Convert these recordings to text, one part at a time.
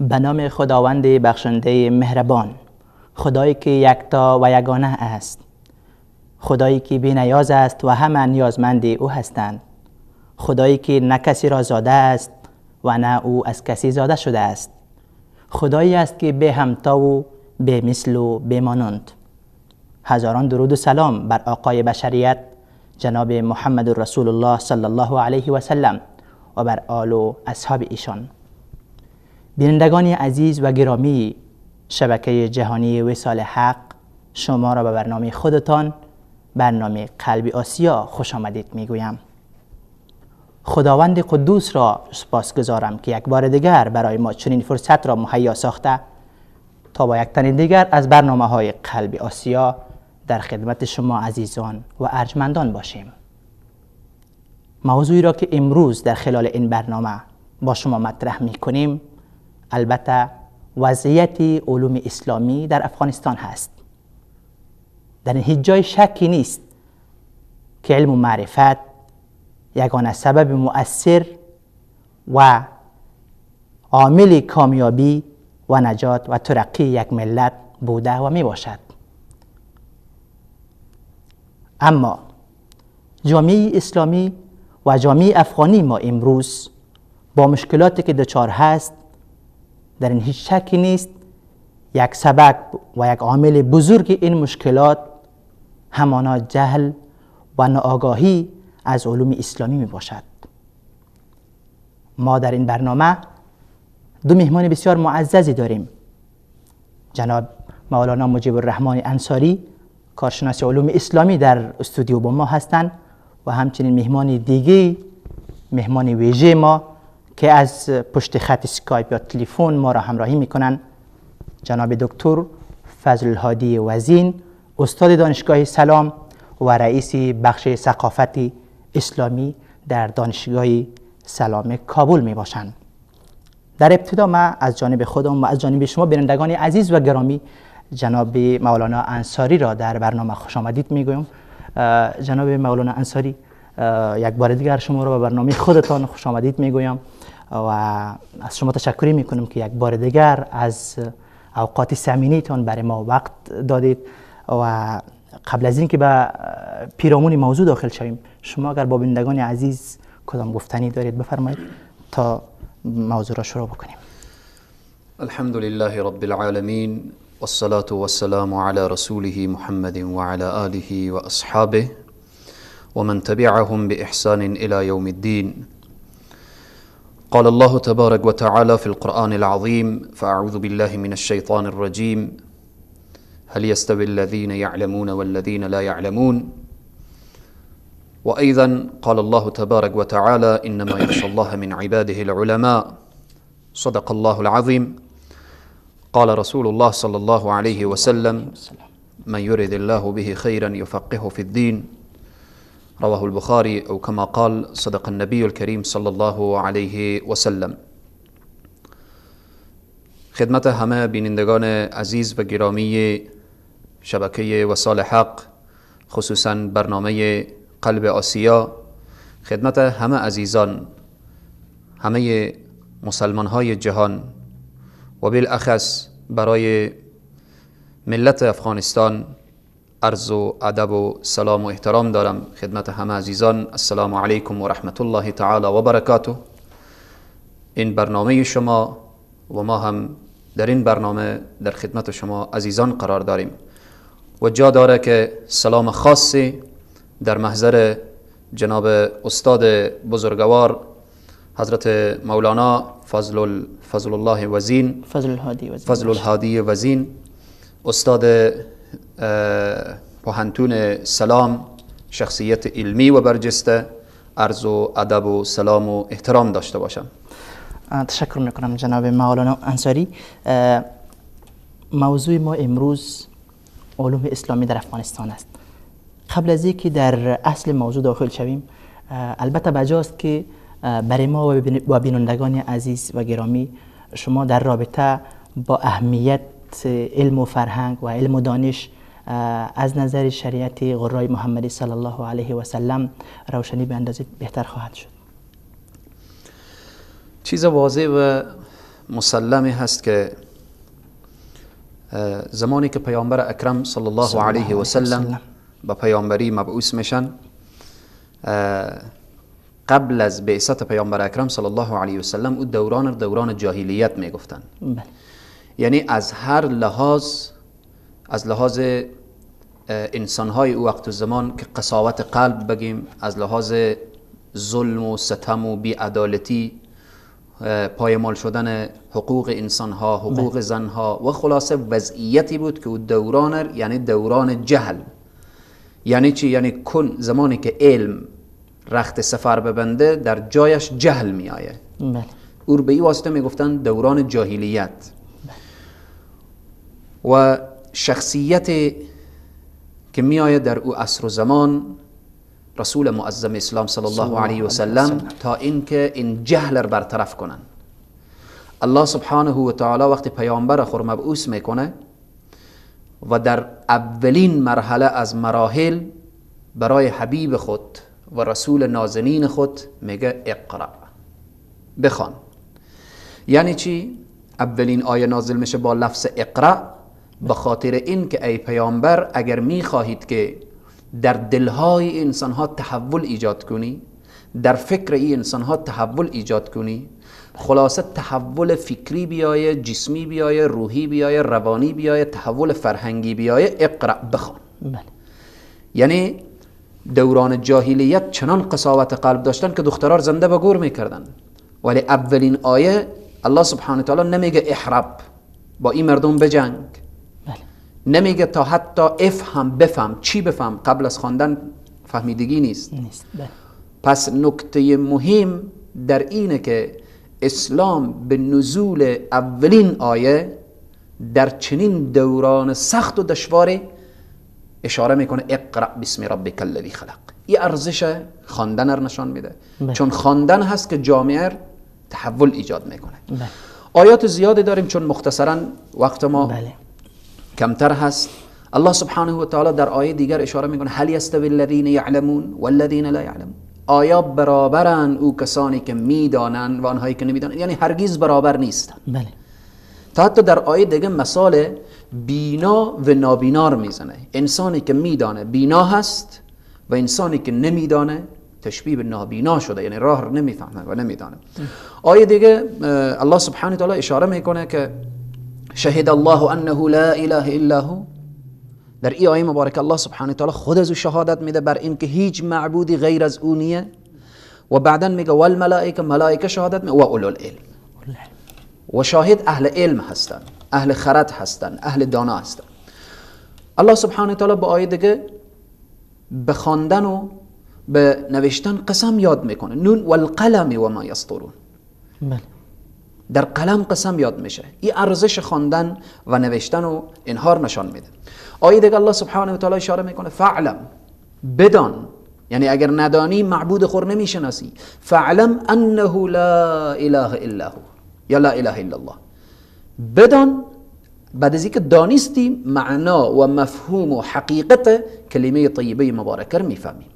به نام خداوند بخشنده مهربان، خدایی که یکتا و یگانه است، خدایی که بی نیاز است و همه نیازمند او هستند، خدایی که نه کسی را زاده است و نه او از کسی زاده شده است، خدایی است که به همتا و به مثل و به مانند. هزاران درود و سلام بر آقای بشریت جناب محمد رسول الله صلی الله علیه و سلم و بر آل و اصحاب ایشان. بینندگان عزیز و گرامی شبکه جهانی وصال حق، شما را به برنامه خودتان، برنامه قلب آسیا، خوش آمدید میگویم. خداوند قدوس را سپاسگزارم که یک بار دیگر برای ما چنین فرصت را مهیا ساخته تا با یک تن دیگر از برنامه های قلب آسیا در خدمت شما عزیزان و ارجمندان باشیم. موضوعی را که امروز در خلال این برنامه با شما مطرح می کنیم البته وضعیت علوم اسلامی در افغانستان هست. در هیچ جای شکی نیست که علم و معرفت یگانه سبب مؤثر و عامل کامیابی و نجات و ترقی یک ملت بوده و می باشد. اما جامعه اسلامی و جامعه افغانی ما امروز با مشکلاتی که دچار هست، در این هیچ شکی نیست یک سبب و یک عامل بزرگ این مشکلات همانا جهل و ناآگاهی از علوم اسلامی می باشد. ما در این برنامه دو مهمان بسیار معززی داریم: جناب مولانا مجیب الرحمن انصاری، کارشناس علوم اسلامی، در استودیو با ما هستند و همچنین مهمان دیگه، مهمان ویژه ما که از پشت خط اسکایپ یا تلفن ما را همراهی میکنن، جناب دکتر فضل الهادی وزین، استاد دانشگاه سلام و رئیس بخش ثقافت اسلامی در دانشگاه سلام کابل می باشند. در ابتدا ما از جانب خودم و از جانب شما بینندگان عزیز و گرامی جناب مولانا انصاری را در برنامه خوش آمدید میگویم. جناب مولانا انصاری، یک بار دیگر شما را به برنامه خودتان خوش آمدید میگویم و از شما تشکری میکنم که یک بار دیگر از اوقات ثمینیتان برای ما وقت دادید. و قبل از اینکه به پیرامون موضوع داخل شویم، شما اگر با بینندگان عزیز کدام گفتنی دارید بفرمایید تا موضوع را شروع بکنیم. الحمد لله رب العالمین والصلاة والسلام على رسوله محمد وعلى آله وأصحابه ومن تبعهم بإحسان إلى يوم الدين. قال الله تبارك وتعالى في القرآن العظيم: فأعوذ بالله من الشيطان الرجيم، هل يستوي الذين يعلمون والذين لا يعلمون. وأيضا قال الله تبارك وتعالى: إنما يخشى الله من عباده العلماء. صدق الله العظيم. قال رسول الله صلى الله عليه وسلم: من يرد الله به خيرا يفقهه في الدين. رواه البخاري، أو كما قال صدق النبي الكريم صلى الله عليه وسلم. خدمت همه بینندگان عزیز و گرامی شبکه وصال حق، خصوصا برنامه قلب آسیا، خدمت همه عزیزان، همه مسلمان های جهان و بالاخص برای ملت افغانستان عرض و ادب و سلام و احترام دارم. خدمت همه عزیزان، السلام علیکم و رحمت الله تعالی و برکاته. این برنامه شما و ما هم در این برنامه در خدمت شما عزیزان قرار داریم و جا داره که سلام خاصی در محضر جناب استاد بزرگوار حضرت مولانا فضل الله وزین، فضل الهادی وزین، استاد پوهنتون سلام، شخصیت علمی و برجسته، عرض و ادب و سلام و احترام داشته باشم. تشکر میکنم جناب مولانا انصاری. موضوع ما امروز علوم اسلامی در افغانستان است. قبل از اینکه در اصل موضوع داخل شویم، البته بجاست که برای ما و بینندگان عزیز و گرامی شما در رابطه با اهمیت علم و فرهنگ و علم و دانش از نظر شریعت غرای محمدی صلی الله علیه و سلم روشنی به اندازه بهتر خواهد شد. چیز واضح و مسلمی هست که زمانی که پیامبر اکرم صلی الله علیه و سلم به پیامبری مبعوث میشن، قبل از بعثت پیامبر اکرم صلی الله علیه و سلم او دوران جاهلیت میگفتن. بله. یعنی از هر لحاظ، از لحاظ انسانهای او وقت و زمان که قساوت قلب بگیم، از لحاظ ظلم و ستم و بی‌عدالتی، پایمال شدن حقوق انسانها، حقوق زنها و خلاصه وضعیتی بود که او دوران، یعنی دوران جهل. یعنی چی؟ یعنی کن زمانی که علم رخت سفر ببنده در جایش جهل می آیه. بله. او رو به این واسطه می گفتن دوران جاهلیت. و شخصیت که می آیه در او عصر و زمان رسول معظم اسلام صلی الله علیه و سلم، تا اینکه این جهل را برطرف کنن. الله سبحانه و تعالی وقتی پیامبر خود مبعوث میکنه و در اولین مرحله از مراحل برای حبیب خود و رسول نازنین خود میگه اقرأ، بخوان. یعنی چی؟ اولین آیه نازل میشه با لفظ اقرأ، به خاطر این که ای پیامبر اگر میخواهید که در دلهای انسانها تحول ایجاد کنی، در فکر این انسانها تحول ایجاد کنی، خلاصه تحول فکری بیایه، جسمی بیایه، روحی بیایه، روانی بیایه، تحول فرهنگی بیایه، اقرأ، بخوان. بله. یعنی دوران جاهلیت چنان قساوت قلب داشتن که دخترار زنده به گور میکردن، ولی اولین آیه الله سبحانه تعالی نمیگه احرب، با این مردم بجنگ. بله. نمیگه تا حتی افهم، بفهم. چی بفهم؟ قبل از خواندن فهمیدگی نیست. بله. پس نکته مهم در اینه که اسلام به نزول اولین آیه در چنین دوران سخت و دشواری اشاره میکنه اقرأ بسم ربک الذی خلق. این ارزش خواندن رو نشان میده. بله. چون خواندن هست که جامعه تحول ایجاد میکنه. بله. آیات زیادی داریم، چون مختصرا وقت ما بله. کمتر هست. الله سبحانه و تعالی در آیه دیگر اشاره میکنه هل یستوی الذین یعلمون والذین لا یعلمون، آیا برابرن او کسانی که میدانند و آنهایی که نمیدانند؟ یعنی هرگز برابر نیستن. بله. تا حتی در آیه دیگه مثال بینا و نابینا رو میزنه. انسانی که میدانه بینا هست و انسانی که نمیدانه تشبیه به نابینا شده، یعنی راه رو نمیفهمه و نمیدانه. آیه دیگه الله سبحانه و تعالی اشاره میکنه که شهد الله انه لا اله الا هو. در این آیه مبارکه الله سبحانه و تعالی خود از او شهادت میده بر این که هیچ معبودی غیر از او نیه، و بعدا میگه والملائکه، ملائکه شهادت میده، و اولو العلم، و شاهد اهل علم هستن، اهل خرد هستن، اهل دانا هستن. الله سبحانه و تعالی با آیه دیگه به خواندن و به نوشتن قسم یاد میکنه. نون والقلم و ما یسطرون. بله. در قلم قسم یاد میشه. این ارزش خواندن و نوشتن و اینها رو نشان میده. آیه دیگه الله سبحانه و تعالی اشاره میکنه فعلم، بدان، یعنی اگر ندانی معبود خور نمیشناسی. فعلم انه لا اله الا هو یا لا اله الا الله. بدان، بعد از اینکه دانستی معنا و مفهوم و حقیقت کلمه طیبه مبارکه رو میفهمیم.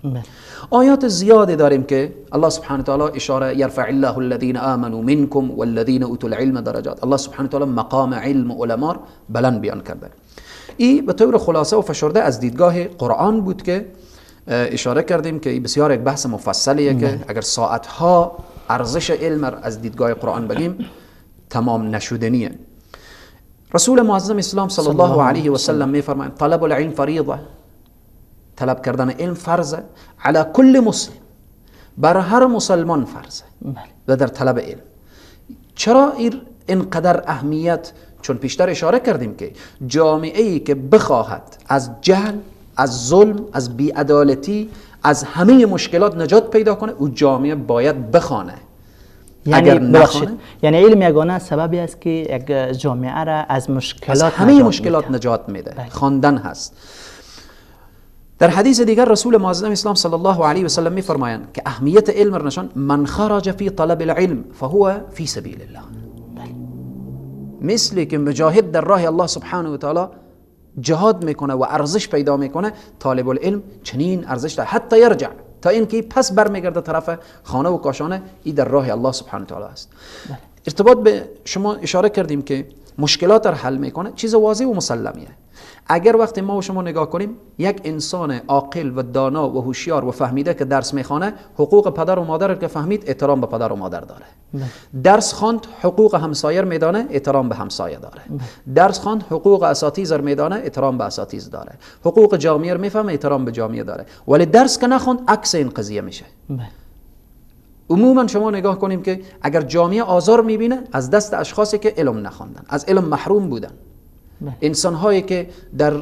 آیات زیادی داریم که الله سبحانه و تعالی اشاره یرفع الله الذین آمنوا منکم والذین اوتوا العلم درجات. الله سبحانه و تعالی مقام علم و علما بلند بیان کرده. این به طور خلاصه و فشرده از دیدگاه قرآن بود که اشاره کردیم که بسیار یک بحث مفصلیه که اگر ساعتها ارزش علم از دیدگاه قرآن بگیم تمام نشدنیه. رسول معظم اسلام صلی الله علیه و سلم میفرمایند طلب العلم فریضه، طلب کردن علم فرضه، علی کل مسلم، بر هر مسلمان فرضه و در طلب علم. چرا اینقدر اهمیت؟ چون پیشتر اشاره کردیم که جامعه ای که بخواهد از جهل، از ظلم، از بی‌عدالتی، از همه مشکلات نجات پیدا کنه، او جامعه باید بخوانه. یعنی ببخشید، یعنی علم یگانه سببی است که یک جامعه را از مشکلات، از همه مشکلات نجات میده. خواندن هست. در حدیث دیگر رسول معظم اسلام صلی الله علیه و سلم میفرمایند که اهمیت علم را نشان، من خرج فی طلب العلم فهو فی سبیل الله. مثل که مجاهد در راه الله سبحانه و تعالی جهاد میکنه و ارزش پیدا میکنه، طالب العلم چنین ارزش داره حتی یرجع، تا اینکه پس برمیگرده طرف خانه و کاشانه، ای در راه الله سبحانه و تعالی است. ارتباط به شما اشاره کردیم که مشکلات رو حل میکنه، چیز واضح و مسلمیه. اگر وقتی ما و شما نگاه کنیم، یک انسان عاقل و دانا و هوشیار و فهمیده که درس میخوانه، حقوق پدر و مادر که فهمید، احترام به پدر و مادر داره. درس خواند، حقوق همسایه میدانه، احترام به همسایه داره. درس خواند، حقوق اساتیذ میدانه، احترام به اساتیذ داره. حقوق جامعه میفهمه، احترام به جامعه داره. ولی درس که نخوند، عکس این قضیه میشه. عموما شما نگاه کنیم که اگر جامعه آزار میبینه، از دست اشخاصی که علم نخواندن، از علم محروم بودن، انسان هایی که در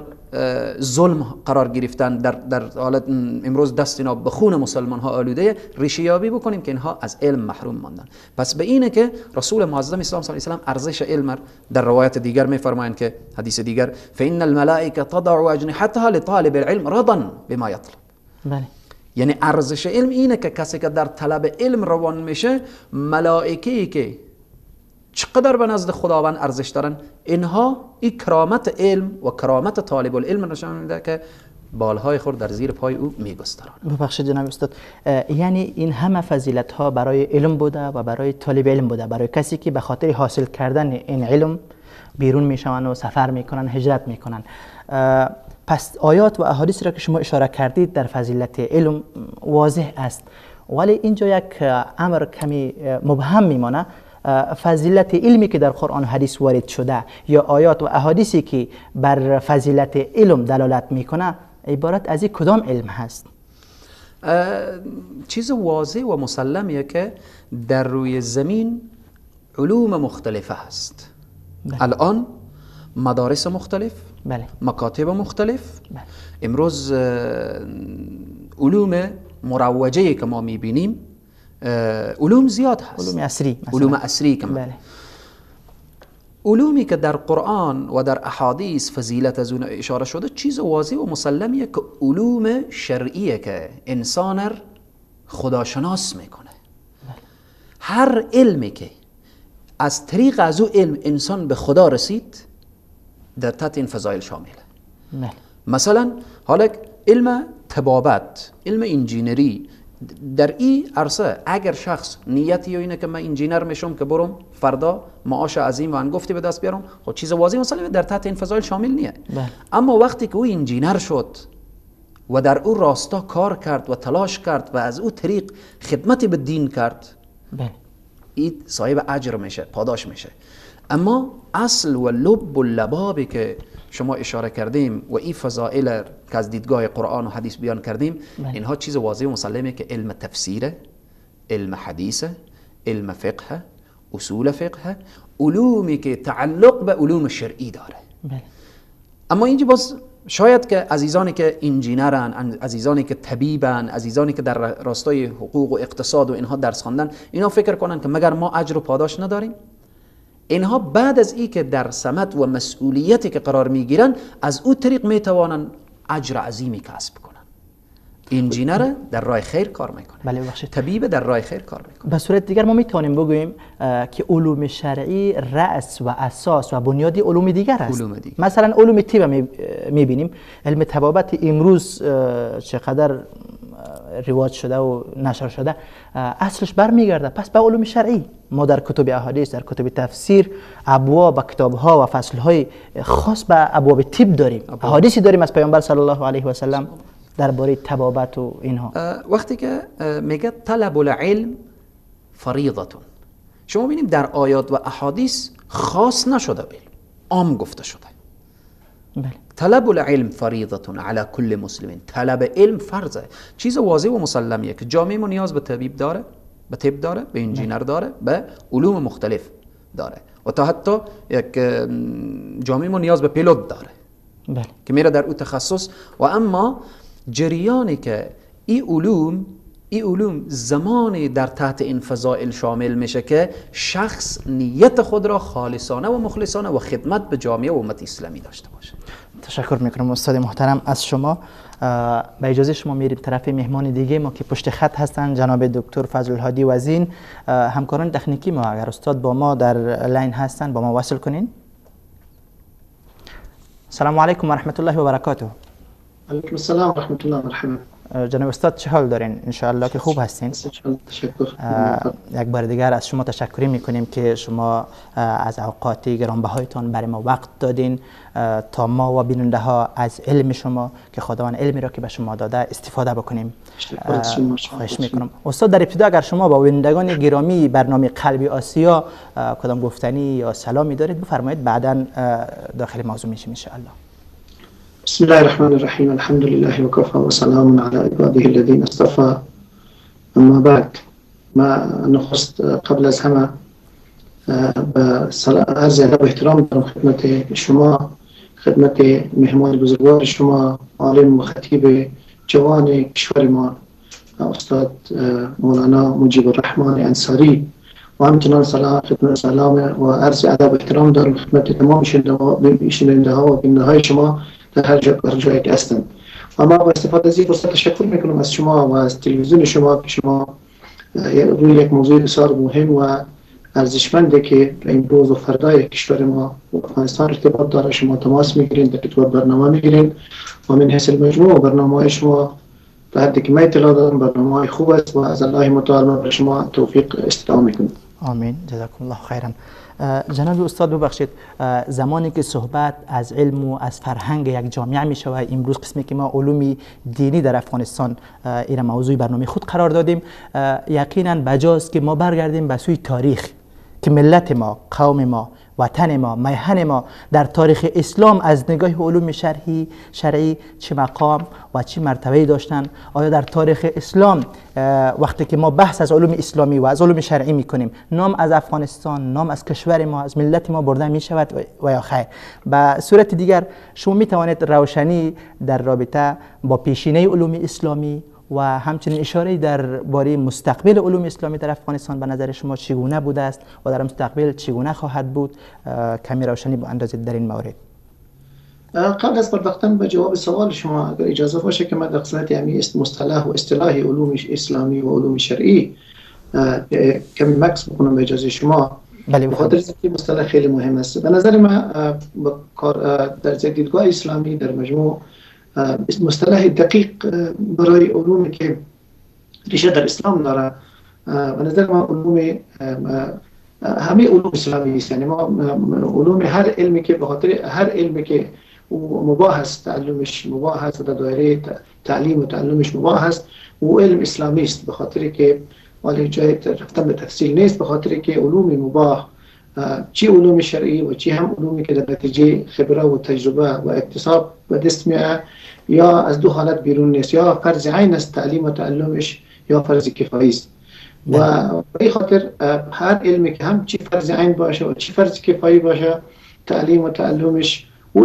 ظلم قرار گرفتن، در حالت امروز دست اینا به خون مسلمان ها آلوده، ریشه یابی بکنیم که اینها از علم محروم ماندن. پس به اینه که رسول معظم اسلام صلی الله علیه و ارزش علم در روایت دیگر میفرمایند که حدیث دیگر، فان الملائکه تضع اجنحتها لطالب العلم رضا بما یطلب. بله. یعنی ارزش علم اینه که کسی که در طلب علم روان میشه، ملائکه‌ای که چقدر به نزد خداوند ارزش دارن، اینها این کرامت علم و کرامت طالب العلم نشان میده که بالهای خود در زیر پای او میگستران. ببخشید جناب استاد، یعنی این همه فضیلت ها برای علم بوده و برای طالب علم بوده، برای کسی که به خاطر حاصل کردن این علم بیرون میشوند و سفر میکنن، هجرت میکنن. پس آیات و احادیث را که شما اشاره کردید در فضیلت علم واضح است، ولی اینجا یک امر کمی مبهم میمانه. فضیلت علمی که در قرآن و حدیث وارد شده یا آیات و احادیثی که بر فضیلت علم دلالت میکنه، عبارت از کدام علم هست؟ چیز واضح و مسلمیه که در روی زمین علوم مختلفه هست. بله. الان مدارس مختلف، بله، مکاتب مختلف، بله. امروز علوم مروجه که ما میبینیم علوم زیاد هست، علوم عصری، علوم عصری که بله. علومی که در قرآن و در احادیث فضیلت از اون اشاره شده، چیز واضح و مسلمیه که علوم شرعیه که انسان خداشناس میکنه. بله. هر علمی که از طریق از او علم انسان به خدا رسید، در تحت این فضایل شامله. بله. مثلا حالا علم طبابت، علم انجینری، در این عرصه اگر شخص نیتی اینه که من انجینر میشم که برم فردا معاش عظیم و انگفتی به دست بیارم، خب چیز واضح مثلا در تحت این فضایل شامل نیه. بله. اما وقتی که او انجینر شد و در او راستا کار کرد و تلاش کرد و از او طریق خدمتی به دین کرد، بله، این صاحب اجر میشه، پاداش میشه. اما اصل و لب و لبابی که شما اشاره کردیم و این فضائل که از دیدگاه قرآن و حدیث بیان کردیم، اینها چیز واضح و مسلمه که علم تفسیره، علم حدیثه، علم فقه، اصول فقه، علومی که تعلق به علوم شرعی داره. بله. اما اینجا باز شاید که عزیزانی که انجینرن، عزیزانی که طبیبن، عزیزانی که در راستای حقوق و اقتصاد و اینها درس خواندن، اینا فکر کنن که مگر ما اجر و پاداش نداریم؟ اینها بعد از ای که در سمت و مسئولیتی که قرار میگیرن، از او طریق میتوانن اجر عظیمی کسب کنن. انجینر در راه خیر کار میکنه، بله، بخشید، طبیب در راه خیر کار میکنه. به صورت دیگر ما میتوانیم بگوییم که علوم شرعی رأس و اساس و بنیاد علوم دیگر است. علوم دیگر. مثلا علوم طب میبینیم، علم طبابت امروز چقدر رواج شده و نشر شده، اصلش برمیگرده پس به علوم شرعی. ما در کتب احادیث، در کتب تفسیر، ابواب و کتاب‌ها و فصل‌های خاص به ابواب طب داریم، احادیثی داریم از پیامبر صلی الله علیه و سلم درباره طبابت و اینها. وقتی که میگه طلب العلم فریضه، شما ببینیم در آیات و احادیث خاص نشده، علم عام گفته شده. بله. طلب العلم فریضه علی کل مسلم، طلب علم فرضه. چیز واضح و مسلمیه که جامعه ما نیاز به طبیب داره، به طب داره، به انجینر داره، به علوم مختلف داره و تا حتی یک جامعه ما نیاز به پیلوت داره. بله. که میره در او تخصص. و اما جریانی که این علوم زمانی در تحت این فضائل شامل میشه که شخص نیت خود را خالصانه و مخلصانه و خدمت به جامعه و امت اسلامی داشته باشه. تشکر میکنم استاد محترم از شما. به اجازه شما میریم طرف مهمان دیگه ما که پشت خط هستن، جناب دکتر فضل الهادی وزین، همکاران تکنیکی ما. اگر استاد با ما در line هستن با ما وصل کنین. السلام علیکم و رحمت الله و برکاته. علیکم السلام و رحمت الله و برکاته. جناب استاد چه حال دارین؟ انشاءالله که خوب هستین. یک بار دیگر از شما تشکری میکنیم که شما از اوقات گرانبهایتان برای ما وقت دادین تا ما و بیننده ها از علم شما که خداوند علمی را که به شما داده استفاده بکنیم. خواهش میکنم. استاد در ابتدا اگر شما با بینندگان گرامی برنامه قلب آسیا کدام گفتنی یا سلامی دارید بفرمایید، بعدا داخل موضوع میشیم انشاءالله. بسم الله الرحمن الرحیم، الحمد لله وکفى وسلام على عباده الذين اصطفى، اما بعد. ما نخست قبل از همه به عرض ادب و احترام دارم خدمت شما، خدمت مهمان بزرگوار شما، عالم و خطیب جوان کشور ما استاد مولانا مجیب الرحمن انصاری، و همچنان خدمت سلام و عرض ادب و احترام دارم خدمت تمام شنونده ها و بیننده های شما در هر جایی که هستند. و ما با استفاده از این فرصت تشکر میکنم از شما و از تلویزیون شما که شما روی یک موضوع بسیار مهم و ارزشمنده که به امروز و فردای کشور ما و افغانستان ارتباط داره شما تماس میگیرین، در ارتباط برنامه میگیرین و من حیث المجموع برنامه های شما تا حدی که من اطلاع دارم برنامه های خوب است و از الله متعال ما برای شما توفیق استدعا میکنم. آمین، جزاکم الله خیرا. جناب استاد ببخشید، زمانی که صحبت از علم و از فرهنگ یک جامعه می شود، امروز قسمی که ما علوم دینی در افغانستان این موضوع برنامه خود قرار دادیم، یقینا بجاست که ما برگردیم به سوی تاریخ که ملت ما، قوم ما، وطن ما، میهن ما در تاریخ اسلام از نگاه علوم شرعی چه مقام و چه مرتبه‌ای داشتن. آیا در تاریخ اسلام وقتی که ما بحث از علوم اسلامی و از علوم شرعی میکنیم نام از افغانستان، نام از کشور ما، از ملت ما برده میشود و یا خیر؟ به صورت دیگر شما میتوانید روشنی در رابطه با پیشینه علوم اسلامی و همچنین اشاره در باره مستقبل علوم اسلامی در افغانستان به نظر شما چگونه بوده است و در مستقبل چگونه خواهد بود، کمی روشنی اندازید در این مورد. قبل از پرداختن به جواب سوال شما اگر اجازه باشه که من در قسمت همین مصطلح و اصطلاح علوم اسلامی و علوم شرعی کمی مکس بکنم به اجازه شما. بله، به خاطر اینکه مصطلح خیلی مهم است. به نظر من در دیدگاه اسلامی در مجموع مصطلح دقیق برای علومی که ریشه در اسلام داره به نظر ما علوم همه علوم اسلامی است. یعنی ما علوم هر علمی که به خاطر هر علمی که مباح است تعلمش مباح است و در دایره تعلیم و تعلمش مباح است و علم اسلامی است، به خاطر که ولی جای رفتن به تفصیل نیست، به خاطر که علوم مباح چی علوم شرعی و چی هم علومی که در نتیجه خبره و تجربه و اکتساب به دست میاد یا از دو حالت بیرون نیست، یا فرض عین است تعلیم و تعلمش یا فرض کفایی است. و به خاطر هر علمی که هم چی فرض عین باشه و چی فرض کفایی باشه تعلیم و تعلمش و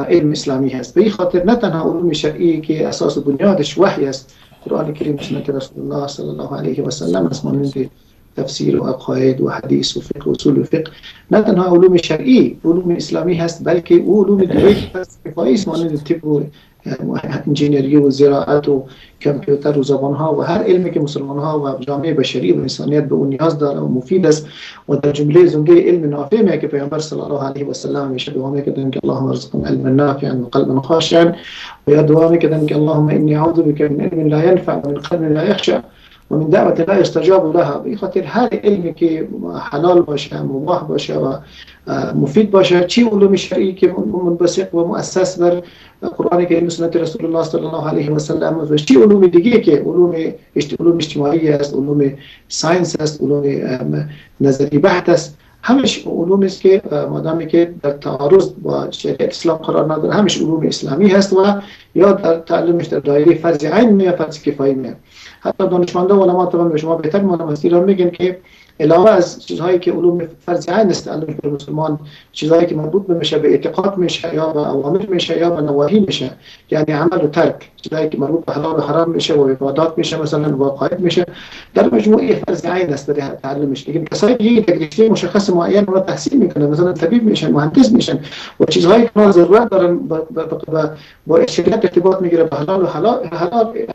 علم اسلامی هست. به خاطر نه تنها علوم شرعی که اساس بنیادش وحی است، قرآن کریم و سنت رسول الله صلی الله علیه و سلم است، مانند تفسیر و عقاید و حدیث و فقه و اصول و فقه، نه تنها علوم شرعی علوم اسلامی هست بلکه او علوم دیگه کفایی است، مانند طب و انجینری و زراعت و کامپیوتر و زبان ها و هر علمی که مسلمان ها و جامعه بشری و انسانیت به اون نیاز داره و مفید است. و در جمله زمره علم نافع می که پیامبر صلی الله علیه و سلم همیشه دعا میکردن که اللهم ارزقنا علما نافعا و قلبا خاشعا، و یا دعا میکردن که اللهم انی اعوذ بک من علم لا ينفع و من قلب لا يخشع و من دعوة لا یستجاب لها. به خاطر هر علمی که حلال باشه، مباح باشه و مفید باشه، چی علوم شرعی که منبثق و مؤسس بر قرآن کریم و سنت رسول الله صلی الله علیه و سلم، و چی علوم دیگه که علوم اجتماعی است، علوم science است، علوم نظری بحث است، همش علوم است که مادامی که در تعارض با شریعت اسلام قرار نداره همش علوم اسلامی هست و یا در تعلمش در دایره فرض عین یا فرض کفایی می. حتی دانشمندان و علما طبعا به شما بهتر معلوم است، ایران میگن که علاوه از چیزهایی که علوم فرض عین است تعلم بر مسلمان، چیزهایی که مربوط به میشه به اعتقاد میشه یا به اوامر میشه یا به نواهی میشه، یعنی عمل و ترک، چیزهایی که مربوط به حلال و حرام میشه و عبادات میشه مثلا و عقاید میشه، در مجموعه فرض عین است برای تعلمش. لیکن کسایی که یک رشته مشخص معین رو تحصیل میکنن، مثلا طبیب میشن، مهندس میشن و چیزهایی که ما ضرورت دارن با شریعت ارتباط میگیره، به حلال و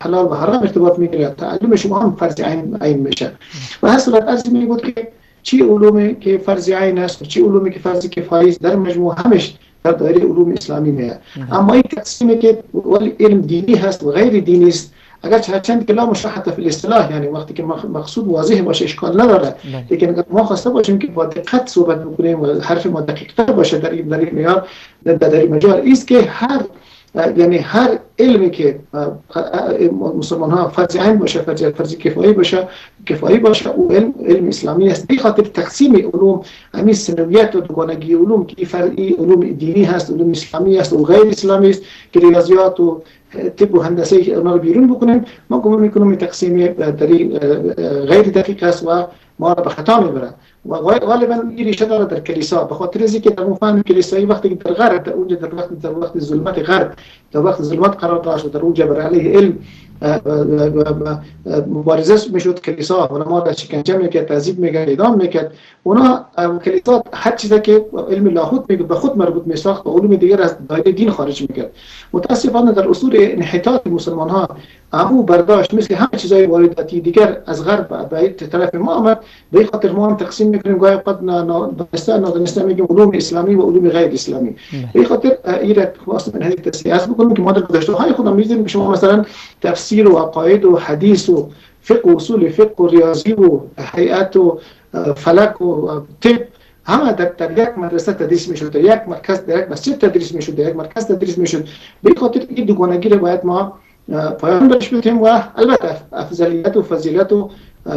حلال و حرام ارتباط میگیره، تعلمش هم فرض عین میشه. و هر صورت عرض می بود که چی علومی که فرض عین است و چی علومی که فرض کفایی است در مجموع همش در دایره علوم اسلامی میاد. اما این تقسیمی که ولی علم دینی هست و غیر دینی است، اگر چند که لا مشاحت فی الاصطلاح، یعنی وقتی که مقصود واضح باشه اشکال نداره، لیکن اگر ما خواسته باشیم که با دقت صحبت بکنیم و حرف ما دقیق تر باشه در این معیار، در این مجال است که هر یعنی هر علمی که مسلمان ها فرض عین باشه، فرض کفایی باشه، او علم اسلامی است. به خاطر تقسیم علوم، همین سنویت و دوگانگی علوم که فرعی علوم دینی هست، علوم اسلامی است و غیر اسلامی است که ریاضیات و طب و هندسه اونا رو بیرون بکنیم، ما گمان میکنم تقسیم در غیر دقیق است و ما را به خطا میبره و غالبا این ریشه داره در کلیسا، به خاطر اینکه در اون فهم کلیسایی وقتی که در غرب، در اونجا در وقت ظلمت غرب، در وقت ظلمت قرار داشت و در اونجا بر علیه علم مبارزه میشد، کلیسا علما را شکنجه میکرد، تعذیب میکرد، اعدام میکرد. اونا کلیسا هر چیزی که علم لاهوت میگه به خود مربوط میساخت و علوم دیگر از دایره دین خارج میکرد. متاسفانه در اصول انحطاط مسلمان ها امو برداشت مثل همه چیزای وارداتی دیگر از غرب به طرف ما آمد. به خاطر ما هم تقسیم میکنیم، گاهی اوقات نادانسته میگیم علوم اسلامی و علوم غیر اسلامی. به خاطر این واسه من هیچ تصحیح بکنم که ما در گذشته های خودم می‌دیدیم که شما مثلا تفسیر و عقاید و حدیث و فقه و اصول فقه و ریاضی و هیئت و فلک و طب همه در یک مدرسه تدریس میشد، در یک مرکز، در یک مسجد تدریس میشد، در یک مرکز تدریس میشد. به خاطر این دوگانگی رو باید ما پایان بهش بدیم و البته افضلیت و فضیلت و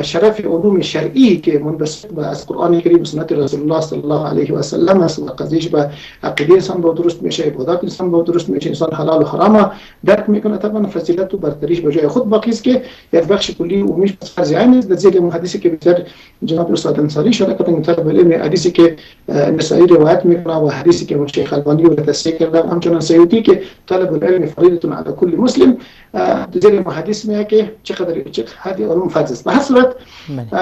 شرف علوم شرعی که منبثق از قرآن کریم و سنت رسول الله صلی الله علیه و سلم است و قضیهش به عقیده انسان با درست میشه، عبادات انسان با درست میشه، انسان حلال و حرام درک میکنه، طبعا فضیلت و برتریش به جای خود باقی است که یک بخش کلی عمومیش فرض عین است. در ذیل حدیثی که بسیار جناب استاد انصاری اشاره کردن، طالب العلم حدیثی که نسائی روایت میکنه و حدیثی که شیخ البانی رو تصحیح کرده و همچنین سیوطی که طالب العلم فریضه علی کل مسلم، در ذیل حدیث میگه که چقدر هذه علوم فرض است.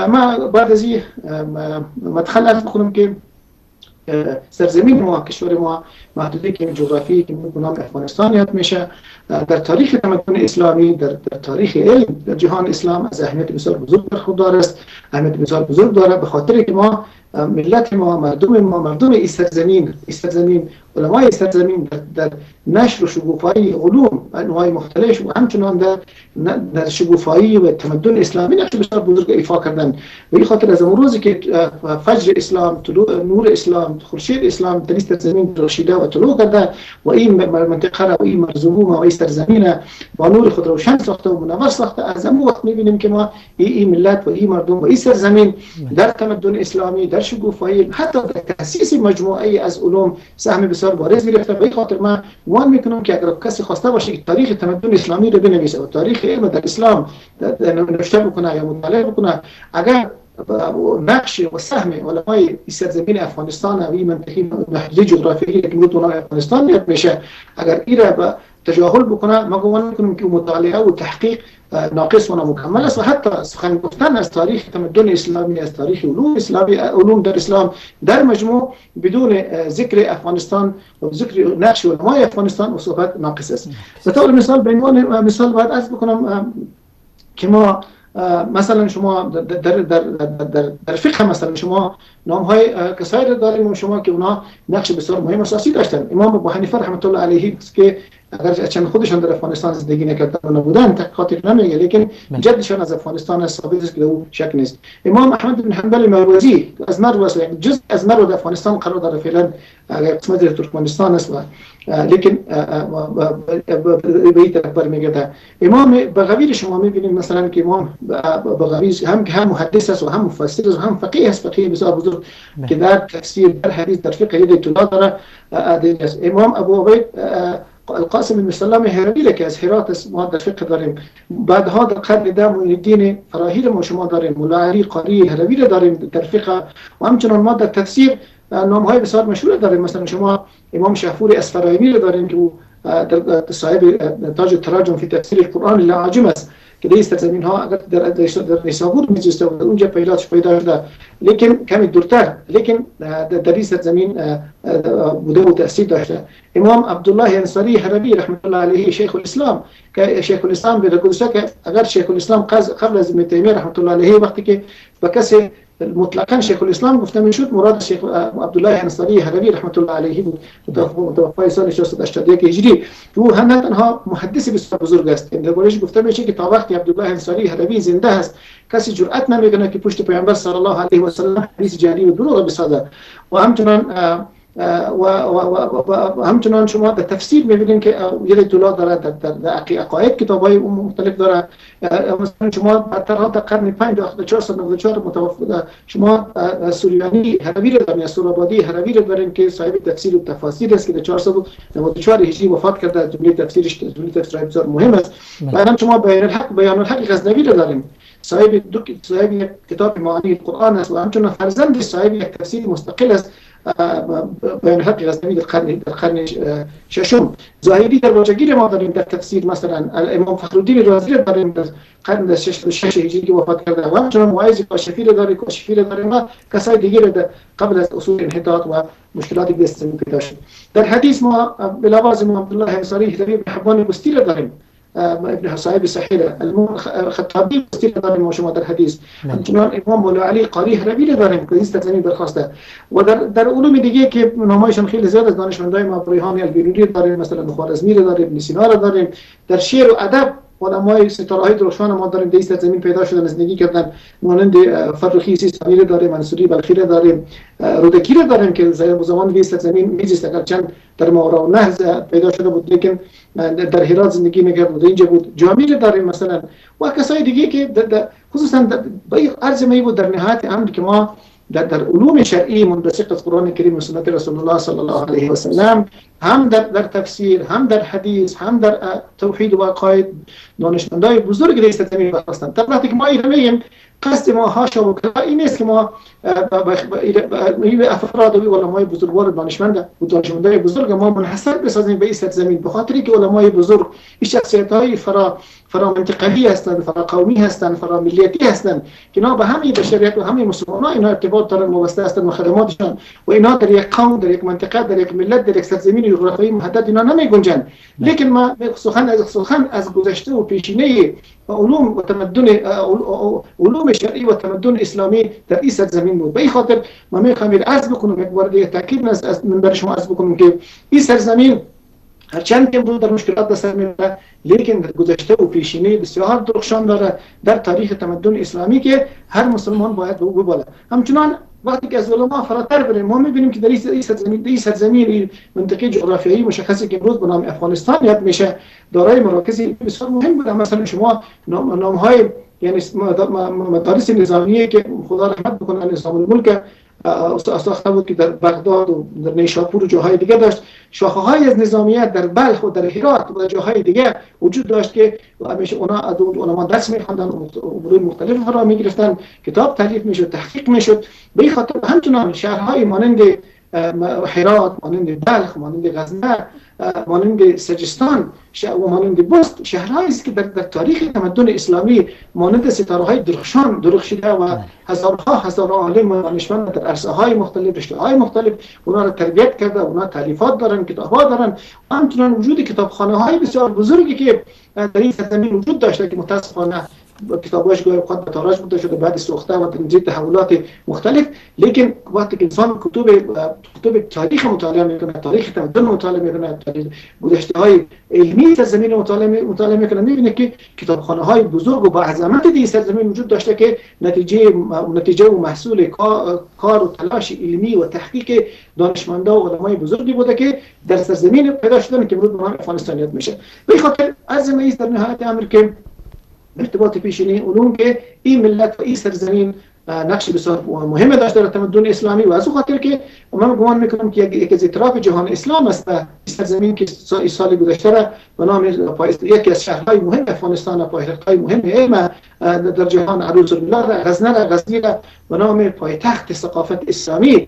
ما بعد از این مدخل عرض بکنم که سرزمین ما، کشور ما، محدوده که جغرافیایی که به نام افغانستان یاد میشه، در تاریخ تمدن اسلامی، در تاریخ علم در جهان اسلام از اهمیت بسیار بزرگ برخوردار است، اهمیت بسیار بزرگ داره، به خاطر که ما ملت ما، مردم ما، مردم این سرزمین، علمای سرزمین در نشر و شگوفایی علوم انواع مختلف و همچنان در شگوفایی و تمدن اسلامی نقش بسیار بزرگ ایفا کردن. به این خاطر از اون روزی که فجر اسلام، طلوع نور اسلام، خورشید اسلام در این سرزمین درخشیده و طلوع کرده و این منطقه را و این مرزبوم و این سرزمین با نور خود روشن ساخته و منور ساخته، از اون وقت می‌بینیم که ما این ملت و این مردم و این سرزمین در تمدن اسلامی، در شگوفایی، حتی در تأسیس مجموعه از علوم سهم بسیار بارز گرفته. به این خاطر من گمان میکنم که اگر کسی خواسته باشه که تاریخ تمدن اسلامی رو بنویسه و تاریخ علم در اسلام نوشته بکنه یا مطالعه بکنه، اگر نقش و سهم علمای سرزمین افغانستان و این منطقه محدوده جغرافیایی که امروز افغانستان یاد میشه، اگر این را تجاهل بکنه، ما گمان میکنم که مطالعه و تحقیق ناقص و نامکمل است و حتی سخن گفتن از تاریخ تمدن اسلامی، از تاریخ علوم اسلامی، علوم در اسلام در مجموع بدون ذکر افغانستان و ذکر نقش علمای افغانستان و صحبت ناقص است. به طور مثال، به عنوان مثال باید عرض بکنم که ما مثلا شما در در در در فقه مثلا شما نام های کسایی را داریم و شما که اونا نقش بسیار مهم اساسی داشتن. امام ابو حنیفه رحمت الله علیه که اگر چند خودشان در افغانستان زندگی نکردن و نبودن تحقیقات نمیگه، لیکن جدشان از افغانستان ثابت است که او شک نیست. امام احمد بن حنبل مروزی از مرو است، جزء از مرو در افغانستان قرار داره، فعلا قسمت ترکمنستان است، لیکن به این طرف برمیگرده. امام بغوی شما میبینید مثلا که امام بغوی هم محدث است و هم مفسر است و هم فقیه است، فقیه بسیار بزرگ که در تفسیر، در حدیث، در فقه اطلاع داره. امام ابو عبید القاسم بن سلام هروی که از هرات ما در فقه داریم، بعدها در قرن ده معین فراهی ما شما داریم، مولا علی قاری هروی را داریم در فقه، و همچنان ما در تفسیر نام های بسیار مشهور داریم. مثلا شما امام شهفور اسفراینی را داریم که او در صاحب تاج التراجم فی تفسیر القرآن للعاجم است که در سرزمین ها اگر در نیسابور میزیسته و اونجا پیدا شده، لیکن کمی دورتر، لیکن در این سرزمین بوده و تاثیر داشته. امام عبدالله انصاری هروی رحمت الله علیه شیخ الاسلام، که شیخ الاسلام به گذشته که اگر شیخ الاسلام قبل از ابن تیمیه رحمت الله علیه وقتی که به کسی مطلقا شیخ الاسلام گفته میشد، مراد شیخ عبدالله انصاری هروی رحمت الله علیه بود، متوفای سال 681 هجری، که او هم نه تنها محدث بسیار بزرگ است، دربارش گفته میشه که تا وقتی عبدالله انصاری هروی زنده است کسی جرأت نمیکنه که پشت پیامبر صلی الله علیه و سلم حدیث جعلی و دروغ بسازه. و همچنان و همچنان شما در تفسیر میبینید که یک طلا داره، در عقاید کتاب‌های مختلف داره. مثلا شما بعدترها در قرن 5 494 متوفی شما سوریانی هروی رو دارین، سورابادی هروی رو دارین که صاحب تفسیر و تفاسیر است که در 494 هجری وفات کرده. جمله تفسیرش جمله تفسیر بسیار مهم است. بعدا شما بیان الحق غزنوی رو دارین، صاحب یک کتاب معانی القرآن است و همچنان فرزند صاحب یک تفسیر مستقل است، بیان الحق غزنوی در قرن ششم. زاهدی در واجگیر ما داریم در تفسیر، مثلا امام فخرالدین رازی رو داریم در قرن 6 هجری که وفات کرده و همچنان واعظ کاشفی رو داریم، و کسای دیگه رو قبل از اصول انحطاط و مشکلاتی که دست پیدا شد. در حدیث ما علاوه امام عبدالله انصاری هروی ابن حبان بستی رو داریم، ابن صاحب صحیح خطابی بستی رو داریم ما شما در حدیث. همچنان امام مولا علی قاری هروی رو داریم که این زمین برخواسته. و در علوم دیگه که نامایشان خیلی زیاد از دانشمندای ما، ریحان البیرونی داریم، مثلا خوارزمی رو داریم، ابن سینا رو داریم. در شعر و ادب علمای ستاره‌های درخشان ما داریم در این زمین پیدا شدن، زندگی کردن، مانند فرخی سیستانی رو داریم، منصوری بلخی رو داریم، رودکی رو داریم که زمان در این زمین میزیست، اگرچند در ماوراءالنهر پیدا شده بود لیکن در هرات زندگی میکرد و اینجا بود. جامی رو داریم مثلا و کسای دیگه که خصوصا با عرض می بود در نهایت امر که ما در علوم شرعی منبثق از قرآن کریم و سنت رسول الله صلی الله علیه و سلم، هم در تفسیر، هم در حدیث، هم در توحید و عقاید دانشمندای بزرگ در زمین برخاستند. تا وقتی که ما اینو میگیم قصد ما حاشا و کلا این نیست که ما افراد و علمای بزرگوار دانشمند و دانشمندای بزرگ ما منحصر بسازیم به این سرزمین، به خاطری که علمای بزرگ این شخصیت‌های فرا منطقوی هستند، فرا قومی هستند، فرا ملیتی هستند که اینا به همه بشریت و همه مسلمان‌ها اینا ارتباط دارن، وابسته هستند و خدماتشان و اینا در یک قوم، در یک منطقه، در یک ملت، در یک سرزمین جغرافیایی محدد اینا نمی‌گنجند. لیکن ما سخن از گذشته و پیشینه و علوم و تمدن، علوم شرعی و تمدن اسلامی در این سرزمین بود. به این خاطر ما میخوام عرض بکنم، یک بار دیگه تاکید از منبر شما عرض بکنم که این سرزمین هرچند که امروز در مشکلات به سر میبره، لیکن در گذشته و پیشینه بسیار درخشان داره در تاریخ تمدن اسلامی که هر مسلمان باید به او بباله. همچنان وقتی که از علما فراتر بریم ما میبینیم که در این سرزمین منطقه جغرافیایی مشخصی که امروز به نام افغانستان یاد میشه دارای مراکز بسیار مهم بوده. مثلا شما نام‌های یعنی مدارس نظامیه که خدا رحمت بکنه نظام الملک ساخته بود که در بغداد و در نیشاپور و جاهای دیگه داشت، شاخه های از نظامیت در بلخ و در هرات و در جاهای دیگه وجود داشت که همیشه اونا از علما درس می‌خواندن، امور مختلف فرا می‌گرفتن، کتاب تالیف میشد، تحقیق میشد. به این خاطر همچنان شهرهای مانند هرات، مانند بلخ، مانند غزنه، مانند سجستان و مانند بست شهرهایی است که در تاریخ تمدن اسلامی مانند ستاره‌های درخشان درخشیده و هزارها هزار عالم و دانشمند در عرصه‌های مختلف، رشته‌های مختلف اونا را تربیت کرده، اونا تالیفات دارن، کتاب‌ها دارن. همچنان وجود کتابخانه‌های بسیار بزرگی که در این سرزمین وجود داشته که متاسفانه کتاباش گاهی اوقات به تاراج برده شده، بعد سوخته و در تحولات مختلف. لیکن وقتی که انسان کتب تاریخ مطالعه میکنه، تاریخ تمدن مطالعه میکنه، تاریخ گذشته های علمی سرزمین مطالعه میکنه، میبینه که کتابخانه های بزرگ و با عظمت دی سرزمین وجود داشته که نتیجه و محصول کار و تلاش علمی و تحقیق دانشمندا و علمای بزرگی بوده که در سرزمین پیدا شدن که امروز به نام افغانستان یاد میشه. به خاطر عرض من در نهایت امر که ارتباط پیشینی علوم که این ملت و این سرزمین نقش بسیار مهم داشته در تمدن اسلامی و از او خاطر که من گمان میکنم که یک از اعتراف جهان اسلام است به سرزمین که سال گذشته را به نام یکی از شهرهای مهم افغانستان و پایتخت‌های مهم علم در جهان عروس البلاد را، غزنه را به نام پایتخت ثقافت اسلامی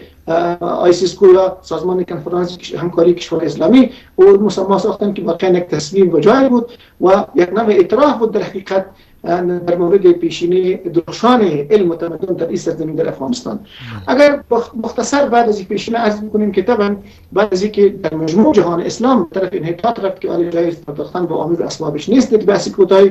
آیسیسکو یا سازمان کنفرانس همکاری کشور اسلامی او مسما ساختن که واقعا یک تصمیم و جای بود و یک نوع اعتراف بود در حقیقت در مورد پیشینه درخشان علم و تمدن در این سرزمین در افغانستان. اگر مختصر بعد از این پیشینه عرض بکنیم که طبعا بعد از اینکه در مجموع جهان اسلام طرف انحطاط رفت که آن جای پرداختن به عوامل اسبابش نیست در بحث کوتاه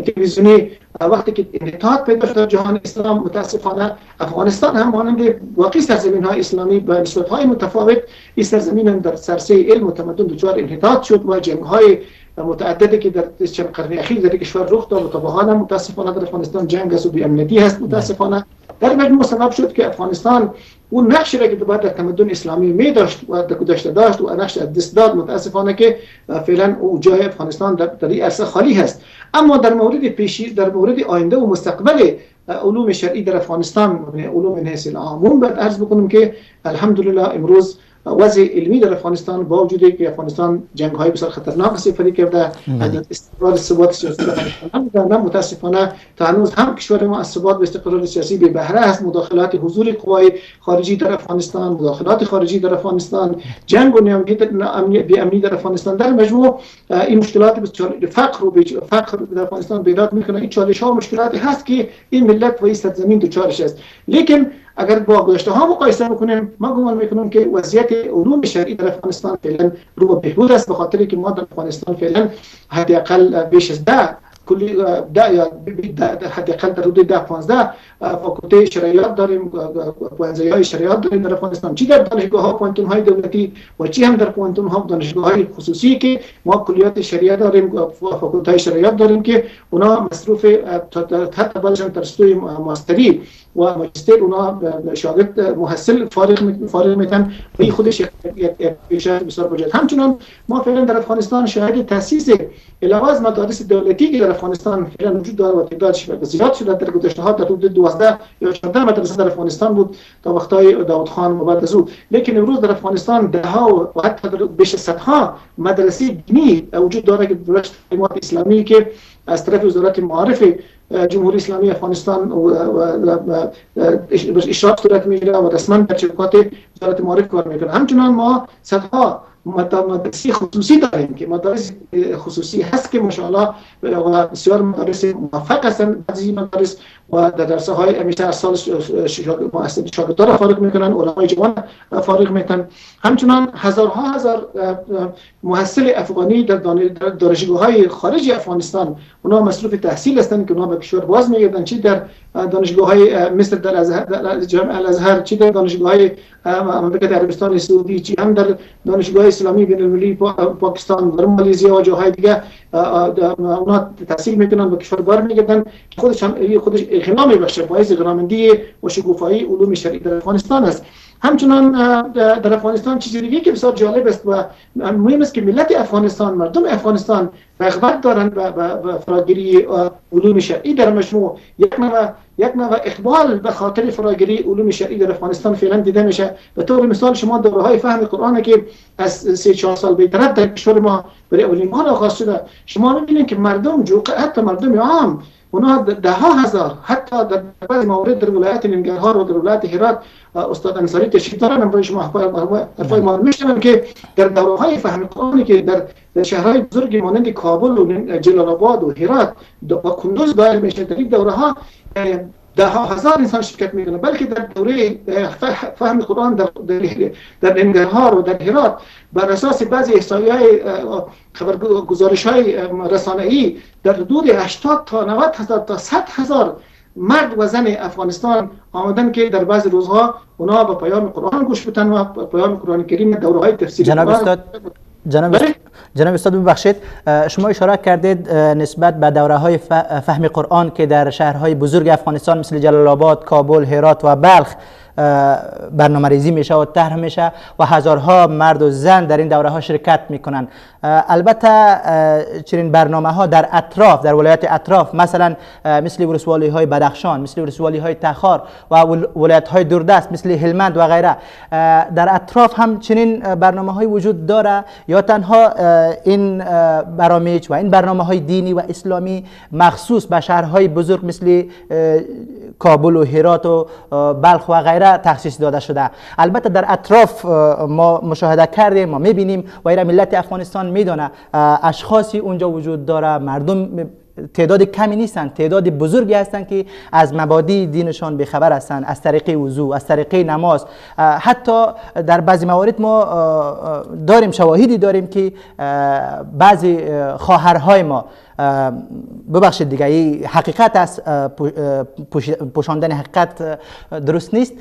تلویزیونی، وقتی که انحطاط پیدا شد در جهان اسلام، متاسفانه افغانستان هم مانند باقی سرزمین‌های اسلامی به نسبت‌های متفاوت این سرزمین هم در سرسه علم و تمدن دچار انحطاط شد و جنگ‌های متعددی که در چند قرن اخیر در کشور رخ داد و تا به حال متاسفانه در افغانستان جنگ است و بی‌امنیتی هست، متاسفانه در مجموع سبب شد که افغانستان اون نقشی را که باید در تمدن اسلامی می داشت و در گذشته داشت و نقش از دست داد، متاسفانه که فعلا او جای افغانستان در این عرصه خالی هست. اما در مورد پیشی، در مورد آینده و مستقبل علوم شرعی در افغانستان، علوم نحیث العموم، باید عرض بکنم که الحمدلله امروز وضع علمی در افغانستان با وجود که افغانستان جنگ های بسیار خطرناک سپری کرده، استقرار ثبات سیاسی در افغانستان متاسفانه تا هنوز هم کشور ما از ثبات و استقرار سیاسی بی بهره است. مداخلات حضور قوای خارجی در افغانستان، مداخلات خارجی در افغانستان، جنگ و بی امنی در افغانستان، در مجموع این مشکلات بسیار فقر و فقر در افغانستان بیداد میکنه. این چالش ها و مشکلاتی هست که این ملت و این سرزمین دچارش است. لیکن اگر با گذشته ها مقایسه بکنیم، ما گمان میکنم که وضعیت علوم شرعی در افغانستان فعلا رو به بهبود است، به خاطر که ما در افغانستان فعلا حداقل بیش از 10 کلی 10 یا حداقل در حدود 10 15 فاکولته شرعیات داریم، پوهنځی‌های شرعیات داریم در افغانستان، چی در دانشگاه‌ها، پوهنتون‌های دولتی و چی هم در پوهنتون‌ها و دانشگاه‌های خصوصی که ما کلیات شرعیه داریم، فاکولته‌های شرعیات داریم که اونا مصروف حتی بعضیشان در سطوح ماستری و ماجستیر اونا شاگرد محصل فارغ میتن و این خودش یک پیشرفت بسیار بزرگ. همچنان ما فعلا در افغانستان شاهد تاسیس علاوه از مدارس دولتی که در افغانستان فعلا وجود داره و تعدادش زیاد شده، در گذشته ها در حدود 12 یا 14 مدرسه در افغانستان بود تا وقتای داود خان و بعد از او، لیکن امروز در افغانستان ده ها و حتی بیش از صدها مدرسه دینی وجود داره که درش تعلیمات اسلامی که از طرف وزارت معارف جمهوری اسلامی افغانستان و اشراف صورت میگیره و رسما در چوکات وزارت معارف کار میکنه. همچنان ما صدها مدارس خصوصی داریم که مدارس خصوصی هست که ماشاءالله بسیار مدارس موفق هستند، بعضی مدارس و در درس های همیشه از سال شاگردان را فارغ میکنن، علمای جوان فارغ میکنن. همچنان هزارها هزار محصل افغانی در دانشگاه های خارج افغانستان اونا مصروف تحصیل هستند که اونا به کشور باز میگردن، چی در دانشگاه های مصر در جامعه الازهر، چی در دانشگاه های مملکت عربستان سعودی، چی هم در دانشگاه اسلامی بین المللی پاکستان و مالزیا و جاهای دیگه اونا تحصیل میکنن و کشور بار میگردن که خودش اغنا میبخشه، باعث غنامندی و شکوفایی علوم شرعی در افغانستان است. همچنان در افغانستان چیزی دیگه که بسیار جالب است و مهم است که ملت افغانستان، مردم افغانستان رغبت دارند به فراگیری علوم شرعی در مجموع. یک نوع اقبال به خاطر فراگیری علوم شرعی در افغانستان فعلا دیده میشه. به طور مثال شما دوره‌های فهم قرآن که از 3-4 سال به طرف در کشور ما برای اولین بار آغاز شده، شما می‌بینید که مردم حتی مردم عام اونا ده ها هزار، حتی در بعضی موارد در ولایت ننگرهار و در ولایت هرات استاد انصاری تشریف دارن، من برای شما حرفای ما میشنوم که در دوره‌های فهم قرآنی که در شهرهای بزرگ مانند کابل و جلال آباد و هرات و کندوز دایر میشه، در این دوره‌ها ده ها هزار انسان شرکت میکنه، بلکه در دوره فهم قرآن در ننگرهار و در هرات بر اساس بعضی احصایی‌های خبرگزارش‌های رسانه‌ای در حدود 80 تا 90 هزار تا 100 هزار مرد و زن افغانستان آمدن که در بعضی روزها اونا به پیام قرآن گوش بدن و پیام قرآن کریم دوره‌های تفسیر. جناب استاد ببخشید، شما اشاره کردید نسبت به دوره های فهم قرآن که در شهرهای بزرگ افغانستان مثل جلال آباد، کابل، هرات و بلخ برنامه ریزی میشه و طرح میشه و هزارها مرد و زن در این دوره ها شرکت میکنن. البته چنین برنامه ها در اطراف، در ولایت اطراف، مثلا مثل ولسوالی های بدخشان، مثل ولسوالی های تخار و ولایت های دوردست مثل هلمند و غیره، در اطراف هم چنین برنامه های وجود داره یا تنها این برامج و این برنامه های دینی و اسلامی مخصوص به شهرهای بزرگ مثل کابل و هرات و بلخ و غیره تخصیص داده شده؟ البته در اطراف ما مشاهده کردیم، ما میبینیم و ایرا ملت افغانستان میدانه اشخاصی اونجا وجود داره، مردم تعداد کمی نیستن، تعداد بزرگی هستن که از مبادی دینشان بیخبر هستن، از طریق وضو، از طریق نماز. حتی در بعضی موارد ما داریم، شواهدی داریم که بعضی خواهرهای ما، ببخشید دیگه این حقیقت است، پوشاندن حقیقت درست نیست،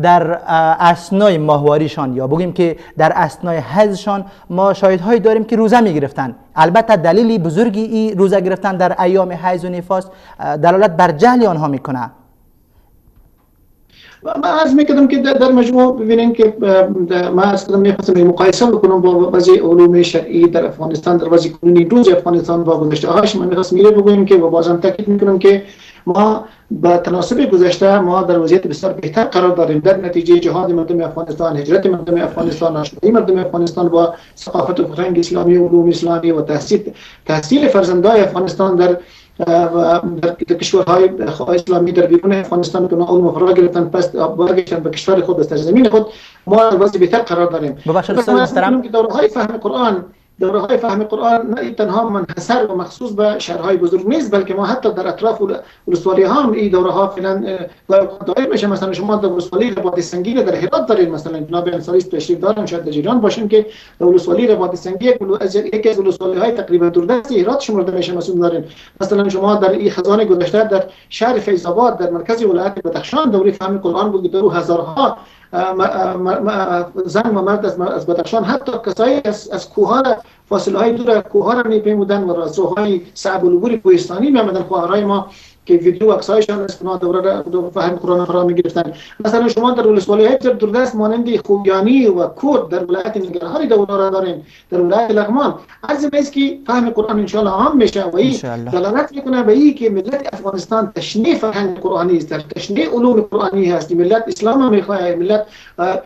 در اثنای ماهواریشان یا بگیم که در اثنای حیضشان ما شاهدهایی داریم که روزه میگرفتن. البته دلیل بزرگی این روزه گرفتن در ایام حیض و نفاس دلالت بر جهل آنها میکنه. من عرض میکردم که در مجموع ببینیم که من عرض کردم میخواستم مقایسه بکنم با بعضی علوم شرعی در افغانستان، در وضع کنونی روز افغانستان با گذشته هاش. من میخواستم میره بگویم که و بازم تاکید میکنم که ما با تناسب گذشته ما در وضعیت بسیار بهتر قرار داریم. در نتیجه جهاد مردم افغانستان، هجرت مردم افغانستان، آشنایی مردم افغانستان با ثقافت و فرهنگ اسلامی و علوم اسلامی و تحصیل فرزندای افغانستان در کشورهای اسلامی در بیرون افغانستان که علوم فرا گرفتن، پس برگشتن به کشور خود، به سرزمین خود، ما در وضع بهتر قرار داریم. ببخشید استاد محترم، که دوره‌های فهم قرآن نه تنها منحصر و مخصوص به شهرهای بزرگ نیست، بلکه ما حتی در اطراف ولسوالی ها هم این دوره ها فعلا دایر میشه. مثلا شما در ولسوالی رباط سنگین در هرات دارین، مثلا جناب انصاری تشریف دارن، شاید در جریان باشن که در ولسوالی رباط سنگین یکی از ولسوالی های تقریبا دوردست هرات شمرده میشه. مثلا دارین مثلا شما در این خزانه گذشته در شهر فیض آباد در مرکز ولایت بدخشان دوره فهم قرآن بود که در هزارها زن و مرد از بدخشان، حتی کسایی از کوه‌ها، فاصله های دور کوه‌ها را می‌پیمودن و از راه‌های صعب العبور کوهستانی می‌آمدن. خواهرای ما که ویدیو عکسایشان از اونا دوره فهم قرآن فرا می‌گرفتن. مثلا شما در ولسوالی‌های دوردست مانند خوگیانی و کرد در ولایت ننگرهار دوره را دارین، در ولایت لغمان. عرض من است که فهم قرآن ان شاء الله عام میشه و این دلالت میکنه به این که ملت افغانستان تشنه فرهنگ قرآنی است، تشنه علوم قرآنی هست. ملت اسلام میخواد، ملت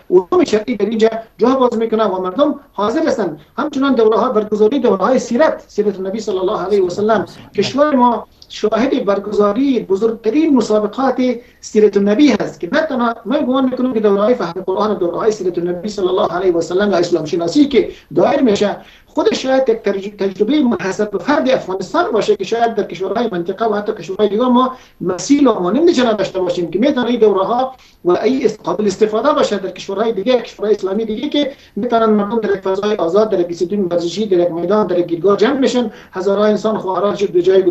علوم شرعی در اینجا جا باز میکنه و مردم حاضر هستند. همچنان دوره‌ها برگزاری دوره‌های سیرت النبی صلی الله علیه و سلم، کشور ما شاهد برگزاری بزرگترین مسابقات سیرت النبی هست که نه تنها من گمان میکنم که دوره‌های فهم قرآن و دوره‌های سیرت النبی صلی الله علیه و سلم و اسلام شناسی که دایر میشه خودش شاید یک تجربه منحصر به فرد افغانستان باشه که شاید در کشورهای منطقه و حتی کشورهای دیگه ما مثیل و مانندش نداشته باشیم که میتونه این دوره‌ها و ای قابل استفاده باشه در کشورهای دیگه، کشورهای اسلامی دیگه که میتونن مردم در یک فضای آزاد، در یک استادیوم ورزشی، در یک میدان، در یک گیرگاه جمع میشن، هزاران انسان خواهران به جای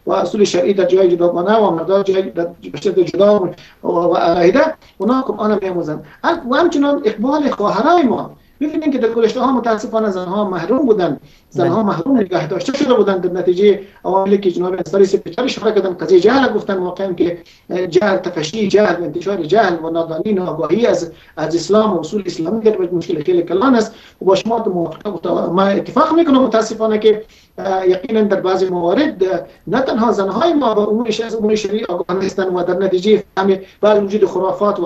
و اصول شرعی در جای جداگانه و مردان جای در جدا و علیحده اونا قرآن میآموزند. و همچنان اقبال خواهرای ما می‌بینیم که در گذشته ها متاسفانه زنها محروم بودند، زنها محروم نگاه داشته شده بودند. در نتیجه عواملی که جناب انصاری سپهر اشاره کردن، قضیه جهل گفتن، واقعا که جهل، تفشی جهل، انتشار جهل و نادانی، ناآگاهی از اسلام و اصول اسلامی در مشکل خیلی کلان است. و با شما موافقه ما اتفاق میکنم متاسفانه که یقینا در بعضی موارد نه تنها زنهای ما با امور شرعی آگاه نیستند و در نتیجه فهم بعض وجود خرافات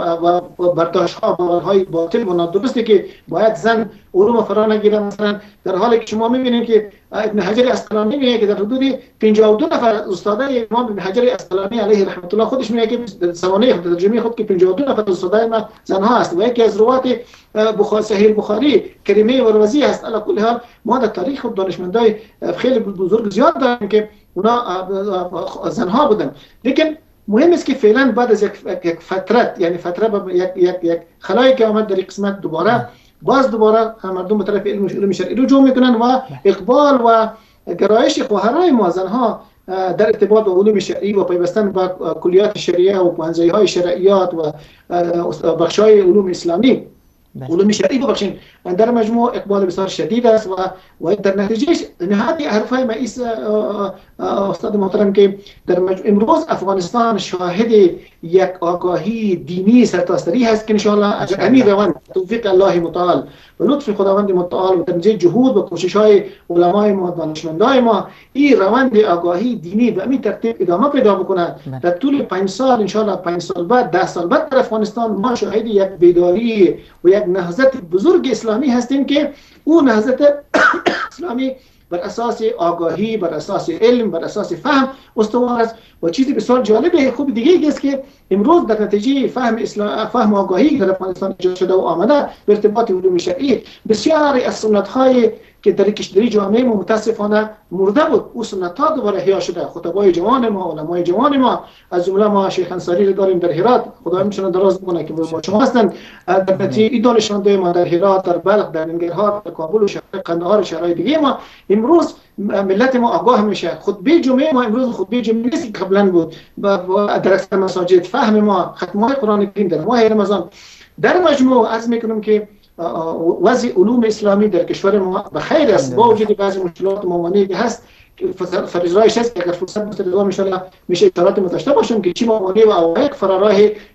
و برداشت‌ها و باورهای باطل و نادرستی که باید زن علوم فرا نگیره. مثلا در حالی که شما می‌بینید که ابن حجر عسقلانی میگه که در حدود 52 نفر استادای امام ابن حجر عسقلانی علیه رحمت الله خودش میگه که در سوانح خود، ترجمه خود که 52 نفر استادای ما زنها است و یکی از روات بخاری، صحیح بخاری، کریمه وروزی است. علی کل حال ما در تاریخ خود دانشمندای خیلی بزرگ زیاد داریم که اونا زنها بودن. لیکن مهم است که فعلا بعد از یک فترت، یعنی فتره یک یک یک خلایی که آمد در قسمت، دوباره باز دوباره مردم به طرف علم شرعی رجوع میکنن و اقبال و گرایش خواهرای ما زنها در ارتباط با علوم شرعی و پیوستن با کلیات شریعه و پوهنځی‌های شرعیات و بخش‌های علوم اسلامی، علوم شرعی ببخشید، در مجموع اقبال بسیار شدید است و در نتیجه نهایت حرفای ما استاد محترم که در مجموع امروز افغانستان شاهد یک آگاهی دینی سرتاسری هست که ان شاء الله اگر همین روند توفیق الله متعال و لطف خداوند متعال و تنظیم جهود و کوشش های علمای ما، دانشمندای ما، این روند آگاهی دینی به همین ترتیب ادامه پیدا بکنه در طول 5 سال ان شاء الله، 5 سال بعد، 10 سال بعد در افغانستان ما شاهد یک بیداری و یک نهضت بزرگ اسلامی هستیم که او نهضت اسلامی بر اساس آگاهی، بر اساس علم، بر اساس فهم استوار است. و چیزی بسیار جالب خوب دیگه است که امروز در نتیجه فهم اسلام، فهم آگاهی در افغانستان ایجاد شده و آمده به ارتباط علوم شرعی، بسیاری از سنت‌های که در کشوری جامعه ما متاسفانه مرده بود، او سنت ها دوباره احیا شده. خطبای جوان ما، علمای جوان ما، از جمله ما شیخ انصاری رو داریم در هرات، خدا میتونه دراز بکنه که با شما هستند. در نتیجه این دانشمندای ما در هرات، در بلخ، در ننگرهار، در کابل و شهر قندهار و شهرهای دیگه ما، امروز ملت ما آگاه میشه. خطبه جمعه ما امروز خطبه جمعه نیست که قبلا بود. در اکثر مساجد فهم ما ختم‌های قرآن کریم در ماه رمضان. در مجموع عرض میکنم که وضع علوم اسلامی در کشور ما به خیر است، با وجود بعضی مشکلات و موانعی که هست. فرضایش هست که اگر فرصت باشه ان شاء الله میشه اشارات ما داشته باشیم که چی موانع و عوائق فراراه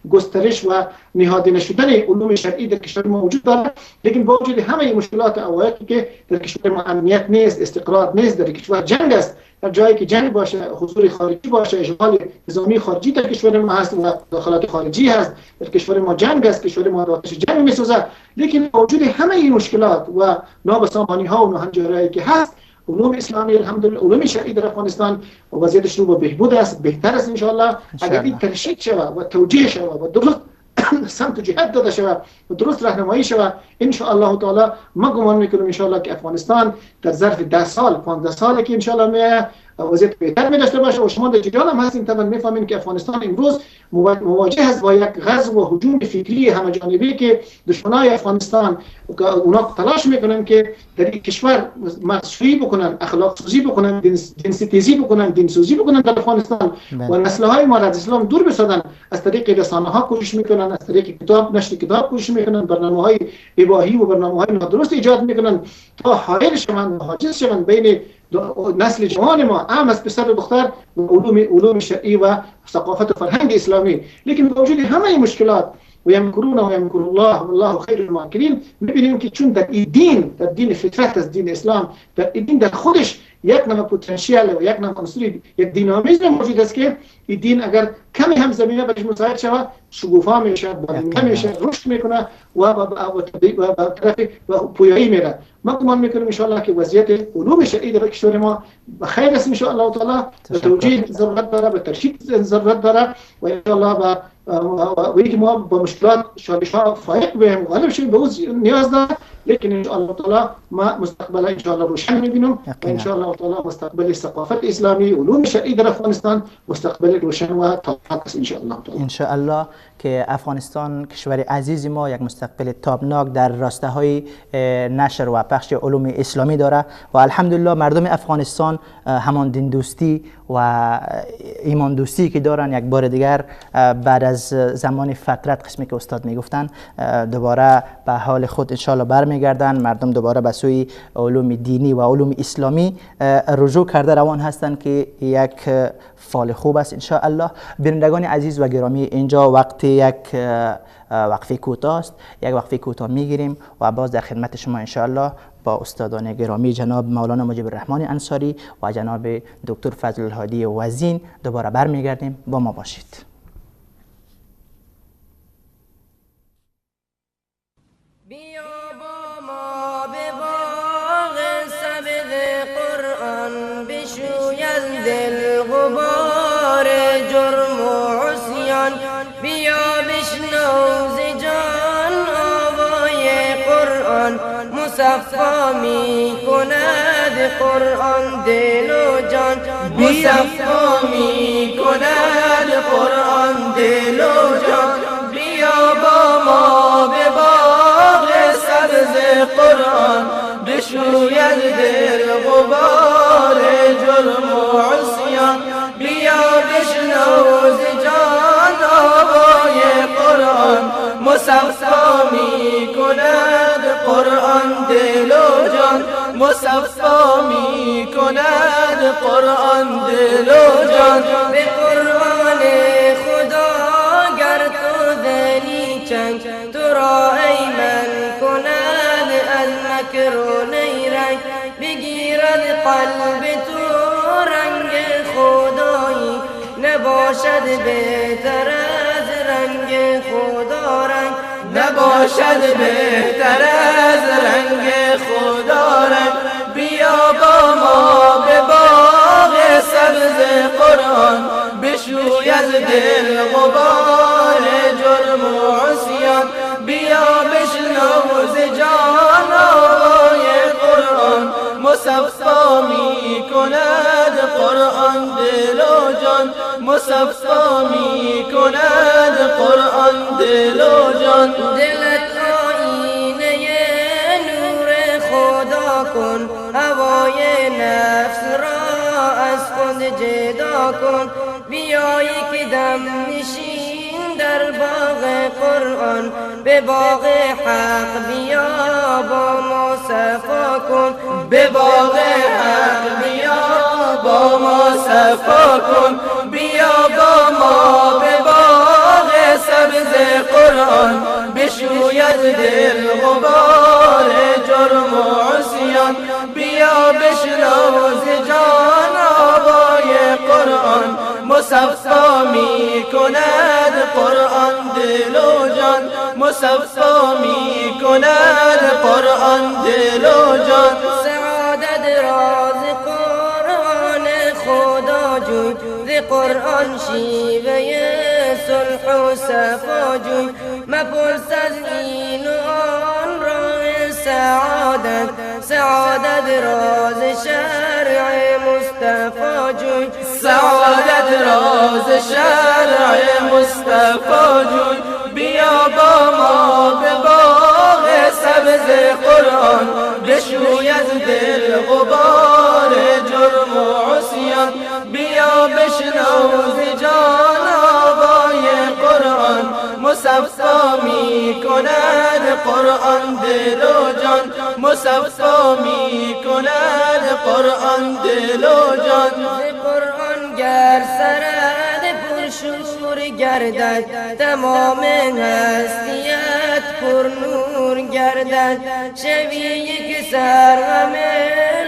گسترش و نهادینه شدن علوم شرعی در کشور ما وجود دارد. لیکن با وجود همه مشکلات و عوائقی که در کشور ما امنیت نیست، استقرار نیست، در کشور جنگ است، در جایی که جنگ باشه، حضور خارجی باشه، اشغال نظامی خارجی در کشور ما هست و دخالت خارجی هست، در کشور ما جنگ است، کشور ما آتش جنگ میسوزه. لیکن با وجود همه این مشکلات و نابسامانی ها و ناهنجاری‌هایی که هست، علوم اسلامی الحمدلله، علوم شرعی در افغانستان وضعیتش رو به بهبود است، بهتر است ان شاء الله. اگر این ترشید شود و توجیه شود و درست سمت و جهت داده شود و درست راهنمایی شود، ان شاء الله تعالی ما گمان میکنم ان شاء الله که افغانستان در ظرف 10 سال 15 سال که ان شاء الله می وضعیت بهتر می داشته باشه. و شما در جریان هم هستین، طبعا میفهمین که افغانستان امروز مواجه است با یک غزو و هجوم فکری همه جانبی که دشمنای افغانستان اونا تلاش میکنن که در این کشور مغزشویی بکنن، اخلاق سوزی بکنن، دین ستیزی بکنن، دین سوزی بکنن در افغانستان و نسل های ما را از اسلام دور بسازن. از طریق رسانه ها کوشش میکنن، از طریق کتاب، نشر کتاب کوشش میکنن، برنامه های اباحی و برنامه های نادرست ایجاد میکنن تا حائل شوند و حاجز شوند بین نسل جوان ما، عام از پسر و دختر، و علوم شرعی و ثقافت و فرهنگ اسلامی. لیکن با وجود همه مشکلات و یمکرون و یمکر الله والله خیر الماکرین، میبینیم که چون در این دین، در دین فطرت از دین اسلام، در این دین در خودش یک نوع پتانسیل و یک نوع عنصر، یک دینامیزم موجود است که این دین اگر کمی هم زمینه برش مساعد شود، شگوفا میشه، بالنده میشه، رشد میکنه و به طرف پویایی میره. ما گمان میکنیم ان شاء الله که وضعیت علوم شرعی در کشور ما بخیر است ان شاء الله تعالی، به توجیه ضرورت داره، به ترشید ضرورت داره و ان شاء الله و اینکه ما با مشکلات چالش ها فائق بهم غالب شیم به او نیاز داره. لیکن ان شاء الله تعالی ما مستقبل ان شاء الله روشن میبینیم و ان شاء الله تعالی مستقبل ثقافت اسلامی، علوم شرعی در افغانستان مستقبل روشن و تابناک است ان شاء الله تعالی. ان شاء الله که افغانستان کشور عزیز ما یک مستقبل تابناک در راسته‌های نشر و پخش علوم اسلامی داره و الحمدلله مردم افغانستان همان دین دوستی و ایمان دوستی که دارن یک بار دیگر بعد از زمان فترت قسمی که استاد میگفتن دوباره به حال خود انشالله برمیگردن. مردم دوباره به سوی علوم دینی و علوم اسلامی رجوع کرده روان هستند که یک فال خوب است انشاءالله. بینندگان عزیز و گرامی، اینجا وقت یک وقفه کوتاه است، یک وقفه کوتاه میگیریم و باز در خدمت شما انشاءالله با استادان گرامی جناب مولانا مجیب الرحمن انصاری و جناب دکتر فضل الهادی وزین دوباره برمیگردیم. با ما باشید. بیا با ما به باغ سبز قرآن، بشوید دل غبار جرم و عصیان، بیا بشنو ز جان آوای قرآن، مصفا می کند قرآن دل و جان، مصفا می کند قرآن دل و جان، بیا با ما به باغ سبز قرآن، بشوید دل غبار جرم و عصیان، بیا بشنو ز جان آوای قرآن، مصفا می کند قرآن دل و جان، مصفا می کند قرآن دل و جان، به قرآن خدا گر تو زنی چنگ، تو را ایمن کند از مکر و نیرنگ، بگیرد قلب تو رنگ خدایی، نباشد بهتر از رنگ خدا رنگ، نباشد بهتر از رنگ خدا رنگ، بیا با ما به باغ سبز قرآن، بشوی از دل غبار جرم و عصیان، بیا بشنو ز جان آوای قرآن، قرآن دل و جان. دلت آینه نور خدا کن، هوای نفس را از خود جدا کن. بیا یک دم نشین در باغ قرآن، به باغ حق بیا با ما صفا کن. به باغ حق بیا با ما صفا کن، بیا با ما به باغ سبز قرآن. بشوید دل غبار جرم و عصیان، بیا بشنو ز جان آوای قرآن. مصفا می کند قرآن دل و جان، مصفا می کند قرآن دل و جان. سعادت راز قرآن خدا جوی، ز قرآن شیوه صلح و صفا جوی. مپرس از این و آن راه سعادت، سعادت راز شرع مصطفی جوی. سعادت راز شرع مصطفی جوی. بیا با ما به باغ سبز قرآن، بشوید دل غبار جرم و عصیان. بیا بشنو ز جان آوای قرآن، مصفا می کند قرآن دل و جان. مصفا می کند قرآن دل و جان. قرآن گر سرد پرشور گردد، تمام هستیت پر نور گردد. شوی یک سرغم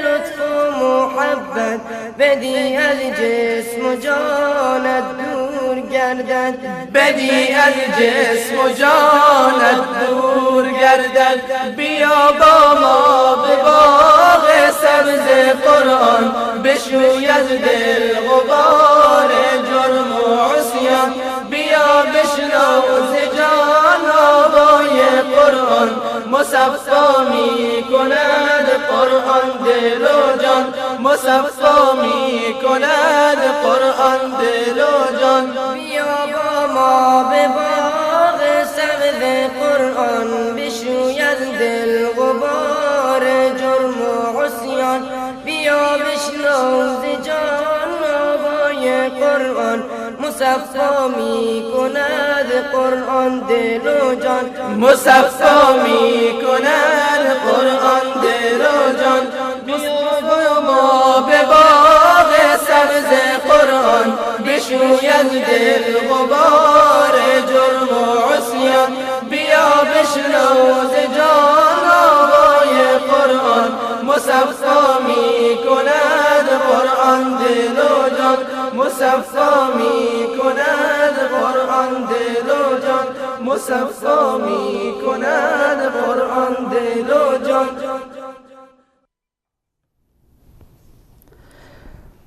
لطف و محبت، بدی از جسم و جانت دور گردد. بدی از جسم و جانت دور گردد. بیا با ما به باغ سبز قرآن، بشوید دل غبار جرم و عصیان. بیا بشنو ز جان آوای قرآن، مصفا می کند قرآن دل و جان. مصفا می کند قرآن دل و جان. بیا با ما به باغ سبز قرآن، بشوید دل غبار جرم و عصیان. بیا بشنو ز جان آوای قرآن، مصفا می کند قرآن دل و جان. مصفا می کند قرآن دل و جان. بیا ما به باغ سبز قرآن، بشوید دل غبار جرم و عصیان. بیا بشنو ز جان آوای قرآن، مصفا می کند قرآن دل و جان. مصفا می کند قرآن دل و جان. مصفا می کند قرآن دل و جان.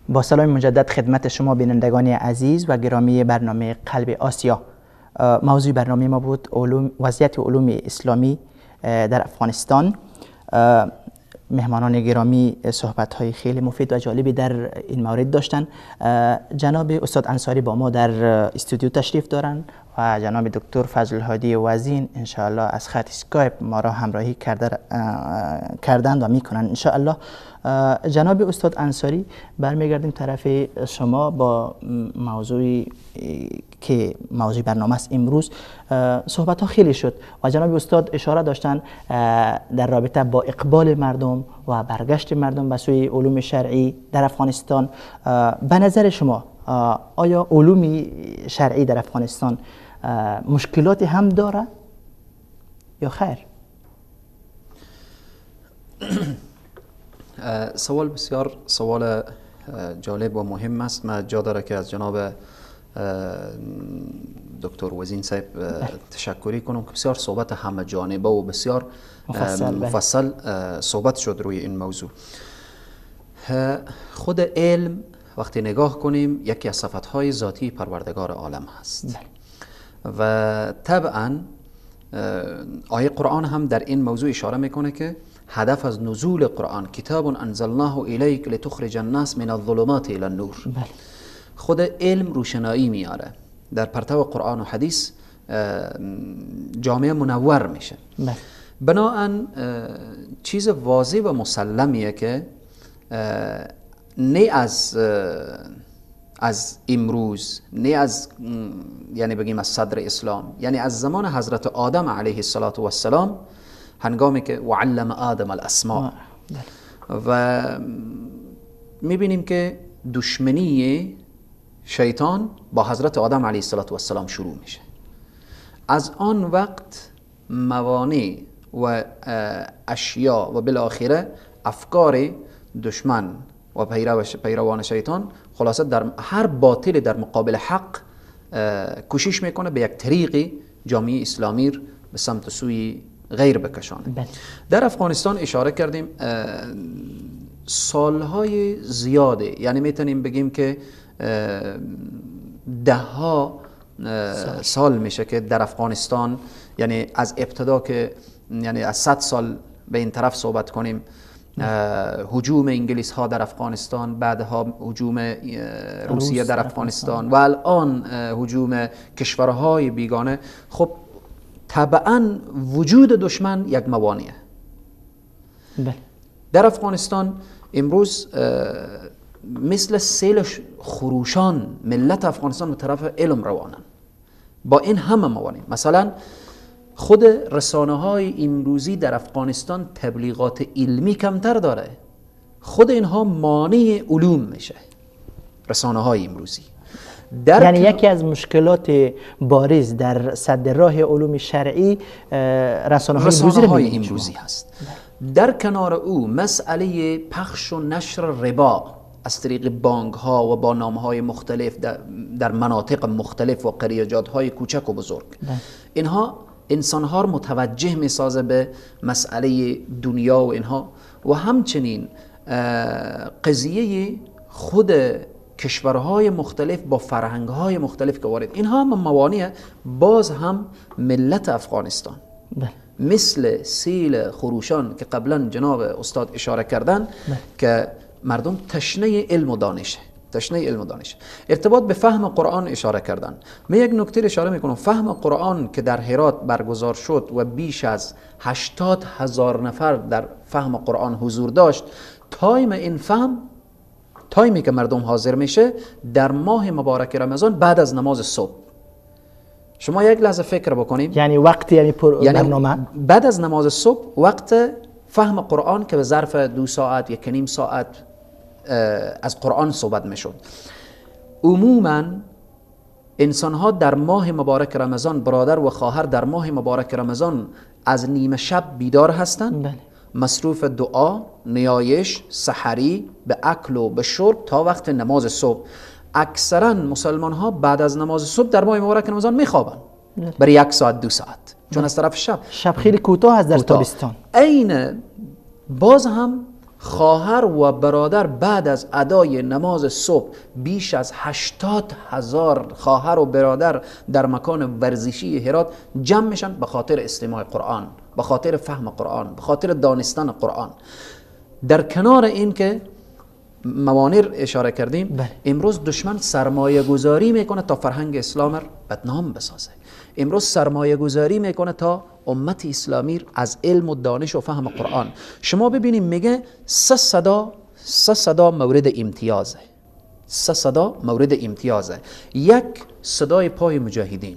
با سلام مجدد خدمت شما بینندگان عزیز و گرامی برنامه قلب آسیا. موضوع برنامه ما بود وضعیت علوم اسلامی در افغانستان. مهمانان گرامی صحبت‌های خیلی مفید و جالبی در این مورد داشتن. جناب استاد انصاری با ما در استودیو تشریف دارند و جناب دکتر فضل الهادی وزین انشاءالله از خط اسکایپ ما را همراهی کردند و میکنند انشاءالله. جناب استاد انصاری، برمیگردیم طرف شما با موضوعی که موضوع برنامه است امروز. صحبت ها خیلی شد و جناب استاد اشاره داشتن در رابطه با اقبال مردم و برگشت مردم به سوی علوم شرعی در افغانستان. به نظر شما آیا علوم شرعی در افغانستان مشکلاتی هم داره یا خیر؟ سوال بسیار سوال جالب و مهم است. من جا داره که از جناب دکتر وزین صاحب تشکری کنم که بسیار صحبت همه جانبه و بسیار مفصل صحبت شد روی این موضوع. خود علم وقتی نگاه کنیم یکی از صفتهای ذاتی پروردگار عالم هست و طبعا آیه قرآن هم در این موضوع اشاره میکنه که هدف از نزول قرآن کتاب انزلناه الیک لتخرج الناس من الظلمات الى النور. خود علم روشنایی میاره. در پرتو قرآن و حدیث جامعه منور میشه. بناهن چیز واضح و مسلمیه که نه از امروز، نه از یعنی بگیم از صدر اسلام، یعنی از زمان حضرت آدم علیه السلام، هنگامی که وعلم آدم الاسماء، و میبینیم که دشمنی شیطان با حضرت آدم علیه السلام شروع میشه. از آن وقت موانع و اشیا و بالاخره افکار دشمن و پیروان شیطان، خلاصه در هر باطل در مقابل حق کوشش میکنه به یک طریقی جامعه اسلامی به سمت سوی غیر بکشانه. در افغانستان اشاره کردیم سالهای زیاده، یعنی میتونیم بگیم که ده ها سال میشه که در افغانستان، یعنی از ابتدا که یعنی از 100 سال به این طرف صحبت کنیم، هجوم انگلیس ها در افغانستان، بعدها هجوم روسیه در افغانستان و الان هجوم کشورهای بیگانه، خب طبعا وجود دشمن یک موانعه. در افغانستان امروز مثل سیل خروشان ملت افغانستان به طرف علم روانن با این همه موانع. مثلا خود رسانه های امروزی در افغانستان تبلیغات علمی کمتر داره، خود اینها مانع علوم میشه، رسانه های امروزی. یعنی یکی از مشکلات بارز در سد راه علوم شرعی رسانه های امروزی هست. در کنار او مسئله پخش و نشر ربا از طریق بانک ها و با نام های مختلف در مناطق مختلف و قریجات های کوچک و بزرگ، اینها انسان ها رو متوجه می سازه به مسئله دنیا و اینها، و همچنین قضیه خود کشورهای مختلف با فرهنگهای مختلف که وارد، اینها هم موانع. باز هم ملت افغانستان مثل سیل خروشان که قبلا جناب استاد اشاره کردن که مردم تشنه علم و دانشه، تشنه علم و دانش. ارتباط به فهم قرآن اشاره کردن، من یک نکته اشاره میکنم. فهم قرآن که در هرات برگزار شد و بیش از 80,000 نفر در فهم قرآن حضور داشت، time این فهم، time ی که مردم حاضر میشه در ماه مبارک رمضان بعد از نماز صبح. شما یک لحظه فکر بکنیم، یعنی وقت، یعنی برنامه بعد از نماز صبح وقت فهم قرآن که به ظرف 2 ساعت 1.5 ساعت از قرآن صحبت میشد. عموما انسان ها در ماه مبارک رمضان، برادر و خواهر در ماه مبارک رمضان از نیمه شب بیدار هستند، بله. مصروف دعا، نیایش، سحری، به اکل و به شرب تا وقت نماز صبح. اکثرا مسلمان ها بعد از نماز صبح در ماه مبارک رمضان میخوابن برای 1 ساعت 2 ساعت، چون از طرف شب خیلی کوتاه است در تابستان. عین باز هم خواهر و برادر بعد از ادای نماز صبح بیش از 80,000 خواهر و برادر در مکان ورزشی هرات جمع میشن به خاطر استماع قرآن، به خاطر فهم قرآن، به خاطر دانستن قرآن. در کنار این که موانع اشاره کردیم، بله. امروز دشمن سرمایه گذاری میکنه تا فرهنگ اسلام را بدنام بسازه. امروز سرمایه گذاری میکنه تا امت اسلامی از علم و دانش و فهم قرآن. شما ببینیم میگه سه صدا مورد امتیازه، سه صدا مورد امتیازه. یک، صدای پای مجاهدین،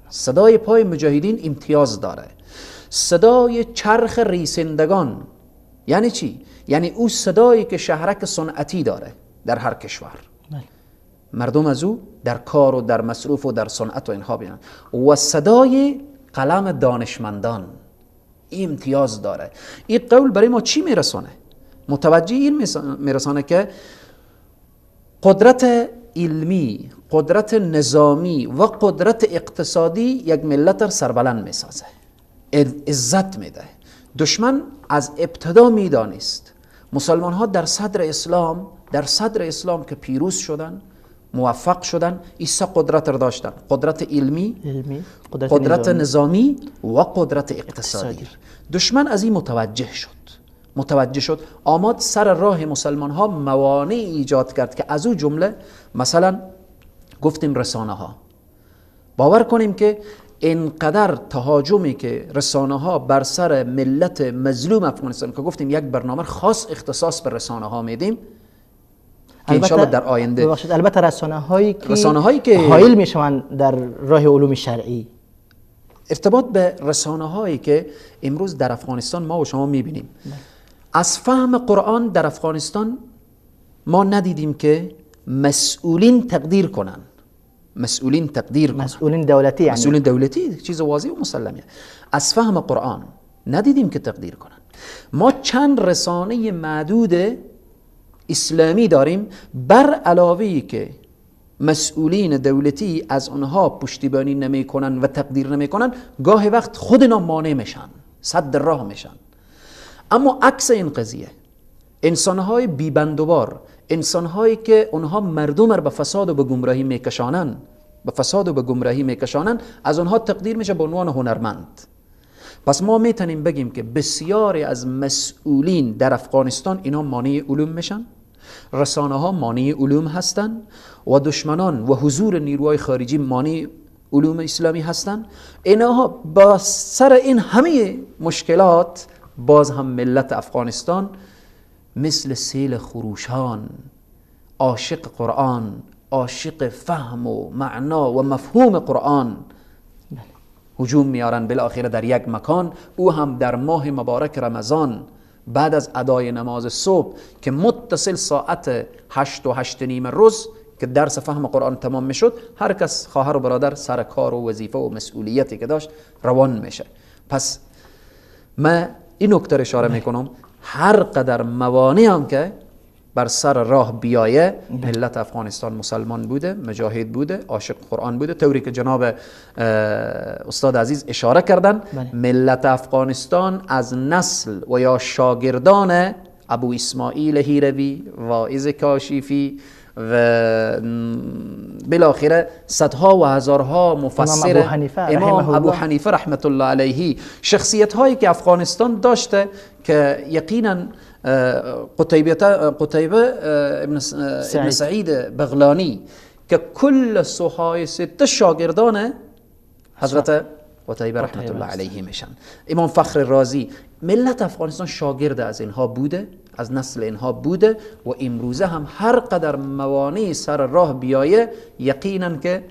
صدای پای مجاهدین امتیاز داره. صدای چرخ ریسندگان یعنی چی؟ یعنی او صدایی که شهرک صنعتی داره در هر کشور، مردم از او در کار و در مصروف و در صنعت و اینها بینن. و صدای قلم دانشمندان امتیاز داره. این قول برای ما چی میرسانه؟ متوجه این میرسانه که قدرت علمی، قدرت نظامی و قدرت اقتصادی یک ملت را سربلند میسازه، عزت میده. دشمن از ابتدا میدانست مسلمان ها در صدر اسلام که پیروز شدن، موفق شدن، این سه قدرت را داشتن: قدرت علمی، قدرت نظامی و قدرت اقتصادی. دشمن از این متوجه شد، آمد سر راه مسلمان ها موانع ایجاد کرد که از او جمله مثلا گفتیم رسانه ها، باور کنیم که اینقدر تهاجمی که رسانه ها بر سر ملت مظلوم افغانستان که گفتیم یک برنامه خاص اختصاص به رسانه ها میدیم که انشالله در آینده، البته رسانه هایی که حایل میشوند در راه علوم شرعی، ارتباط به رسانه هایی که امروز در افغانستان ما و شما میبینیم، از فهم قرآن در افغانستان ما ندیدیم که مسئولین تقدیر کنن، مسئولین تقدیر کنن، مسئولین دولتی، یعنی مسئولین دولتی، چیز واضح و مسلمیه. از فهم قرآن ندیدیم که تقدیر کنن. ما چند رسانه معدود اسلامی داریم، بر علاوه که مسئولین دولتی از آنها پشتیبانی نمی کنن و تقدیر نمی کنن، گاهی وقت خودنا مانع میشن، سد راه میشن. اما عکس این قضیه، انسانهای بیبندوبار، انسانهایی که اونها مردم را به فساد و به گمراهی میکشانن، به فساد و به گمراهی میکشانن، از اونها تقدیر میشه به عنوان هنرمند. پس ما میتونیم بگیم که بسیاری از مسئولین در افغانستان اینا مانع علوم میشن، رسانه ها مانع علوم هستن و دشمنان و حضور نیروهای خارجی مانع علوم اسلامی هستن. اینها با سر این همه مشکلات باز هم ملت افغانستان مثل سیل خروشان عاشق قرآن، عاشق فهم و معنا و مفهوم قرآن هجوم میارن بالاخره در یک مکان، او هم در ماه مبارک رمضان بعد از ادای نماز صبح که متصل ساعت 8:30 روز که درس فهم قرآن تمام میشد، هر کس خواهر و برادر سر کار و وظیفه و مسئولیتی که داشت روان میشه. پس من این نکته اشاره میکنم، هر قدر موانع هم که بر سر راه بیایه، ملت افغانستان مسلمان بوده، مجاهد بوده، عاشق قرآن بوده، طوری که جناب استاد عزیز اشاره کردن. ملت افغانستان از نسل و یا شاگردان ابو اسماعیل هیروی، واعظ کاشیفی و بالاخره صدها و هزارها مفسر، امام ابو حنیفه رحمت الله علیه، شخصیت هایی که افغانستان داشته که یقینا قتیبه ابن سعید بغلانی که کل صحای 6 شاگردان حضرت قتیبه رحمت الله علیه میشن، امام فخر رازی، ملت افغانستان شاگرد از اینها بوده، از نسل اینها بوده و امروزه هم هر قدر موانع سر راه بیایه یقینا که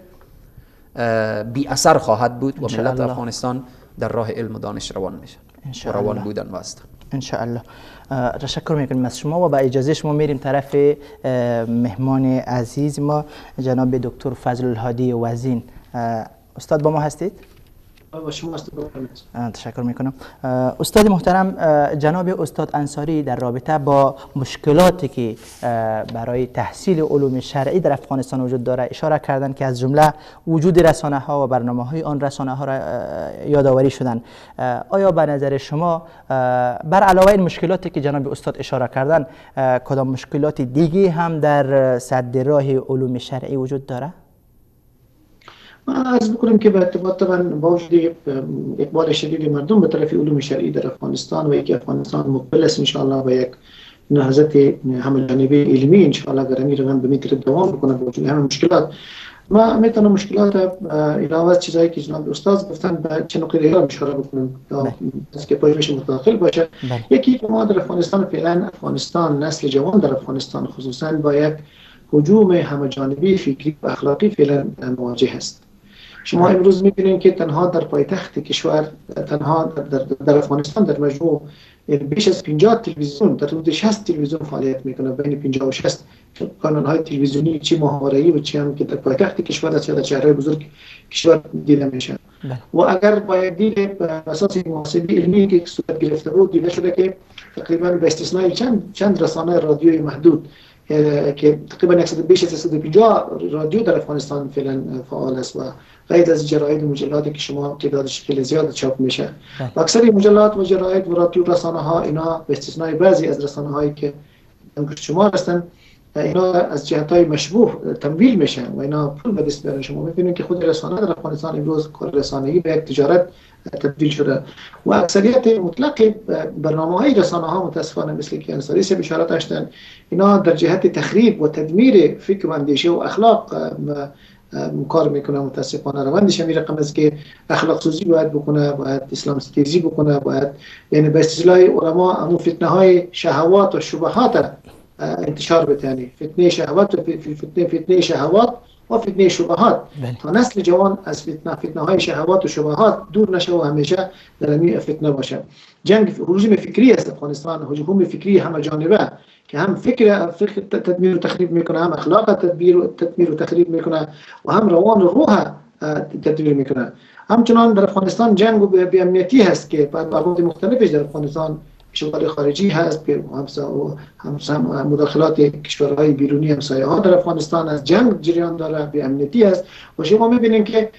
بی اثر خواهد بود و ملت افغانستان در راه علم و دانش روان میشه و روان بودن و هستن انشاءالله. تشکر میکنیم از شما و با اجازه شما میریم طرف مهمان عزیز ما جناب دکتر فضل الهادی وزین. استاد با ما هستید؟ با شما هستم. تشکر میکنم. استاد محترم، جناب استاد انصاری در رابطه با مشکلاتی که برای تحصیل علوم شرعی در افغانستان وجود داره اشاره کردند که از جمله وجود رسانه ها و برنامه های آن رسانه ها را یادآوری شدند. آیا به نظر شما بر علاوه این مشکلاتی که جناب استاد اشاره کردند کدام مشکلات دیگه هم در سد راه علوم شرعی وجود داره؟ من عرض بکنم که به ارتباط طبعا با وجود اقبال شدید مردم به طرف علوم شرعی در افغانستان و یکی افغانستان مقبل است انشاءالله به یک نهضت همه جانبه علمی انشاءالله اگر همین روند به میتره دوام بکنه با وجود همه مشکلات، ما میتونم مشکلات علاوه از چیزایی که جناب استاد گفتن به چه نکته دیگه اشاره بکنم تا که پایش متداخل باشه. یکی که ما در افغانستان فعلا افغانستان نسل جوان در افغانستان خصوصا با یک هجوم همه جانبی فکری و اخلاقی فعلا مواجه است. شما امروز می‌بینید که تنها در پایتخت کشور، تنها در افغانستان در مجموع بیش از 50 تلویزیون، در حدود 60 تلویزیون فعالیت میکنه، بین 50 و 60 کانال‌های تلویزیونی چه ماهواره‌ای و چه هم که در پایتخت کشور است یا در شهرهای بزرگ کشور دیده میشه. و اگر باید دید بر اساس محاسبه علمی که صورت گرفته بود دیده شده که تقریبا به استثنای چند رسانه رادیویی محدود که تقریبا 150 رادیو در افغانستان فعلا فعال است و غیر از جراید و مجلاتی که شما تعدادش خیلی زیاد چاپ میشه و اکثر مجلات و جراید و رادیو رسانه ها اینا به استثنای بعضی از رسانه هایی که شما هستن اینا از جهت های مشبوه تمویل میشن و اینا پول به دست میارن. شما میبینید که خود رسانه در افغانستان امروز کار رسانه‌ای به یک تجارت تبدیل شده و اکثریت مطلق برنامه های رسانه ها متاسفانه مثل که انصاری سه اشاره داشتن اینا در جهت تخریب و تدمیر فکر و اندیشه و اخلاق کار میکنه. متاسفانه روندش همین رقم است که اخلاق سوزی باید بکنه، باید اسلام ستیزی بکنه، باید یعنی به اصطلاح علما همون فتنه های شهوات و شبهات انتشار بده، یعنی فتنه شهوات و فتنه شهوات و فتنه شبهات، تا نسل جوان از فتنه های شهوات و شبهات دور نشه و همیشه در همین فتنه باشه. جنگ هجوم فکری است افغانستان، هجوم فکری همه جانبه که هم فکر تدمیر و تخریب میکنه، هم اخلاق تدمیر و تخریب میکنه و هم روان و روح تدمیر میکنه. همچنان در افغانستان جنگ و بی‌امنیتی هست که بعد ابعاد مختلفش در افغانستان، اشغال خارجی هست، هم مداخلات کشورهای بیرونی همسایه ها در افغانستان از جنگ جریان داره، بی‌امنیتی هست و شما میبینید که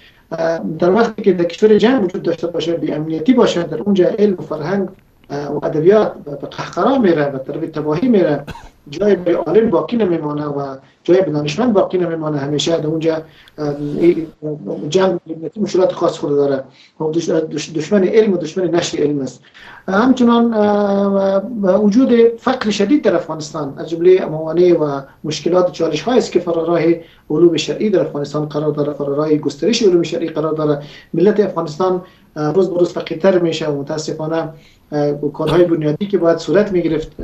در وقتی که در کشور جنگ وجود داشته باشه، بی‌امنیتی باشه، در اونجا علم و فرهنگ و ادبیات به قهقرا میره، به طرف تباهی میره، جای به عالم باقی نمیمانه و جای به دانشمند باقی نمیمانه. همیشه در اونجا جنگ مشکلات خاص خود داره، دشمن علم و دشمن نشر علم است. همچنان وجود فقر شدید در افغانستان از جمله موانع و مشکلات و چالش هایی است که فراراه علوم شرعی در افغانستان قرار داره، فراراه گسترش علوم شرعی قرار داره. ملت افغانستان روز به روز فقیرتر میشه و متاسفانه کارهای بنیادی که باید صورت میگرفت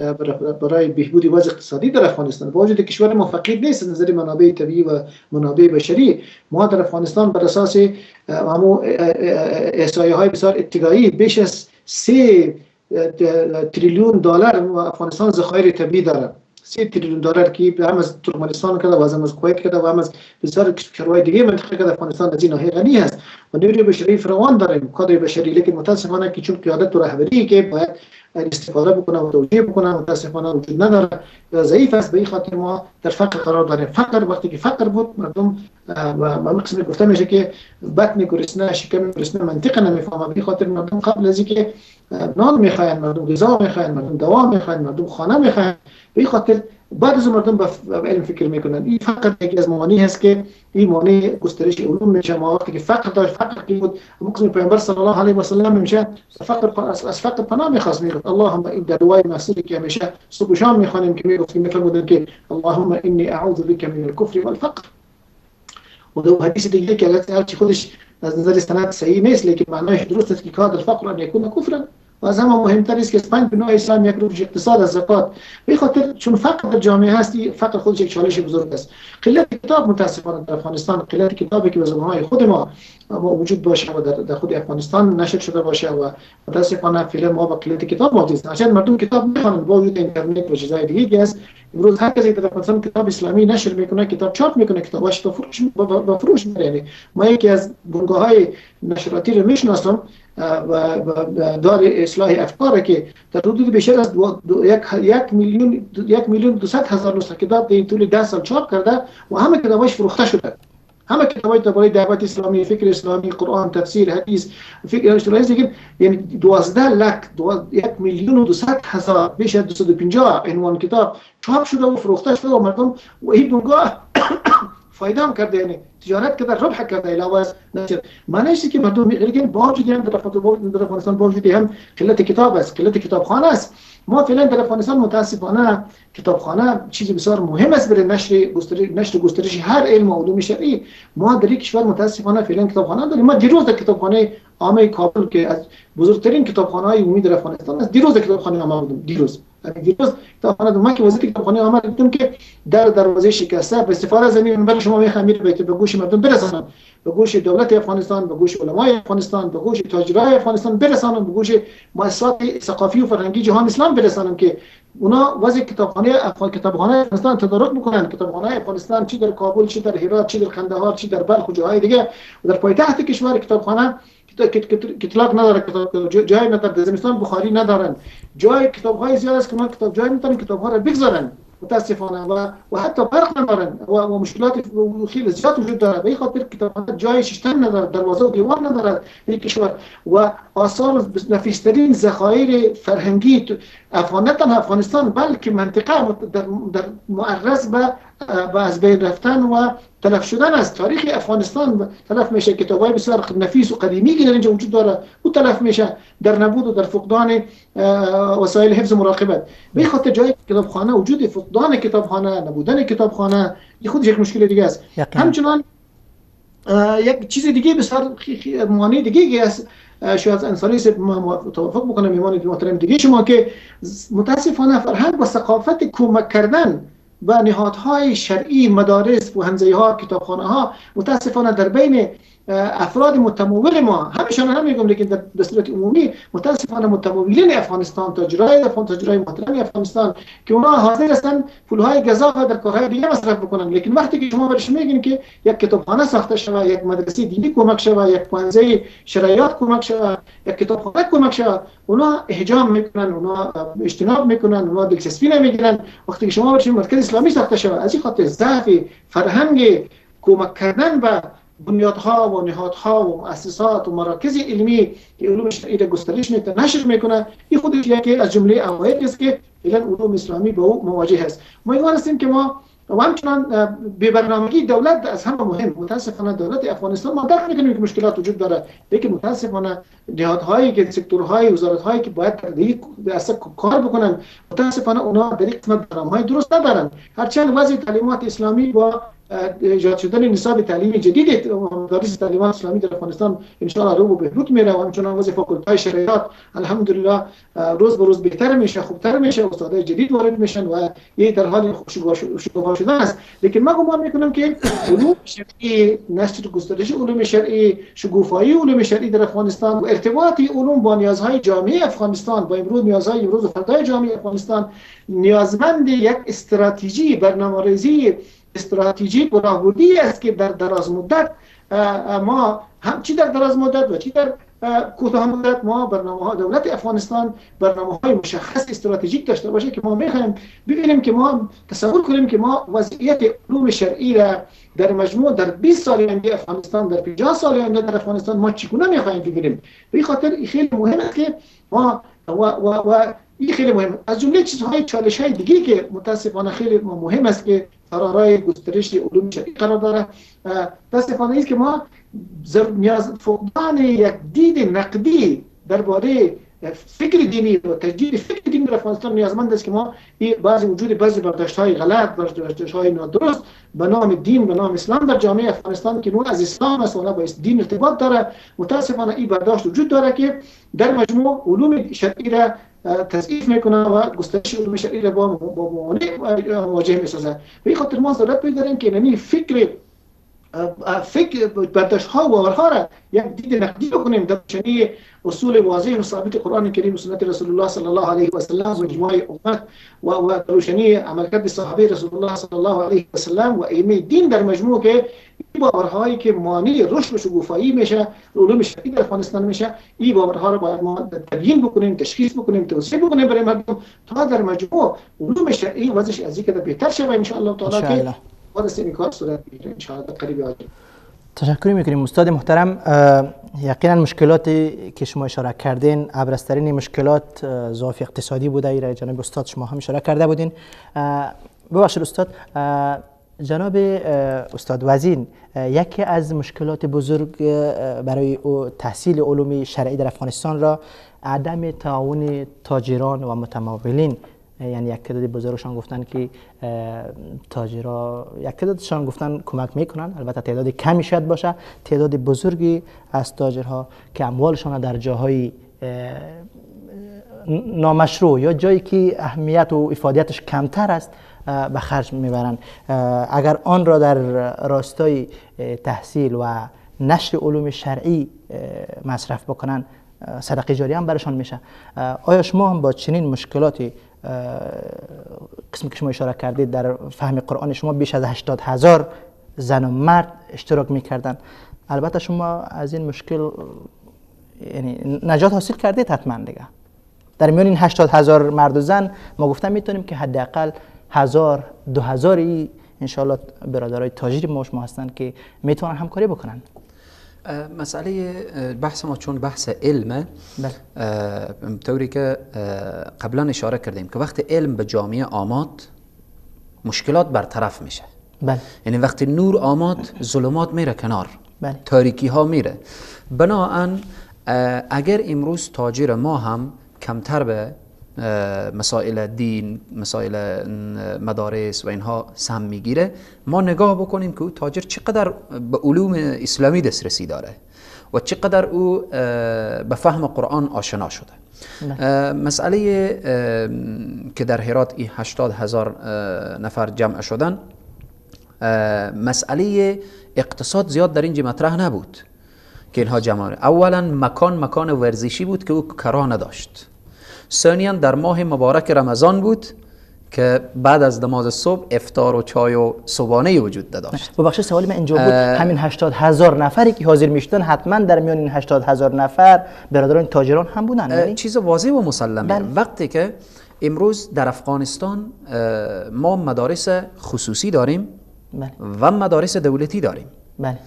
برای بهبود وضع اقتصادی در افغانستان، با وجود کشور ما فقیر نیست از نظر منابع طبیعی و منابع بشری، ما در افغانستان بر اساس همو احصایه های بسیار ابتدایی بیش از 3 تریلیون دلار افغانستان ذخایر طبیعی داره. 3 تریلیون دلار که هم از ترکمنستان کرده و هم از کویت کرده و هم از بسیار کشورهای دیگه منطقه کرده. افغانستان از این ناحیه غنی است و نیروی بشری فراوان داریم، کادر بشری، لیکن متاسفانه که چون قیادت و رهبری که باید استفاده بکنه و توجیه بکنه متاسفانه وجود نداره یا ضعیف است. به این خاطر ما در فقر قرار داریم. فقر وقتی که فقر بود مردم و قسم گفته میشه که بطن گرسنه شکم گرسنه منطقه نمیفهمه. به این خاطر مردم قبل از اینکه نان میخواین، مردم غذا میخواین، مردم دوا میخواین، مردم خانه میخواین. به این خاطر بعد از مردم به علم فکر میکنن. این فقر یکی از موانع هست که این مانع گسترش علوم میشه. ما وقتی که فقر داشت، فقر که بود، مقصود پیامبر صلی الله علیه و سلم میشه فقر از فقر پناه میخواست، میگفت اللهم این در دعای محصولی که همیشه صبح و شام میخوانیم که میگفت، میفرمودن که اللهم انی اعوذ بک من الکفر والفقر. و دو حدیث دیگه که هرچی خودش از نظر سند صحیح نیست لیکن معنایش درست است که کاد الفقر ان یکون کفرا. و از همه مهمتر است که 5 بنای اسلام یک روش اقتصاد از زکات. به خاطر چون فقر در جامعه هست، فقر خودش یک چالش بزرگ است. قلت کتاب متاسفانه در افغانستان، قلت کتابی که به زبان‌های خود ما وجود باشه و در خود افغانستان نشر شده باشه و متاسفانه فعلا ما با قلت کتاب مواجه هستیم. عشان مردم کتاب میخوانند با وجود اینترنت و چیزهای دیگه که است. امروز هر کسی در افغانستان کتاب اسلامی نشر میکنه، کتاب چاپ میکنه، کتاباش به فروش با فروش میره. یعنی ما یکی از بنگاه‌های نشراتی رو میشناسم و دار اصلاح افکار که در حدود بیشتر از 1,200,000 نسخه کتاب در طول 10 سال چاپ کرده و همه کتاباش فروخته شده. همه کتابای درباره دعوت اسلامی، فکر اسلامی، قرآن، تفسیر، حدیث، فکر اجتماعی دیگه، یعنی 12 لک 1,200,000 بیش از 250 عنوان کتاب چاپ شده و فروخته شده و مردم و این بنگاه فایده هم کرده، یعنی تجارت کرده، ربح کرده علاوه از نشر. معنیش که مردم لیکن با وجود هم در افغانستان با وجود هم قلت کتاب است، قلت کتابخانه است. ما فعلا در افغانستان متاسفانه کتابخانه چیز بسیار مهم است برای نشر گسترش هر علم و علوم شرعی. ما در یک کشور متاسفانه فعلا کتابخانه نداریم. ما دیروز در کتابخانه عامه کابل که از بزرگترین کتابخانه‌های عمومی در افغانستان است، دیروز در کتابخانه عامه بودم. دیروز کتابخانه ما که وزیر کتابخانه عامه دیدم که در دروازه شکسته به استفاده از این منبر شما میخوام به گوش مردم برسانم، به گوش دولت افغانستان، به گوش علمای افغانستان، به گوش تاجرای افغانستان برسانم، به گوش مؤسسات ثقافی و فرهنگی جهان اسلام برسانم که اونا وضع کتابخانه افغانستان تدارک میکنن. کتابخانه افغانستان چی در کابل، چی در هرات، چی در قندهار، چی در بلخ و جاهای دیگه و در پایتخت کشور کتابخانه کتاب نداره، کتاب جای نداره، در زمستان بخاری ندارن، جای کتاب‌های زیاد است که ما کتاب جای نمیتونن کتاب‌ها را بگذارن متاسفانه و حتی برق ندارن و مشکلات خیلی زیاد وجود داره. به این خاطر کتابخانه جای ششتن نداره، دروازه و دیوار نداره در کشور و آثار نفیسترین ذخایر فرهنگی افغان نه تنها افغانستان بلکه منطقه در معرض به از بین رفتن و تلف شدن است. تاریخ افغانستان تلف میشه، کتاب‌های بسیار نفیس و قدیمی که در اینجا وجود داره او تلف میشه در نبود و در فقدان وسایل حفظ و مراقبت. به خاطر جای کتابخانه وجود فقدان کتابخانه، نبودن کتابخانه، این خودش یک مشکل دیگه است. همچنان یک چیز دیگه بسیار مانع دیگه که است، شاید انصاری توافق بکنم میمان محترم دیگه شما، که متاسفانه فرهنگ و ثقافت کمک کردن به نهادهای شرعی، مدارس، پوهنځی‌ها، کتابخانه ها متاسفانه در بین افراد متمول ما، همیشه هم میگم لیکن در صورت عمومی متاسفانه متمولین افغانستان، تاجرای محترم افغانستان که اونا حاضر هستن پولهای گزاف در کارهای دیگه مصرف بکنن، لیکن وقتی که شما برش میگین که یک کتابخانه ساخته شود، یک مدرسه دینی کمک شود، یک پوهنځی شرعیات کمک شود، یک کتابخانه کمک شود، اونا احجام میکنن، اونا اجتناب میکنن، اونا دلچسپی نمیگیرن. وقتی که شما برش مرکز اسلامی ساخته شود، از این خاطر ضعف فرهنگ کمک کردن به بنیادها و نهادها و مؤسسات و مراکز علمی که علوم شرعی را گسترش میده، نشر میکنه، این خودش یکی از جمله عوائق است که فعلا علوم اسلامی با او مواجه است. ما ایمان هستیم که ما و همچنان بی برنامگی دولت از همه مهم. متاسفانه دولت افغانستان ما درک میکنیم که مشکلات وجود داره، لیکن متاسفانه نهادهایی که سکتورهای وزارت‌هایی که باید در اصل کار بکنن، متاسفانه اونا در این قسمت برنامه‌های درست ندارن. هرچند وضع تعلیمات اسلامی با ایجاد شدن نصاب تعلیمی جدید مدارس تعلیمات اسلامی در افغانستان ان شاء الله رو به بهبود میره و همچنان وضع فاکولت‌های شرعیات الحمدلله روز به روز بهتر میشه، خوبتر میشه، استادای جدید وارد میشن و یه در حال شکوفا شدن است. لیکن من گمان میکنم که علوم شرعی، نشر گسترش علوم شرعی، شکوفایی علوم شرعی در افغانستان و ارتباط علوم با نیازهای جامعه افغانستان، با امروز نیازهای امروز و فردای جامعه افغانستان، نیازمند یک استراتژی، برنامه‌ریزی استراتژیک و راهبردی است که در دراز مدت ما هم چی در دراز مدت و چی در کوتاه مدت ما برنامه‌ها دولت افغانستان برنامه‌های مشخص استراتژیک داشته باشه که ما می‌خوایم ببینیم که ما تصور کنیم که ما وضعیت علوم شرعی را در مجموع در 20 سال آینده افغانستان، در 50 سال آینده در افغانستان ما چگونه می‌خوایم ببینیم. به این خاطر خیلی مهم است که ما و این خیلی مهم. از جمله چیزهای چالش‌های دیگه که متاسفانه خیلی مهم است که قرارهای گسترش علوم شرعی قرار داره، متاسفانه است که ما نیاز فقدان یک دید نقدی درباره فکر دینی و تجدید فکر دینی در افغانستان نیازمند است که ما بعضی وجود بعضی برداشت‌های غلط، برداشت‌های نادرست به نام دین، به نام اسلام در جامعه افغانستان که نه از اسلام است و نه با دین ارتباط داره، متاسفانه این برداشت وجود داره که در مجموع علوم شرعی را تضعیف میکنه و گسترش علوم شرعی را با موانع مواجه میسازه. به این خاطر ما ضرورت داریم که یعنی فکر برداشت ها و باورها را یک دید نقدی بکنیم در روشنی اصول واضح و ثابت قرآن کریم و سنت رسول الله صلی الله علیه و سلم و اجماع امت و روشنی عملکرد صحابه رسول الله صلی الله علیه و سلم و ائمه دین در مجموع، که این باورهایی که مانع رشد و شکوفایی میشه علوم شرعی در افغانستان میشه، این باورها را باید ما تبیین بکنیم، تشخیص بکنیم، توضیح بکنیم برای مردم تا در مجموع علوم شرعی وضعش از این بهتر شه ان شاء الله تعالی که این کار صورت بگیره ان شاء الله قریب عاجل. تشکر میکنیم استاد محترم. یقینا مشکلاتی که شما اشاره کردین ابرزترین مشکلات ضعف اقتصادی بوده، ایره جناب استاد شما هم اشاره کرده بودین. ببخشید استاد، جناب استاد وزین، یکی از مشکلات بزرگ برای تحصیل علوم شرعی در افغانستان را عدم تعاون تاجران و متمولین، یعنی یک تعداد بزرگشان گفتن که تاجرها، یک تعدادشان گفتن کمک میکنن، البته تعداد کمی شاید باشه، تعداد بزرگی از تاجرها که اموالشان در جاهای نامشروع یا جایی که اهمیت و افادیتش کمتر است به خرج میبرن. اگر آن را در راستای تحصیل و نشر علوم شرعی مصرف بکنن، صدقه جاریه هم برشان میشه. آیا شما هم با چنین مشکلاتی قسمی که شما اشاره کردید در فهم قرآن شما بیش از 80,000 زن و مرد اشتراک میکردن، البته شما از این مشکل یعنی نجات حاصل کردید حتما دیگه؟ در میان این 80,000 مرد و زن ما گفتم میتونیم که حداقل 1000 2000 انشاءالله برادرای تاجر ما شما هستن که میتونن همکاری بکنن. مسئله بحث ما چون بحث علمه، بله. طوری که قبلا اشاره کردیم که وقتی علم به جامعه آماد مشکلات برطرف میشه، بله. یعنی وقتی نور آماد ظلمات میره کنار، بله. تاریکی ها میره. بناهن اگر امروز تاجر ما هم کمتر به مسائل دین، مسائل مدارس و اینها سهم میگیره، ما نگاه بکنیم که او تاجر چقدر به علوم اسلامی دسترسی داره و چقدر او به فهم قرآن آشنا شده. مسئله که در هرات 80,000 نفر جمع شدن، مسئله اقتصاد زیاد در اینجا مطرح نبود که اینها جمع. اولا مکان ورزشی بود که او کرا نداشت. ثانیا در ماه مبارک رمضان بود که بعد از نماز صبح افطار و چای و صبحانه وجود نداشت. ببخشید سوال من اینجا بود، همین 80,000 نفری که حاضر میشدن حتما در میان این 80,000 نفر برادران تاجران هم بودن؟ چیز واضح و مسلمه. وقتی که امروز در افغانستان ما مدارس خصوصی داریم و مدارس دولتی داریم. بله.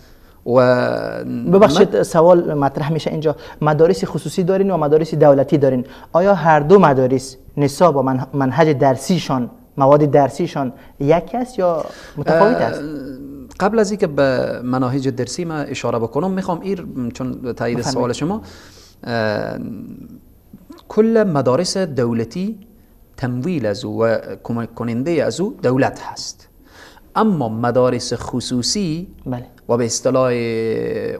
و ببخشید سوال مطرح میشه اینجا، مدارس خصوصی دارین و مدارس دولتی دارین، آیا هر دو مدارس نصاب و منهج درسیشان، مواد درسیشان یکی است یا متفاوت است؟ قبل از اینکه به مناهج درسی ما اشاره بکنم، میخوام ایر چون تایید سوال شما، کل مدارس دولتی تمویل از او و کمک کننده از او دولت هست، اما مدارس خصوصی بله. و به اصطلاح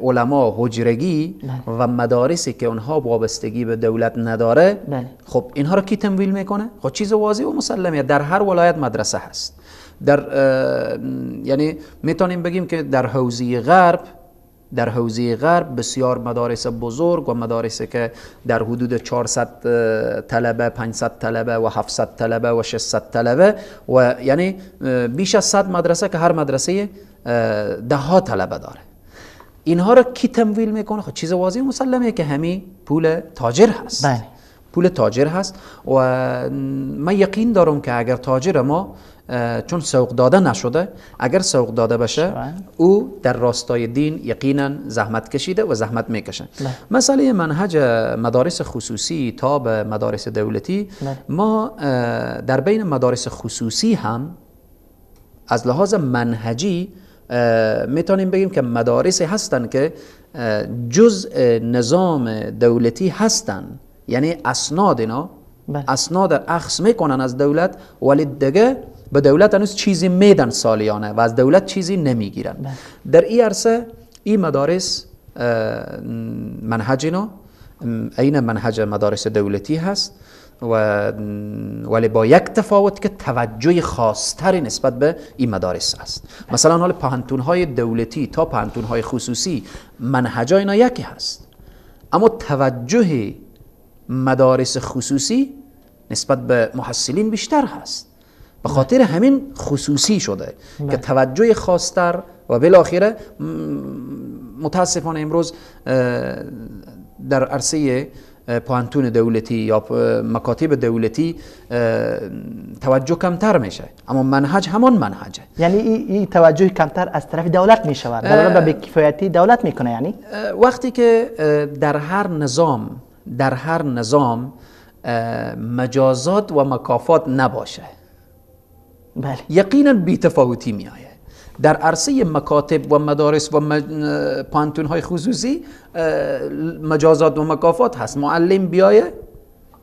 علما حجرگی بله. و مدارسی که اونها وابستگی به دولت نداره بله. خب اینها رو کی تمویل میکنه؟ خب چیز واضح و مسلمه، در هر ولایت مدرسه هست. در یعنی میتونیم بگیم که در حوزه غرب، در حوزه غرب بسیار مدارس بزرگ و مدارس که در حدود 400 طلبه، 500 طلبه و 700 طلبه و 600 طلبه و یعنی بیش از 100 مدرسه که هر مدرسه ده ها طلبه داره، اینها رو کی تمویل میکنه؟ خب چیز واضح مسلمه که همی پول تاجر هست. بله. پول تاجر هست و من یقین دارم که اگر تاجر ما چون سوق داده نشده، اگر سوق داده بشه او در راستای دین یقینا زحمت کشیده و زحمت میکشه. مسئله منهج مدارس خصوصی تا به مدارس دولتی، ما در بین مدارس خصوصی هم از لحاظ منهجی میتونیم بگیم که مدارس هستن که جزء نظام دولتی هستن، یعنی اسناد اینا اسناد اخذ میکنن از دولت، ولی دیگه به دولت هنوز چیزی میدن سالیانه و از دولت چیزی نمیگیرن. در این عرصه این مدارس منهج اینا عین منهج مدارس دولتی هست و ولی با یک تفاوت که توجه خاصتری نسبت به این مدارس است. مثلا حال پوهنتون‌های دولتی تا پوهنتون‌های خصوصی منهجای اینا یکی هست، اما توجه مدارس خصوصی نسبت به محصلین بیشتر هست. به خاطر همین خصوصی شده که توجه خاصتر و بالاخره متاسفانه امروز در عرصه پوهنتون دولتی یا مکاتب دولتی توجه کمتر میشه، اما منهج همان منهجه. یعنی این توجه کمتر از طرف دولت میشود، دولت به کفایتی دولت میکنه. یعنی وقتی که در هر نظام مجازات و مکافات نباشه، بله، یقینا بی‌تفاوتی میآید. در عرصه مکاتب و مدارس و پوهنتون‌های خصوصی مجازات و مکافات هست، معلم بیایه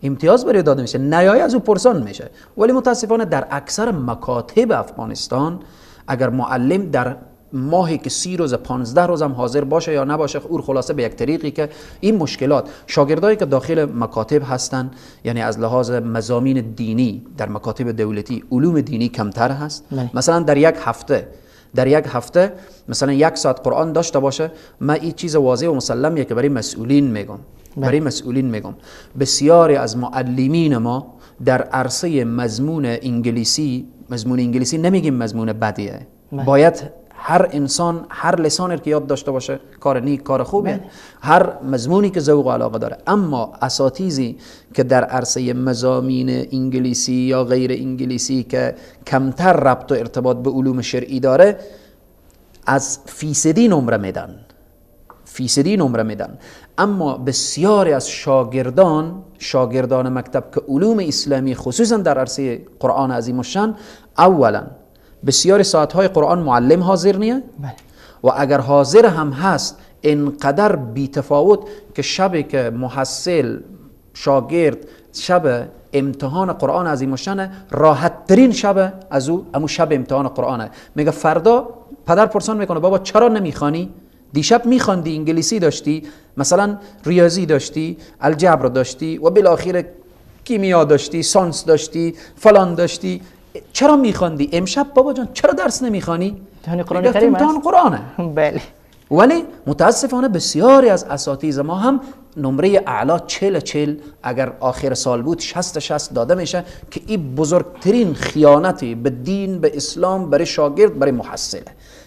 امتیاز برای داده میشه، نیایه از او پرسان میشه. ولی متاسفانه در اکثر مکاتب افغانستان اگر معلم در ماهی که 30 روز 15 روز هم حاضر باشه یا نباشه، اور خلاصه به یک طریقی که این مشکلات شاگردایی که داخل مکاتب هستن، یعنی از لحاظ مضامین دینی در مکاتب دولتی علوم دینی کمتر هست. مثلا در یک هفته مثلا 1 ساعت قرآن داشته باشه. من این چیز واضح و مسلمیه که برای مسئولین میگم، بسیاری از معلمین ما در عرصه مضمون انگلیسی، مضمون انگلیسی نمیگیم مضمون بدیه، باید هر انسان هر لسانی که یاد داشته باشه کار نیک کار خوبه، هر مضمونی که ذوق و علاقه داره. اما اساتیزی که در عرصه مضامین انگلیسی یا غیر انگلیسی که کمتر ربط و ارتباط به علوم شرعی داره، از فیصدی نمره میدن، اما بسیاری از شاگردان مکتب که علوم اسلامی خصوصا در عرصه قرآن عظیم الشان، اولا بسیاری ساعتهای قرآن معلم حاضر نیه، و اگر حاضر هم هست انقدر بی‌تفاوت که شبی که محصل شاگرد شب امتحان قرآن عظیم الشان راحت ترین شب از او امو شب امتحان قرآنه. میگه فردا پدر پرسان میکنه بابا چرا نمیخوانی؟ دیشب میخواندی، انگلیسی داشتی، مثلا ریاضی داشتی، الجبر داشتی و بالاخره کیمیا داشتی، سانس داشتی، فلان داشتی، چرا میخواندی؟ امشب بابا جان چرا درس نمیخوانی؟ امتحان قرآن کریم است. امتحان قرآنه. بله. ولی متاسفانه بسیاری از اساتید ما هم نمره اعلا 40-40 اگر آخر سال بود 60-60 داده میشه که این بزرگترین خیانتی به دین، به اسلام، برای شاگرد، برای محصله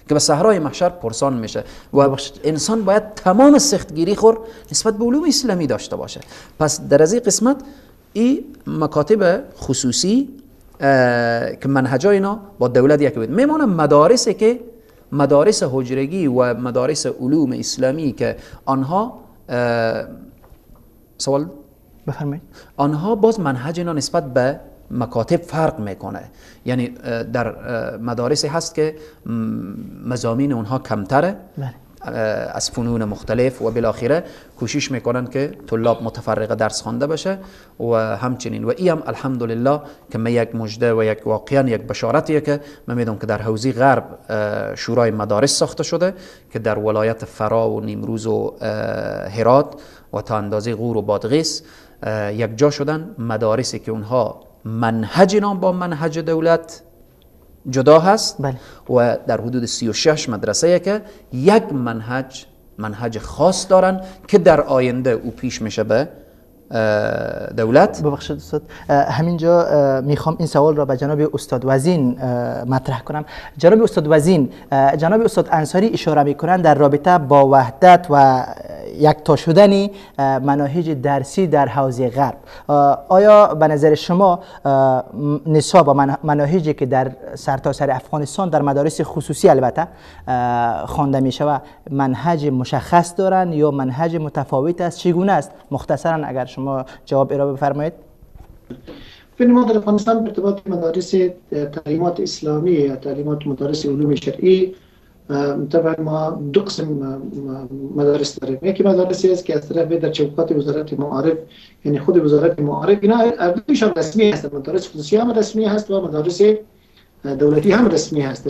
که به صحرای محشر پرسان میشه و انسان باید تمام سختگیری خور نسبت به علوم اسلامی داشته باشه. پس در از این قسمت این مکاتب خصوصی که منهجای اینا با دولت یک بود، میمونه مدارسی که مدارس حجرگی و مدارس علوم اسلامی که آنها سوال بفرمایید، آنها باز منهج اینا نسبت به مکاتب فرق میکنه. یعنی در مدارسی هست که مضامین اونها کمتره، بله، از فنون مختلف و بالاخره کوشش میکنن که طلاب متفرقه درس خوانده باشه و همچنین و ای هم الحمدلله که من یک مژده و یک واقعا یک بشارتیه که من میدونم که در حوزه غرب شورای مدارس ساخته شده که در ولایت فرا و نیمروز و هرات و تا اندازه غور و بادغیس یک جا شدن مدارسی که اونها منهج نام با منهج دولت جدا هست، بله، و در حدود 36 مدرسه که یک منهج خاص دارن که در آینده او پیش میشه به دولت. ببخشید استاد، همینجا میخوام این سوال را به جناب استاد وزین مطرح کنم. جناب استاد وزین، جناب استاد انصاری اشاره میکنن در رابطه با وحدت و یکتا شدن مناهج درسی در حوزه غرب. آیا به نظر شما نصاب و مناهجی که در سرتاسر افغانستان در مدارس خصوصی البته خوانده میشود منهج مشخص دارن یا منهج متفاوت است؟ چگونه است؟ مختصرا اگر شما جواب ارائه بفرمایید. ببینید ما در افغانستان به ارتباط مدارس تعلیمات اسلامی یا تعلیمات مدارس علوم شرعی طبعا ما دو قسم مدارس داریم. یکی مدارسی است که از طرف در چوکات وزارت معارف، یعنی خود وزارت معارف، اینا هر رسمی هستند. مدارس خصوصی هم رسمی هست و مدارس دولتی هم رسمی هست.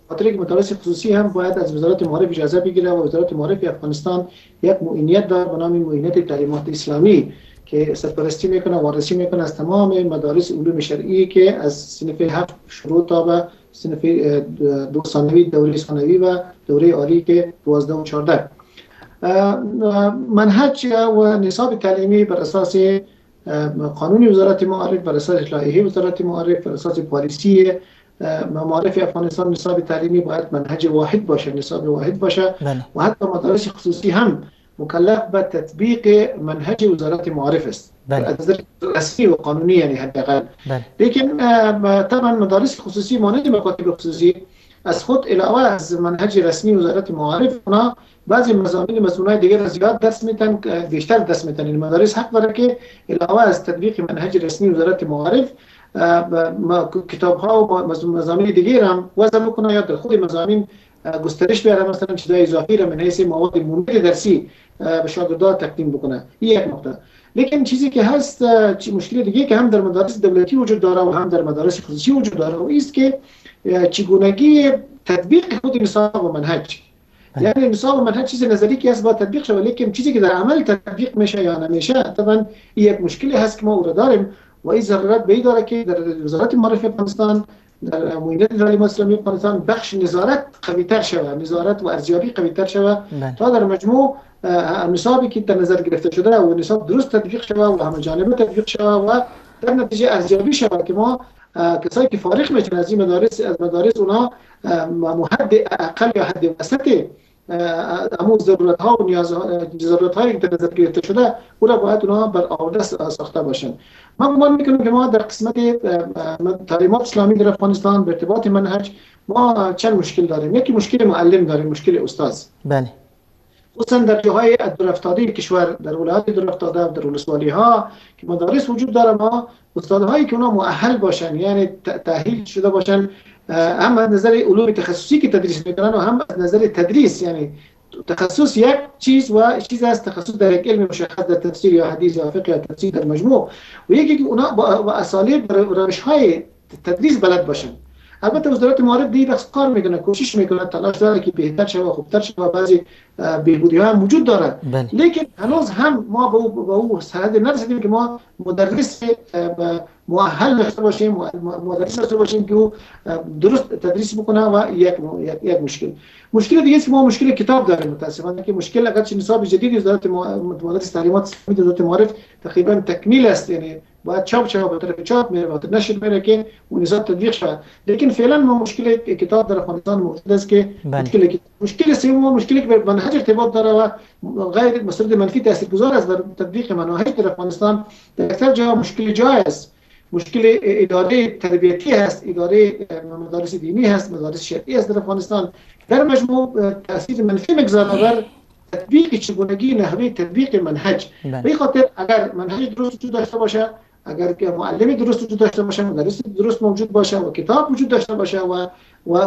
خاطر که مدارس خصوصی هم باید از وزارت معارف اجازه بگیره و وزارت معارف افغانستان یک معینیت داره به نام معینیت تعلیمات اسلامی که سرپرستی میکنه، وارسی میکنه از تمام مدارس علوم شرعی که از صنف 7 شروع تا به صنف 2 ثانوی، دوره ثانوی و دوره عالی که 12 و 14. منهج و نصاب تعلیمی بر اساس قانون وزارت معارف، بر اساس لایحه وزارت معارف، بر اساس پالیسی معارف افغانستان نصاب تعلیمی باید منهج واحد باشه، نصاب واحد باشه. بله. و حتی مدارس خصوصی هم مکلف به تطبیق منهج وزارت معارف است. بله. از نظر رسمی و قانونی یعنی حداقل. بله. لیکن طبعا مدارس خصوصی مانند مکاتب خصوصی از خود علاوه از منهج رسمی وزارت معارف اونا بعضی مضامین مضمون‌های دیگر را زیاد درس میتن، بیشتر درس میتن. این مدارس حق داره که علاوه از تطبیق منهج رسمی وزارت معارف کتاب ها و مضامین دیگر هم وضع بکنه یا در خود مضامین گسترش بیاره، مثلا چیزای اضافی را من حیث مواد ممد درسی به شاگردان تقدیم بکنه. این یک نقطه. لیکن چیزی که هست، مشکل دیگه که هم در مدارس دولتی وجود داره و هم در مدارس خصوصی وجود داره و است که چگونگی تطبیق خود نصاب و منهج. یعنی نصاب و منهج چیز نظری که هست باید تطبیق شود، لیکن چیزی که در عمل تطبیق میشه یا نمیشه طبعا یک مشکلی هست که ما او را داریم و این ضرورت به این داره که در وزارت معارف افغانستان، در معینیت تعلیمات اسلامی افغانستان بخش نظارت قوی‌تر شود، نظارت و ارزیابی قوی‌تر شود تا در مجموع نصابی که در نظر گرفته شده و نصاب درست تطبیق شود و همه جانبه تطبیق شود و در نتیجه ارزیابی شود که ما کسایی که فارغ میشن از این مدارس، از مدارس اونا حد اقل یا حد وسط امو ضرورت ها و نیاز ضرورت هایی که در نظر گرفته شده او را باید اونا بر آورده ساخته باشند. من گمان میکنم که ما در قسمت تعلیمات اسلامی در افغانستان به ارتباط منهج ما چند مشکل داریم. یکی مشکل معلم داریم، مشکل استاد. بله. خصوصا در جاهای دورافتاده کشور، در ولایات دورافتاده، در ولسوالی ها که مدارس وجود داره، ما استادهایی که اونا مؤهل باشن، یعنی تأهیل شده باشن، هم از نظر علوم تخصصی که تدریس میکنن و هم از نظر تدریس، یعنی تخصص یک چیز و چیز است، تخصص در یک علم مشخص در تفسیر یا حدیث یا فقه یا تفسیر در مجموع، و یکی که اونا با اسالیب روش‌های تدریس بلد باشن. البته وزارت معارف دی بخش کار میکنه، کوشش میکنه، تلاش داره که بهتر شه و خوبتر شه و بعضی بهبودی ها هم وجود داره، لیکن هنوز هم ما به او سرحد نرسیدیم که ما مدرس مؤهل داشته باشیم، مدرس داشته باشیم که او درست تدریس بکنه. و یک مشکل دیگه است که ما مشکل کتاب داریم متاسفانه، که مشکل اگرچه نصاب جدید وزارت مدرس تعلیمات اسلامی وزارت معارف تقریبا تکمیل است، یعنی باید چاپ شود، به طرف چاپ میره، به نشر میره که اون نصاب تطبیق شود، لیکن فعلا ما مشکل کتاب در افغانستان موجود است که مشکل سوم مشکلی که به منهج ارتباط داره و غیر مسئله منفی تاثیرگذار است بر تطبیق مناهج در افغانستان. در اکثر جا مشکل جای است، مشکل اداره تربیتی هست، اداره مدارس دینی هست، مدارس شرعی است در افغانستان. در مجموع تاثیر منفی میگذاره بر تطبیق چگونگی نحوه تطبیق منهج. به خاطر اگر منهج درست وجود داشته باشه، اگر که معلم درست وجود داشته باشه، مدرس درست موجود باشه و کتاب وجود داشته باشه و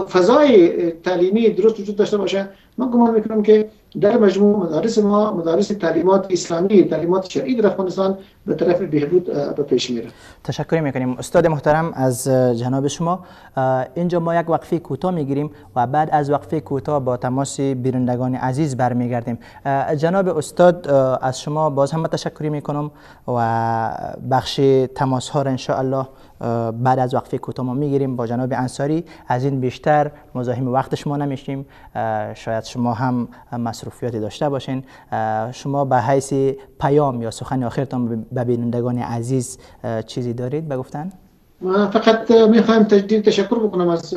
فضای تعلیمی درست وجود داشته باشه، من گمان میکنم که در مجموع مدارس ما، مدارس تعلیمات اسلامی، تعلیمات شرعی در افغانستان به طرف بهبود به پیش میره. تشکر میکنیم استاد محترم از جناب شما. اینجا ما یک وقفه کوتاه میگیریم و بعد از وقفه کوتاه با تماس بینندگان عزیز برمیگردیم. جناب استاد از شما باز هم تشکر میکنم و بخش تماس ها را ان شاء الله بعد از وقفه کوتاه ما میگیریم با جناب انصاری. از این بیشتر مزاحم وقت شما نمیشیم، شاید شما هم مصروفیاتی داشته باشین. شما به حیث پیام یا سخن آخرتان به بینندگان عزیز چیزی دارید به گفتن؟ من فقط میخوایم تجدید تشکر بکنم از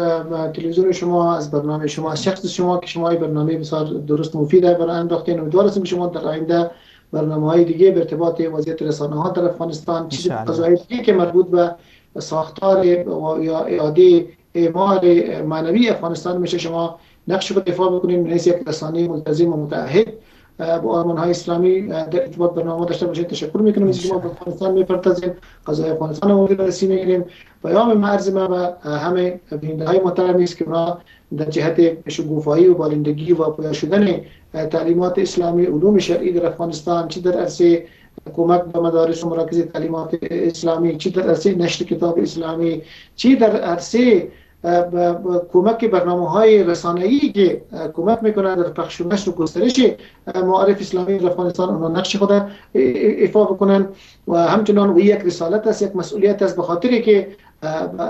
تلویزیون شما، از برنامه شما، از شخص شما که شما برنامه بسیار درست مفید برای انداختین. امیدوار هستیم که شما در آینده برنامه‌های دیگه به ارتباط وضعیت رسانه‌ها در افغانستان، چیز قضایای دیگه که مربوط به ساختار یا اعاده اعمار معنوی افغانستان میشه، شما نقش خود ایفا بکنید، من حیث یک رسانه ملتزم و متعهد با آرمان‌های اسلامی در ارتباط برنامه داشته باشید. تشکر میکنم از شما. به افغانستان میپردازیم، قضای افغانستان رو مورد بررسی میگیریم. پیام مرز ما به همه بیننده‌های محترم است که اونا در جهت شکوفایی و بالندگی و پویا شدن تعلیمات اسلامی، علوم شرعی در افغانستان، چه در عرصه کمک به مدارس و مراکز تعلیمات اسلامی، چه در عرصه نشر کتاب اسلامی، چه در عرصه کمک برنامه‌های رسانه‌ای که کمک میکنه در پخش و نشر و گسترش معارف اسلامی در افغانستان، آنها نقش خود ایفا بکنن. و همچنان و یک رسالت است، یک مسئولیت است، به خاطر که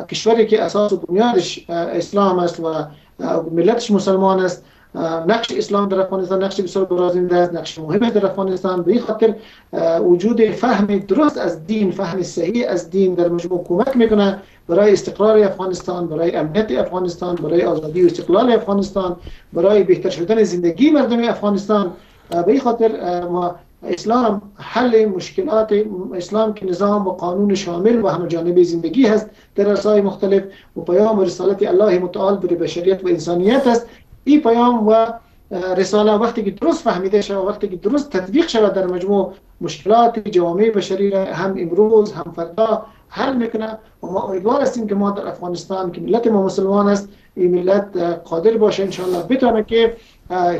کشوری که اساس و بنیادش اسلام است و ملتش مسلمان است، نقش اسلام در افغانستان نقش بسیار برازنده است، نقش مهم در افغانستان. به این خاطر وجود فهم درست از دین، فهم صحیح از دین در مجموع کمک میکنه برای استقرار افغانستان، برای امنیت افغانستان، برای آزادی و استقلال افغانستان، برای بهتر شدن زندگی مردم افغانستان. به این خاطر ما اسلام حل مشکلات، اسلام که نظام و قانون شامل و همه جانبه زندگی هست در عرصه‌های مختلف و پیام و رسالت الله متعال برای بشریت و انسانیت است. این پیام و رساله وقتی که درست فهمیده شود، وقتی که درست تطبیق شود، در مجموع مشکلات جوامع بشری را هم امروز هم فردا حل میکنه. و ما امیدوار هستیم که ما در افغانستان که ملت ما مسلمان است، این ملت قادر باشه انشاءالله بتونه که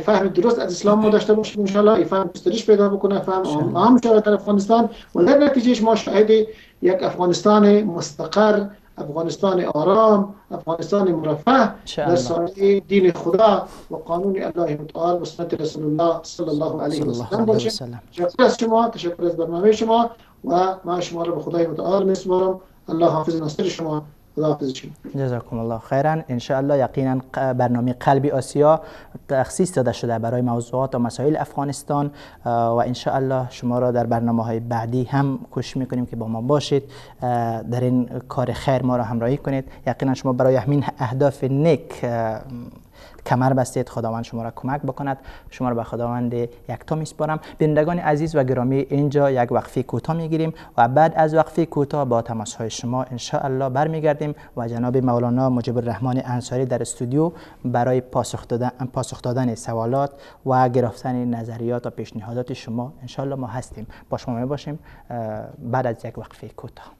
فهم درست از اسلام ما داشته باشیم، انشاءالله این فهم گسترش پیدا بکنه، فهم عام شود در افغانستان و در نتیجهش ما شاهد یک افغانستان مستقر، افغانستان آرام، افغانستان مرفه در سایه دین خدا و قانون الله متعال و سنت رسول الله صلی الله علیه و سلم باشیم. تشکر از شما، تشکر از برنامه شما و ما شما را به خدای متعال میسپارم. الله حافظ ناصر شما. خداحافظ شما. جزاکم الله خیرا. ان شاء الله یقینا برنامه قلب آسیا تخصیص داده شده برای موضوعات و مسائل افغانستان و ان شاء الله شما را در برنامه های بعدی هم کوشش میکنیم که با ما باشید، در این کار خیر ما را همراهی کنید. یقینا شما برای همین اهداف نیک کمر بستید، خداوند شما را کمک بکند. شما را به خداوند یکتا میسپارم. بینندگان عزیز و گرامی، اینجا یک وقفه کوتاه میگیریم و بعد از وقفه کوتاه با تماس های شما ان شاء الله برمیگردیم و جناب مولانا مجیب الرحمن انصاری در استودیو برای پاسخ دادن سوالات و گرفتن نظریات و پیشنهادات شما ان شاء الله ما هستیم، با شما میباشیم بعد از یک وقفه کوتاه.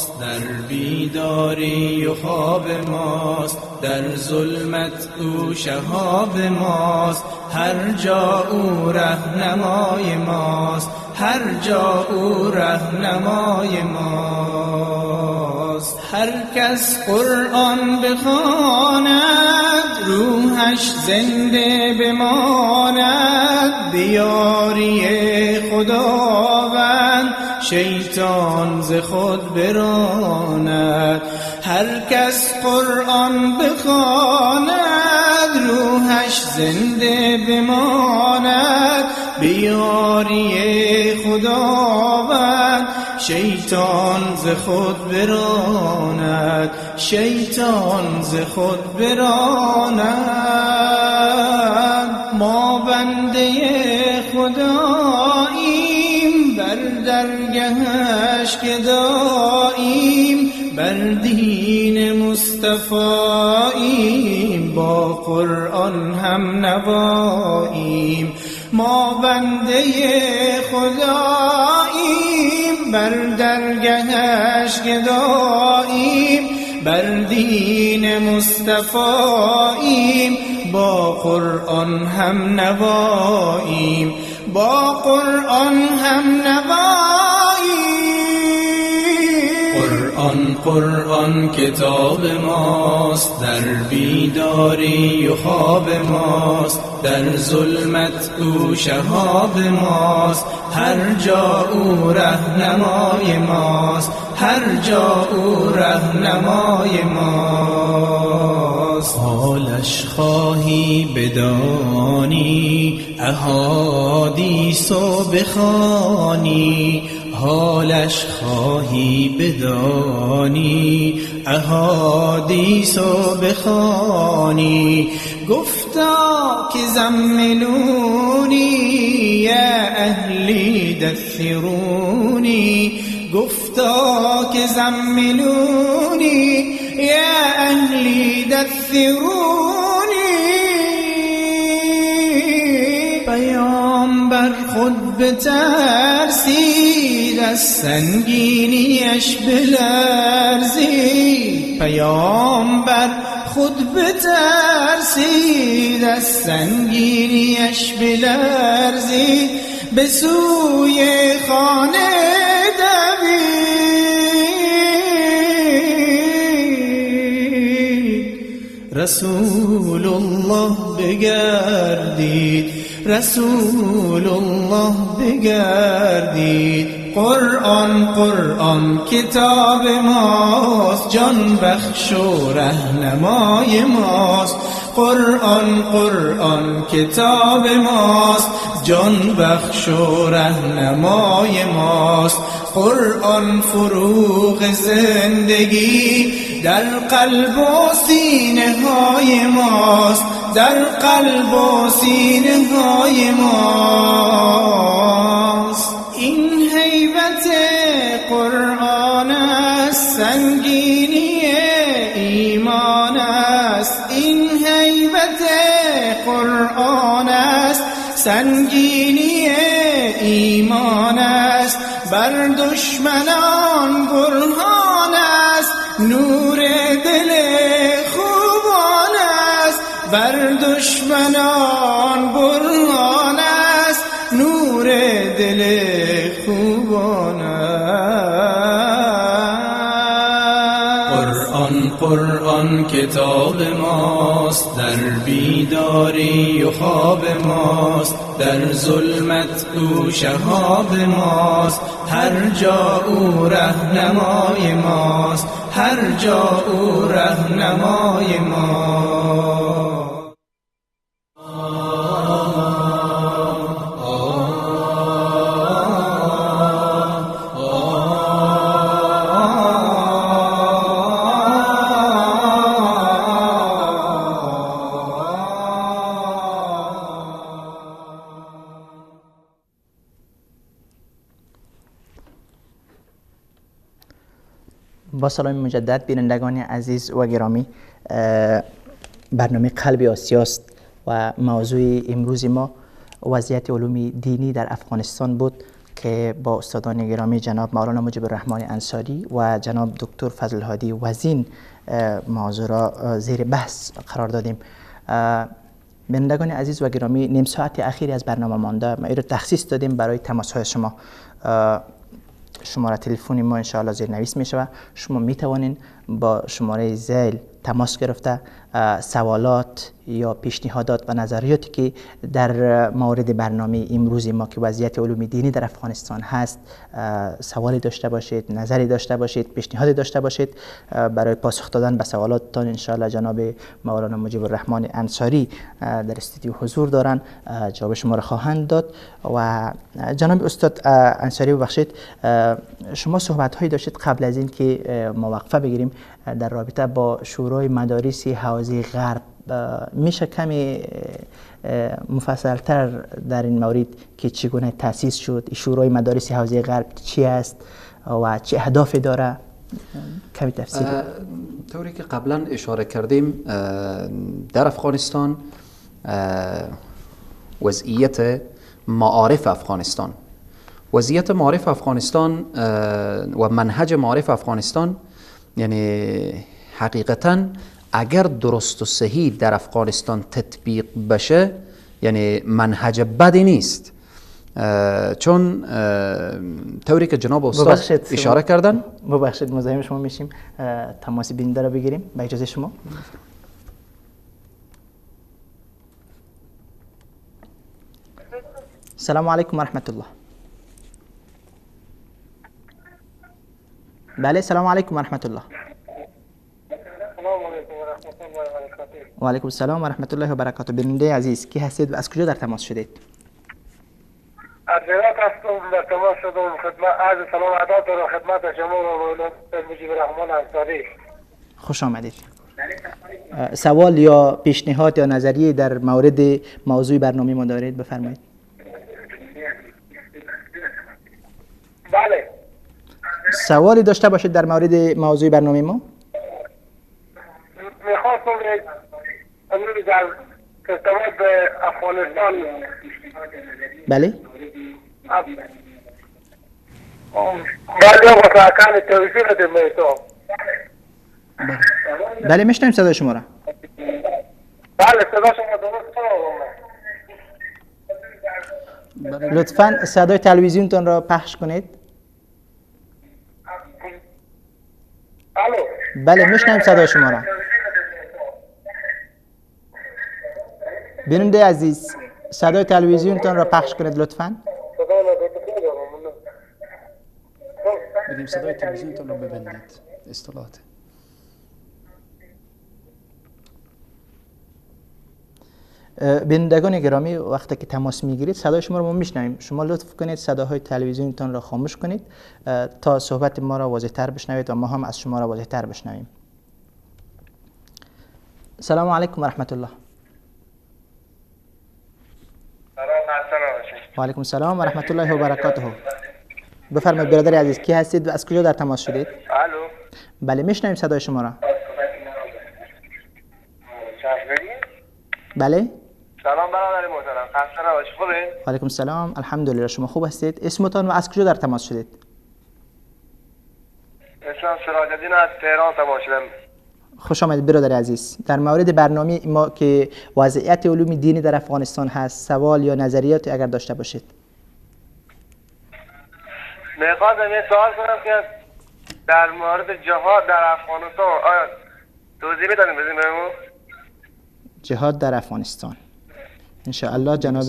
ماست، در بیداری و خواب ماست، در ظلمت او شهاب ماست، هر جا او رهنمای ماست، هر جا او رهنمای ماست. هر کس قرآن بخواند روحش زنده بماند، بیاری خداوند شیطان ز خود براند. هر کس قرآن بخواند روحش زنده بماند، بیاری خداوند شیطان ز خود براند، شیطان ز خود براند. ما بنده خداییم، بر درگهش گداییم، بر دین مصطفاییم، با قرآن هم نواییم. ما بنده خداییم، بر درگهش گداییم، بر دین مصطفاییم، با قرآن هم نواییم، با قرآن هم نواییم. قرآن قرآن کتاب ماست، در بیداری و خواب ماست، در ظلمت او شهاب ماست، هر جا او رهنمای ماست، هر جا او رهنمای ماست. حالش خواهی بدانی احادیث و بخوانی، حالش خواهی بدانی احادیث و بخوانی. گفتا که زملونی یا اهلی دثرونی، گفتا که زملونی یا اهلی دثرونی. پیامبر خود بترسید از سنگینیش بلرزید، پیامبر خود بترسید از سنگینیش بلرزید، به سوی خانه دوید. رسول الله بگردید، رسول الله بگردید. قرآن قرآن کتاب ماست، جان بخش و رهنمای ماست. قرآن قرآن کتاب ماست، جان بخش و رهنمای ماست. قرآن فروغ زندگی در قلب و سینه های ماست، در قلب و سینه های ماست. این هیبت قرآن است، سنگینی ایمان است. این هیبت قرآن است، سنگینی ایمان است. بر دشمنان برهان است، نور دل خوبان است. بر دشمنان برهان است، نور دل خوبان است. قرآن قرآن کتاب ماست، در بیداری و خواب ماست، در ظلمت او شهاب ماست، هر جا او رهنمای ماست، هر جا او رهنمای ماست. با سلام مجدد بینندگان عزیز و گرامی، برنامه قلب آسیاست و موضوع امروز ما وضعیت علوم دینی در افغانستان بود که با استادان گرامی جناب مولانا مجیب الرحمن انصاری و جناب دکتر فضل هادی وزین موضوع را زیر بحث قرار دادیم. بینندگان عزیز و گرامی، نیم ساعت اخیری از برنامه مانده، ما این رو تخصیص دادیم برای تماس های شما. شماره تلفن ما انشاءالله زیرنویس می شود. شما می توانید با شماره ذیل تماس گرفته سوالات یا پیشنهادات و نظریاتی که در مورد برنامه امروز ما که وضعیت علوم دینی در افغانستان هست سوالی داشته باشید، نظری داشته باشید، پیشنهادی داشته باشید، برای پاسخ دادن به سوالاتتان انشاءالله جناب مولانا مجیب الرحمن انصاری در استودیو حضور دارن، جواب شما را خواهند داد. و جناب استاد انصاری ببخشید، شما صحبت هایی داشتید قبل از این که ما وقفه بگیریم در رابطه با شورای مدارس حوزه غرب، میشه کمی مفصلتر در این مورد که چگونه تأسیس شد، شورای مدارس حوزه غرب چی است و چه اهدافی داره، کمی تفصیل. طوری که قبلا اشاره کردیم، در افغانستان وضعیت معارف افغانستان، وضعیت معارف افغانستان و منهج معارف افغانستان، یعنی حقیقتاً اگر درست و صحیح در افغانستان تطبیق بشه، یعنی منهج بدی نیست. چون طوری که جناب استاد اشاره کردن. ببخشید مزاحم شما میشیم، تماس بیننده رو بگیریم با اجازه شما. السلام علیکم و رحمت الله. بله، سلام علیکم و رحمت الله. و علیکم السلام و رحمت الله و برکاته. بیننده عزیز، کی هستید و از کجا در تماس شدید؟ از هرات هستم، در تماس شدم. خدمت عرض سلام ادب دارم خدمت شما و مولانا مجیب الرحمن انصاری. خوش آمدید. سوال یا پیشنهاد یا نظریه در مورد موضوع برنامه ما دارید بفرمایید. بله. سوالی داشته باشید در مورد موضوع برنامه ما؟ میخواستم امروز در ارتباط به افغانستان. بله؟ بله، میشنویم صدای شما را. بله، صدا شما درست. لطفاً صدای تلویزیونتون را پخش کنید. بله، میشنویم صدای شما را. بیننده عزیز، صدای تلویزیونتان را پخش کنید لطفاً. بگیم صدای تلویزیونتان را ببندید. اصطلاحات. بینندگان گرامی، وقتی که تماس میگیرید صدای شما رو ما میشنویم. شما لطف کنید صداهای تلویزیونتان را خاموش کنید تا صحبت ما را واضح تر بشنوید و ما هم از شما را واضح تر بشنویم. سلام علیکم و رحمت الله. و علیکم السلام و رحمت الله و برکاته. بفرمایید برادر عزیز، کی هستید و از کجا در تماس شدید؟ الو. بله، میشنویم صدای شما را. بله. سلام برادر محترم، خسته نباشید، خوبه؟ و علیکم السلام، الحمدلله. شما خوب هستید؟ اسمتان و از کجا در تماس شدید؟ اسمم سراج الدین، از تهران تماس شدم. خوش آمدید برادر عزیز. در مورد برنامه ما که وضعیت علوم دینی در افغانستان هست، سوال یا نظریات اگر داشته باشید. میخواستم یه سوال کنم که در مورد جهاد در افغانستان آیا توضیح میدادیم بدیم بهمون؟ جهاد در افغانستان انشاءالله جناب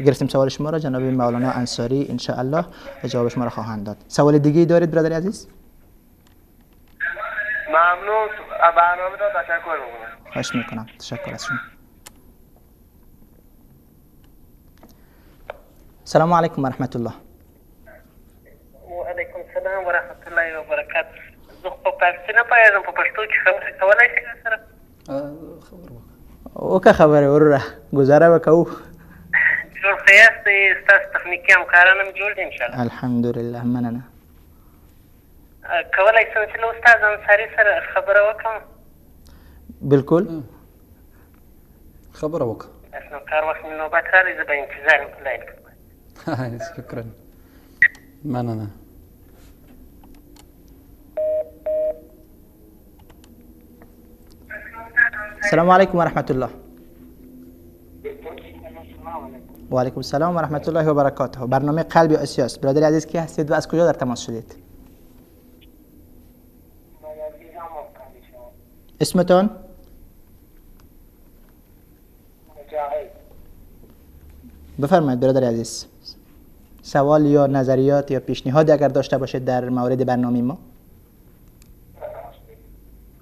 گرفتیم سوال شما را، جناب مولانا انصاری انشاءالله جواب شما را خواهند داد. سوال دیگه دارید برادر عزیز؟ ممنون، برنامه داد، تشکر میکنم. خواهش میکنم، تشکر از شما. سلام علیکم و رحمت الله. و علیکم السلام و رحمت الله و برکاته. زه خو په فارسي نه پوهېږم، په پښتو کې خبرې کولی شئ سره؟ وکړه خبرې وروره، ګزاره وکړو. جوړ ښه یاست؟ ستاسو تخنیکي همکاران هم جوړ دي انشاءالله. الحمدلله، مننه. کولی شم چې له استاد انصاري سره خبره وکړم؟ بالکل، خبره وکړه. بس نو کار وخت مې نوبت راغی، زه به انتظار یم په لاین کې. شکرا. مننه. السلام علیکم و رحمت الله. و علیکم السلام و رحمت الله و برکاته. برنامه قلب آسیاست. برادر عزیز کی هستید و از کجا در تماس شدید؟ اسمتون؟ بفرمایید برادر عزیز، سوال یا نظریات یا پیشنهاد اگر داشته باشید در مورد برنامه ما.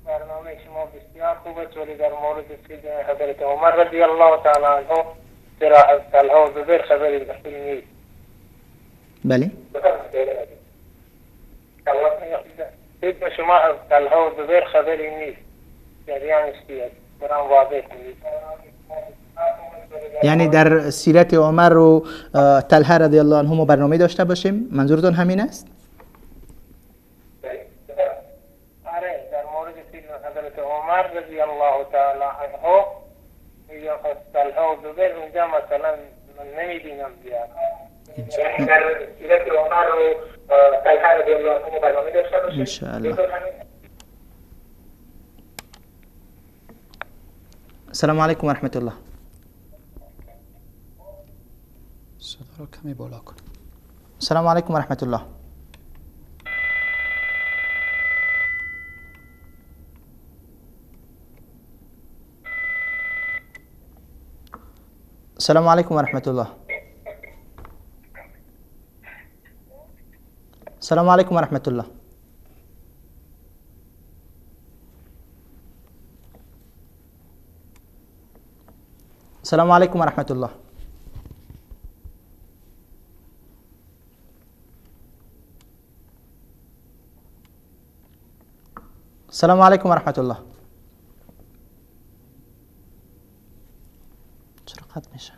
برنامه شما بسیار خوب است، ولی در مورد سیدنا حضرت عمر رضی الله تعالی عنه در طلحه و زبیر خبری نیست. بله. سیدنا شما از طلحه و زبیر خبری نیست، جریانش چیه؟ برام واضح کنید. یعنی در سیرت عمر و طلحه رضی الله عنهم برنامه داشته باشیم، منظورتون همین است؟ آره، در مورد سیدنا حضرت عمر رضی الله تعالی عنه یا طلحه و زبیر اونجا مثلا من نمیبینم زیاد. یعنی در سیرت عمر و طلحه رضی الله عنهم برنامه داشته باشیم ان شاء الله. السلام علیکم و رحمت الله. صدا رو کمی بالا کن. السلام علیکم و رحمت الله. السلام علیکم و رحمت الله. السلام علیکم و رحمت الله. السلام علیکم و رحمت الله. السلام علیکم و رحمت الله. چرا قطع میشن؟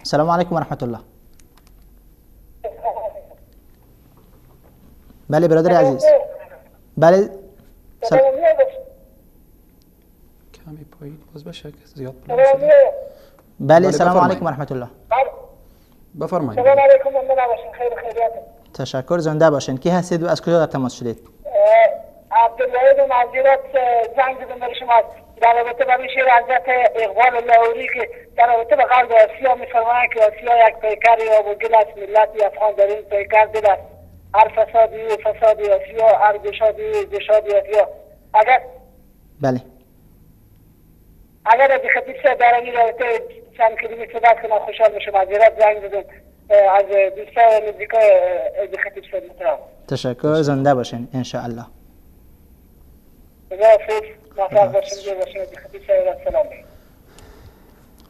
السلام علیکم و رحمت الله. بله برادر عزیز. بله. کمی پایین باز بشه که زیاد بلند شده. بله السلام علیکم و رحمت الله. بفرمایید. سلام علیکم، زنده باشین، خیر و خیریت. تشکر، زنده باشین. کی هستید و از کجا در تماس شدید؟ عبدالواحد معذرت زنگ زدم برای شما در رابطه با شعر حضرت اقبال لاهوری که در رابطه با غرب آسیا می‌فرمایند که آسیا یک پیکر آب و گل است، ملت افغان در این پیکر دل است، هر فسادی و فساد آسیا، هر گشادی و گشادی آسیا. اگر بله اگر از خطیب صاحب در این رابطه چند کلمه صحبت کنم خوشحال میشم. معذرت زنگ زدم از دوستای نزدیکای خطیب صاحب محترم. تشکر، زنده باشین ان شاء الله. موفق باشین، باشین. خطیب صاحب سلام.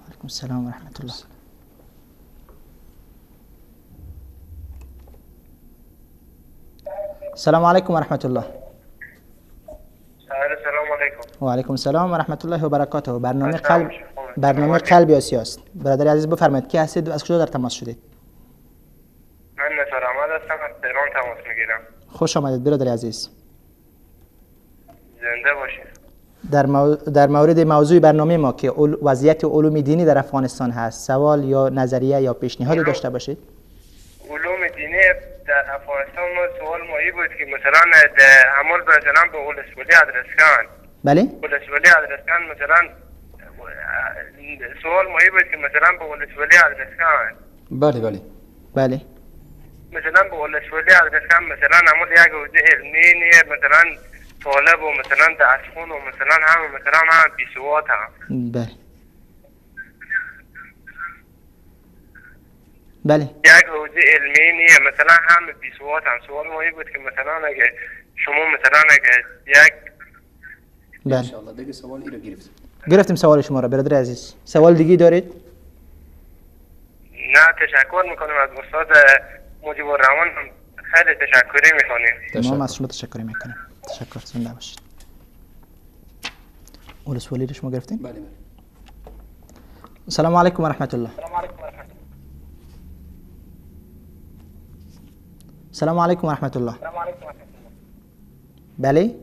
علیکم السلام و رحمت الله. السلام علیکم و رحمت الله. السلام علیکم. و علیکم السلام و رحمت الله و برکاته. برنامه قلب آسیاست. برادر عزیز بفرمایید کی هستید و از کجا در تماس شدید؟ من نثار احمد هستم، از تهران تماس میگیرم. خوش آمدید برادر عزیز. زنده باشید. در مورد موضوع برنامه ما که وضعیت علوم دینی در افغانستان هست، سوال یا نظریه یا پیشنهادی داشته باشید؟ علوم دینی در افغانستان ما سوال مایی بود که مثلا در عمل مثلا به ولسوالی ادرسکان. بله؟ ولسوالی ادرسکان مثلا سوال مایی بود که مثلا به ولسوالی ادرسکان. بله بله. بله. مثلا به ولسوالی ادرسکان مثلا عمل یک حوزه علمی نیه، مثلا طالب و مثلا درسخون و مثلا هم مثلا هم بیسواد هم. بله. بله. یک حوزه علمی نیه، مثلا هم بیسواد هم. سوال مایی بود که مثلا اگه شما مثلا اگه یک بله. ان شاء الله دیگه سوال ای رو گرفتیم. گرفتیم سوال شما را برادر عزیز. سوال دیگه دارید؟ نه، تشکر میکنیم از استاد مجیب الرحمن، خیلی تشکری میکنیم. ما از شما تشکر میکنیم. تشکر، زنده باشید. ولسوالی رو شما گرفتین؟ بله بله. السلام علیکم و رحمت الله. السلام علیکم و رحمت الله. السلام علیکم و رحمت الله. السلام علیکم و رحمت الله. بله؟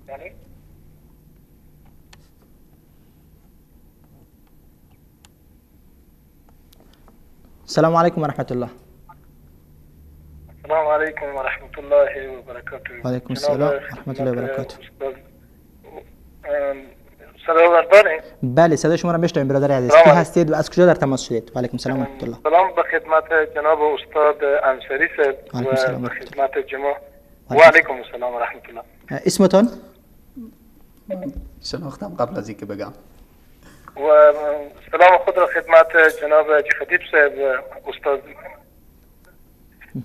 بله. السلام علیکم و رحمت الله. السلام علیکم و رحمت الله و برکاته. و علیکم السلام و رحمت الله و برکاته. صدا داریم؟ بله صدای شما را میشنویم برادر عزیز. کی هستید و از کجا در تماس شدید؟ و علیکم السلام و رحمت الله. سلام به خدمت جناب استاد انصاری صاحب و به خدمت جماع. و علیکم السلام و رحمت الله. اسمتون؟ شناختم قبل از اینکه بگم. و سلام خود را خدمت جناب خطیب صاحب استاد.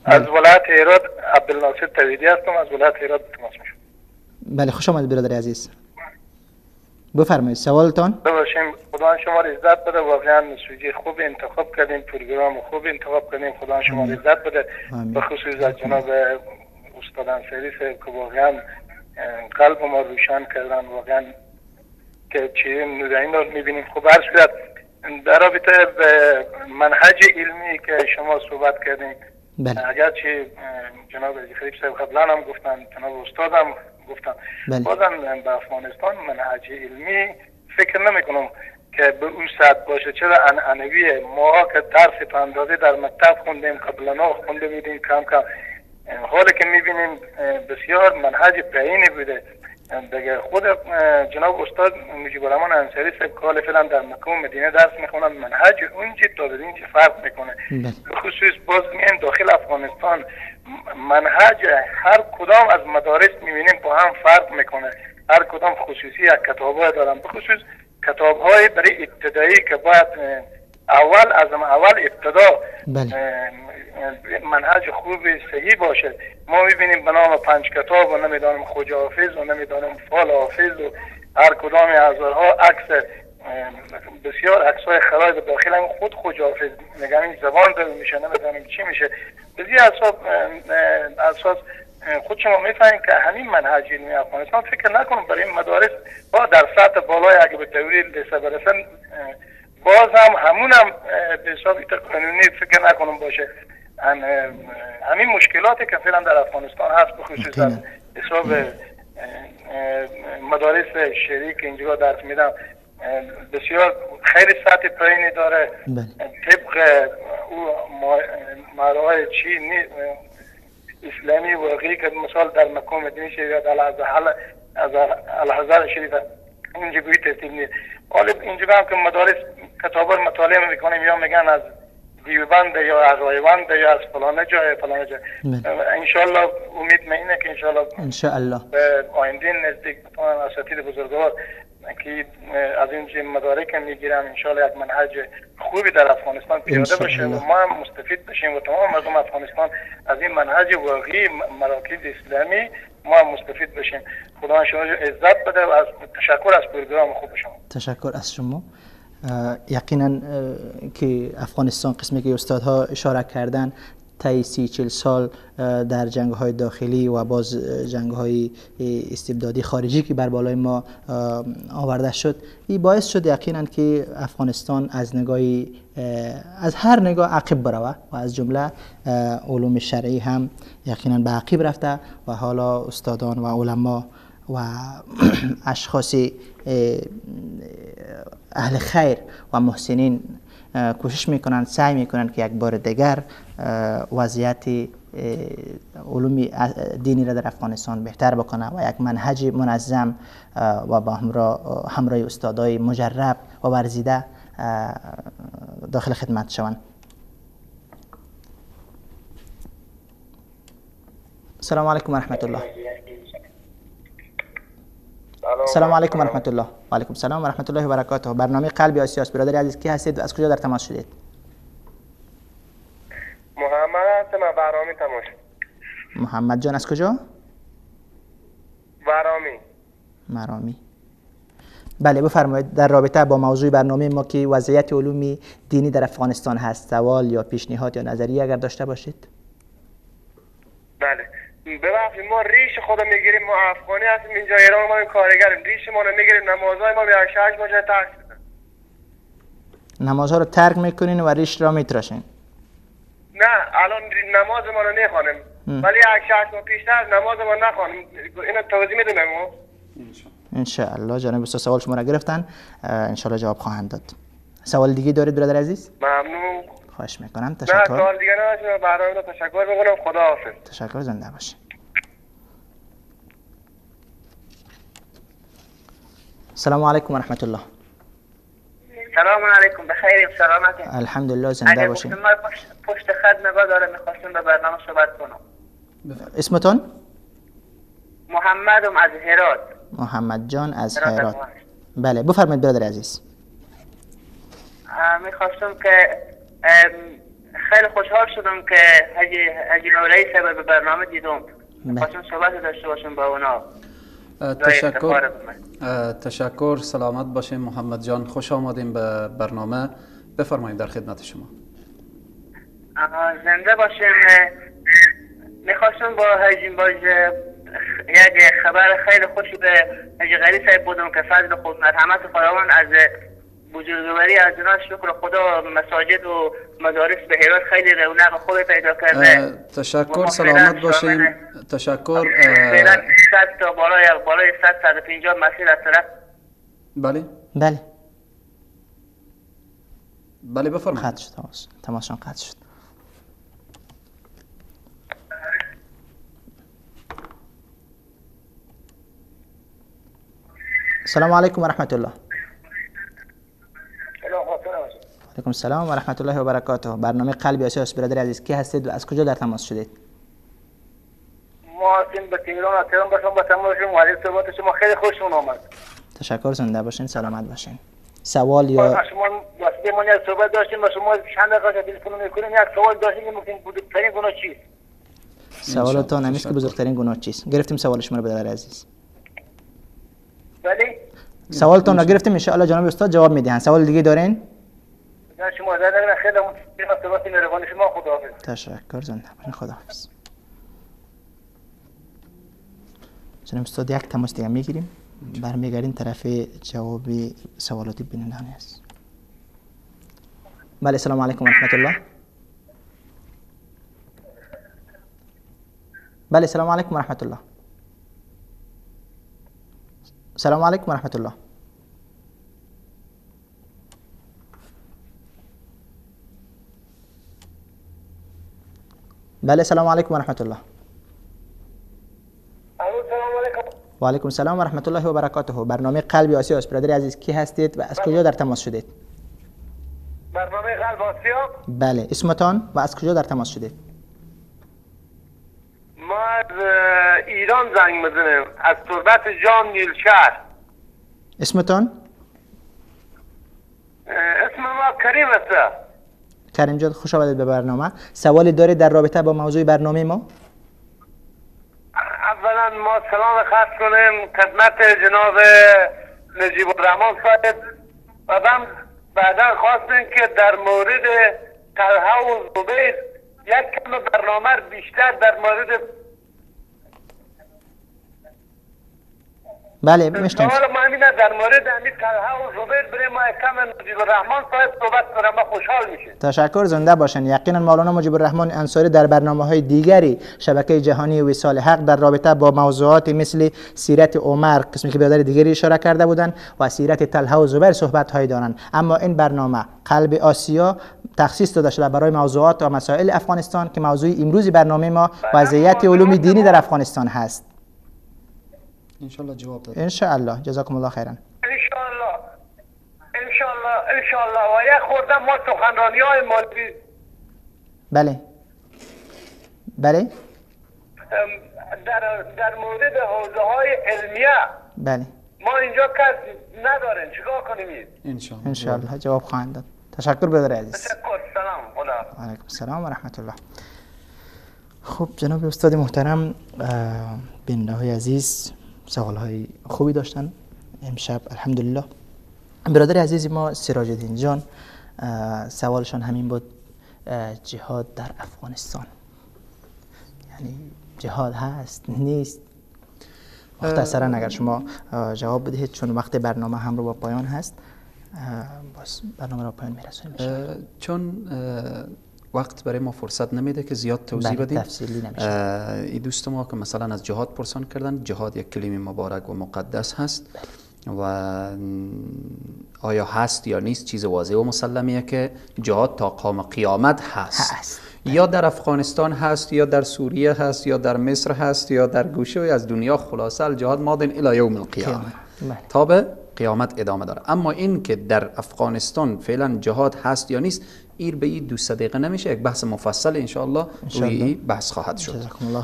از ولایت هرات عبدالناصر توحیدی هستم، از ولایت هرات تماس میشم. بله خوش آمدید برادر عزیز. بفرمایید سوالتان. باشیم خدا شما را عزت بده. واقعا سوژه خوب انتخاب کردیم، پروگرام خوب انتخاب کردیم، خدا شما را عزت بده. به خصوص از جناب استاد انصاری صاحب که واقعا قلب ما روشن کردن، واقعا که چه نورانی رو میبینیم. خب هر صورت در رابطه به منهج علمی که شما صحبت کردیم، بله. اگرچه جناب خلیف صاحب قبلا هم گفتن، جناب استاد هم گفتن، بله. بازم به افغانستان منهج علمی فکر نمی کنم که به اون سطح باشه. چرا عنعنویه. ما که درس تا اندازه در مکتب خوندیم، قبلا خونده بودیم کم کم، حالا که میبینیم بسیار منهج پایینی بوده. دیگه خود جناب استاد مجیب الرحمن انصاری صاحب که فعلا در مکه و مدینه درس میخونن، منهج اونجا تا به اینجا فرق میکنه. به خصوص باز میایم داخل افغانستان، منهج هر کدام از مدارس میبینیم با هم فرق میکنه، هر کدام خصوصی یک کتاب‌های دارن، به خصوص کتاب‌های برای ابتدایی که باید اول از اول ابتدا بله. منهج خوب صحیح باشه. ما میبینیم به نام 5 کتاب و نمیدانم خوجه حافظ و نمیدانم فال حافظ و هر کدام هزارها عکس، بسیار عکس‌های خراب داخل هم خود خوجه حافظ میگن این زبان داره میشه، نمیدانم چی میشه. به این اساس خود شما میفهمید که همین منهج علمی افغانستان فکر نکنم برای این مدارس با در سطح بالای اگه به دوری لیسه برسن باز هم همون هم به حساب قانونی فکر نکنم باشه. همین مشکلاتی که فعلا در افغانستان هست، به خصوص از حساب مدارس شریک اینجا درس میدم، بسیار خیلی سطح پایینی داره. طبق او معیارهای چی اسلامی واقعی که مثال در مکه و مدینه شریف از الازهر شریف اینجا گویی ترتیب نیست. حالا اینجا هم که مدارس کتابا رو مطالعه میکنیم یا میگن از دیوبند یا از رایوند یا از فلان جای فلان جای. انشالله امید من اینه که انشالله به آینده نزدیک بتونن اساتید بزرگوار که از اینجا مدارک میگیرن انشالله یک منهج خوبی در افغانستان پیاده بشه و ما هم مستفید بشیم و تمام مردم افغانستان از این منهج واقعی مراکز اسلامی ما هم مستفید بشیم. خدا شما عزت بده و از تشکر از پروگرام خوب شما. تشکر از شما. یقینا که افغانستان قسمی که استادها اشاره کردن طی 30-40 سال در جنگ های داخلی و باز جنگ های استبدادی خارجی که بر بالای ما آورده شد، این باعث شد یقینا که افغانستان از نگاهی از هر نگاه عقب بروه و از جمله علوم شرعی هم یقینا به عقب رفته و حالا استادان و علما و اشخاص اهل خیر و محسنین کوشش میکنند، سعی میکنند که یک بار دیگر وضعیت علوم دینی را در افغانستان بهتر بکنه و یک منهج منظم و با همراه استادای مجرب و ورزیده داخل خدمت شوند. السلام علیکم و رحمت الله. السلام علیکم و رحمت الله. و علیکم السلام و رحمت الله و برکاته. برنامه قلب آسیاست. برادر عزیز کی هستید و از کجا در تماس شدید؟ محمد هستم، برامی تماس. محمد جان از کجا؟ برامی. مرامی. بله بفرمایید در رابطه با موضوع برنامه ما که وضعیت علوم دینی در افغانستان هست، سوال یا پیشنهاد یا نظریه اگر داشته باشید. بله ببخشید ما ریش خود میگیریم، ما افغانی هستیم اینجا ایران، ما کارگریم، ریش ما رو میگیریم، نمازهای ما به 8 باشه ترک میکنیم. نمازها رو ترک میکنین و ریش را میتراشین؟ نه الان نماز ما رو نخوانیم، ولی 8 ماه پیشتر نماز ما نخوانیم. اینو توضیح میدم ما انشاءالله. جناب استاد سوال شما را گرفتن، انشاءالله جواب خواهند داد. سوال دیگه دارید برادر عزیز؟ ممنون. خواهش میکنم. تشکر. سوال دیگه نداشتم، برنامه تشکر میکنم. خدا حافظ. تشکر، زنده باشین. السلام علیکم و رحمت الله. سلام علیکم، بخیر، سلامتی. الحمدلله، زنده باشین. ما پشت خط نگاه داره، میخواستم به برنامه صحبت کنم. اسمتون؟ محمدم از هرات. محمد جان از هرات. بله بفرمایید برادر عزیز. میخواستم که خیلی خوشحال شدم که حاجی مولوی صاحب به برنامه دیدم. میخواستم صحبت داشته باشم با اونا. تشکر. تشکر، سلامت باشیم محمد جان، خوش آمدیم به برنامه. بفرمایید، در خدمت شما. زنده باشیم. میخواستم با حاجی باز یک خبر خیلی خوشی به حاجی غری صاحب بودم که فضل خود مرحمت خداوند از بزرگواری از اونا شکر خدا مساجد و مدارس به هرات خیلی رونق خوب پیدا کرده. تشکر، سلامت باشیم. تشکر. فعلا 100 تا بالای 100 150 مسجد از طرف. بله بله بله بفرمایید. قطع شد، تماسشان قطع شد. السلام علیکم و رحمت الله. علیکم السلام و رحمت الله و برکاته. برنامه قلب آسیا است. برادر عزیز کی هستید و از کجا در تماس شدید؟ ما هستیم به تهران، از تهران باشم با تماس شما. علی صحبت شما خیلی خوشمون آمد. تشکر، زنده باشین، سلامت باشین. سوال یا شما واسه ما یک صحبت داشتیم با شما چند دقیقه تلفن می‌کنیم، یک سوال داشتیم که ممکن بزرگترین گناه چیست؟ سوالتون همیشه که بزرگترین گناه چیست؟ گرفتیم سوال شما رو برادر عزیز. بله سوالتون رو گرفتیم، ان شاء الله جناب استاد جواب میدهن. سوال دیگه دارین؟ شما زنده خیلی صحبت مهربان شما. خداحافظ. تشکر، زنده باشین، خداحافظ. جناب استاد یک تماس دیگه میگیریم، برمیگردیم طرف جواب سوالات بینندگان است. بله السلام علیکم و رحمت الله. بله السلام علیکم و رحمت الله. السلام علیکم و رحمت الله. بله السلام علیکم و رحمت الله. و علیکم السلام و رحمت الله و برکاته. برنامه قلب آسیا است. برادر عزیز کی هستید و از کجا در تماس شدید؟ برنامه قلب آسیا؟ بله، اسمتان و از کجا در تماس شدید؟ ما از ایران زنگ میزنیم، از تربت جام نیلشهر. اسمتان؟ اسم ما کریم است. کریم جان خوش آمدید به برنامه. سوالی دارید در رابطه با موضوع برنامه ما؟ اولا ما سلام خاص کنیم خدمت جناب نجیب الرحمن صاحب و بعدا خواستیم که در مورد طلحه و زبیر یک کم برنامه بیشتر در مورد. بله میشنویم. سوال ما همینه در مورد همین طلحه و زبیر برای ما کم مجیب الرحمن صاحب صحبت کنم، ما خوشحال میشیم. تشکر، زنده باشن. یقینا مولانا مجیب الرحمن انصاری در برنامه‌های دیگری شبکه جهانی وصال حق در رابطه با موضوعات مثل سیرت عمر قسمی که برادر دیگری اشاره کرده بودند و سیرت طلحه و زبیر صحبت‌هایی دارند، اما این برنامه قلب آسیا تخصیص داده شده برای موضوعات و مسائل افغانستان که موضوع امروز برنامه ما وضعیت علوم دینی در افغانستان هست. انشالله جواب داد. انشالله، جزاکم الله خیرا. انشالله انشالله انشالله. و یک خورده ما سخنرانی های مولوی. بله بله در مورد حوزه های علمیه. بله ما اینجا کس نداریم، چیکار کنیم؟ انشالله انشالله جواب خواهند داد. تشکر برادر عزیز. تشکر، سلام، خدا. علیکم السلام و رحمت الله. خب جناب استاد محترم، بیننده های عزیز سوال های خوبی داشتن امشب الحمدلله. برادر عزیز ما سراج الدین جان سوالشان همین بود، جهاد در افغانستان، یعنی جهاد هست نیست؟ مختصرا اگر شما جواب بدهید چون وقت برنامه هم رو با پایان هست، باز برنامه را پایان میرسونیم. چون وقت برای ما فرصت نمیده که زیاد توضیح بدیم، تفصیلی نمیشه. این دوست ما که مثلا از جهاد پرسان کردن، جهاد یک کلمه مبارک و مقدس هست. و آیا هست یا نیست چیز واضح و مسلمیه که جهاد تا قام قیامت هست. یا در افغانستان هست، یا در سوریه هست، یا در مصر هست، یا در گوشه از دنیا. خلاصه الجهاد مادن الی یوم القیامه، تا به قیامت ادامه داره. اما این که در افغانستان فعلا جهاد هست یا نیست، ایر به این 2 دقیقه نمیشه، یک بحث مفصل انشاءالله روی بحث خواهد شد.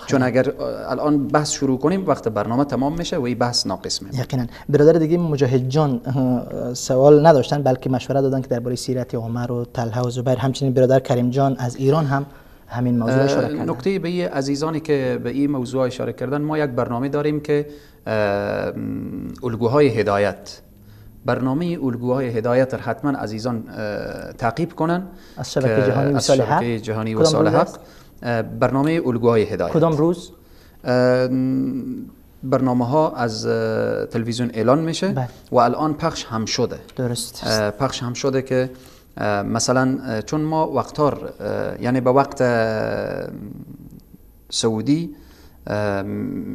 چون اگر الان بحث شروع کنیم وقت برنامه تمام میشه و این بحث ناقص میشه. یقینا. برادر دیگه مجاهد جان سوال نداشتن بلکه مشوره دادن که درباره سیرت عمر و طلحه و زبیر، همچنین برادر کریم جان از ایران هم همین موضوع اشاره کردن. نکته به این عزیزانی که به این موضوع اشاره کردن، ما یک برنامه داریم که الگوهای هدایت، برنامه الگوهای هدایت را حتما عزیزان تعقیب کنن از شبکه جهانی وصال حق، شبکه جهانی وصال حق، برنامه الگوهای هدایت. کدام روز؟ برنامه ها از تلویزیون اعلان میشه. بله. و الان پخش هم شده. درست. پخش هم شده که مثلا چون ما وقتار یعنی به وقت سعودی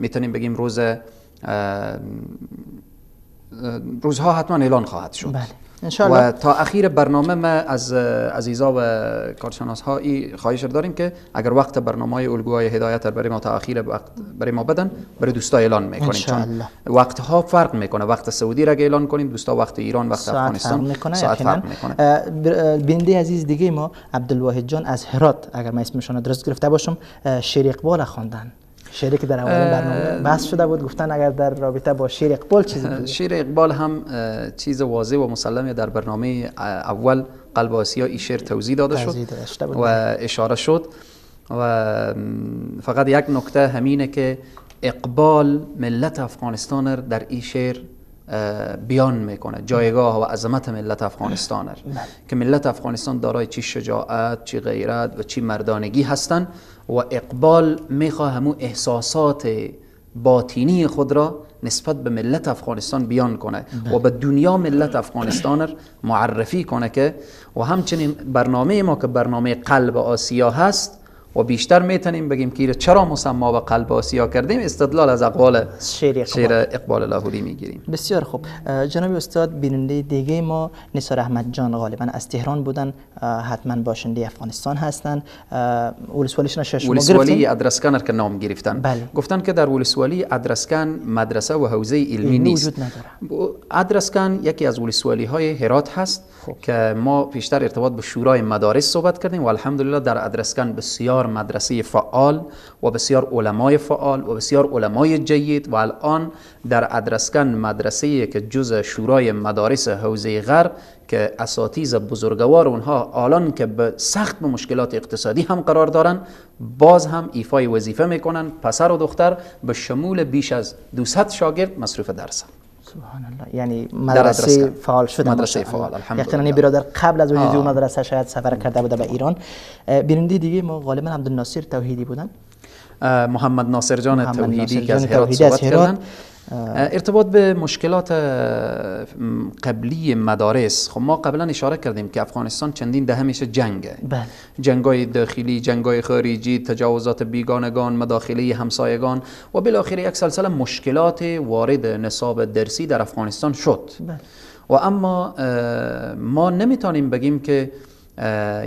میتونیم بگیم روزها حتما اعلان خواهد شد. بله. انشاءالله. و تا اخیر برنامه ما از عزیزا و کارشناس ها خواهش داریم که اگر وقت برنامه های الگوهای هدایت برای ما تا اخیر وقت برای ما بدن، برای دوستا اعلان میکنیم. چون وقت ها فرق میکنه، وقت سعودی را اعلان کنیم دوستا وقت ایران، وقت افغانستان ساعت فرق میکنه. بیننده عزیز دیگه ما عبدالواحد جان از هرات، اگر من اسمشون درست گرفته باشم، شعر اقبال خواندن، شعری که در اولین برنامه بحث شده بود، گفتن اگر در رابطه با شعر اقبال چیزی بود. شعر اقبال هم چیز واضح و مسلمه، در برنامه اول قلب آسیا این شعر توضیح داده شد و اشاره شد. و فقط یک نکته همینه که اقبال ملت افغانستان در این شعر بیان میکنه، جایگاه و عظمت ملت افغانستان که ملت افغانستان دارای چی شجاعت، چی غیرت و چی مردانگی هستند و اقبال میخواه همون احساسات باطینی خود را نسبت به ملت افغانستان بیان کنه و به دنیا ملت افغانستان را معرفی کنه. که و همچنین برنامه ما که برنامه قلب آسیا هست و بیشتر میتونیم بگیم که چرا مسما به قلب آسیا کردیم، استدلال از اقوال شعر اقبال لاهوری میگیریم. بسیار خوب. جناب استاد، بیننده دیگه ما نثار احمد جان غالبا از تهران بودن، حتما باشنده افغانستان هستند. ولسوالیشون شش ولسوالی ادرسکن که نام گرفتن. بله. گفتن که در ولسوالی ادرسکن مدرسه و حوزه علمی نیست، وجود نداره. ادرسکن یکی از ولسوالی های هرات هست. خوب. که ما پیشتر ارتباط به شورای مدارس صحبت کردیم و الحمدلله در ادرسکن بسیار مدرسه فعال و بسیار علمای فعال و بسیار علمای جید و الان در ادرسکن مدرسه که جز شورای مدارس حوزه غرب که اساتید بزرگوار اونها الان که به سخت به مشکلات اقتصادی هم قرار دارن، باز هم ایفای وظیفه میکنن، پسر و دختر به شمول بیش از 200 شاگرد مصروف درسن. سبحان الله. یعنی مدرسه فعال شده، مدرسه فعال الحمدلله. یقینا برادر قبل از وجود مدرسه شاید سفر کرده بوده به ایران. بیننده دیگه ما غالبا عبدالناصر توحیدی بودن، محمد ناصر جان توحیدی که از هرات صحبت کردن. ارتباط به مشکلات قبلی مدارس، خب ما قبلا اشاره کردیم که افغانستان چندین دهه میشه جنگه. بله. جنگای داخلی، جنگای خارجی، تجاوزات بیگانگان، مداخله همسایگان و بالاخره یک سلسله مشکلات وارد نصاب درسی در افغانستان شد. بله. و اما ما نمیتونیم بگیم که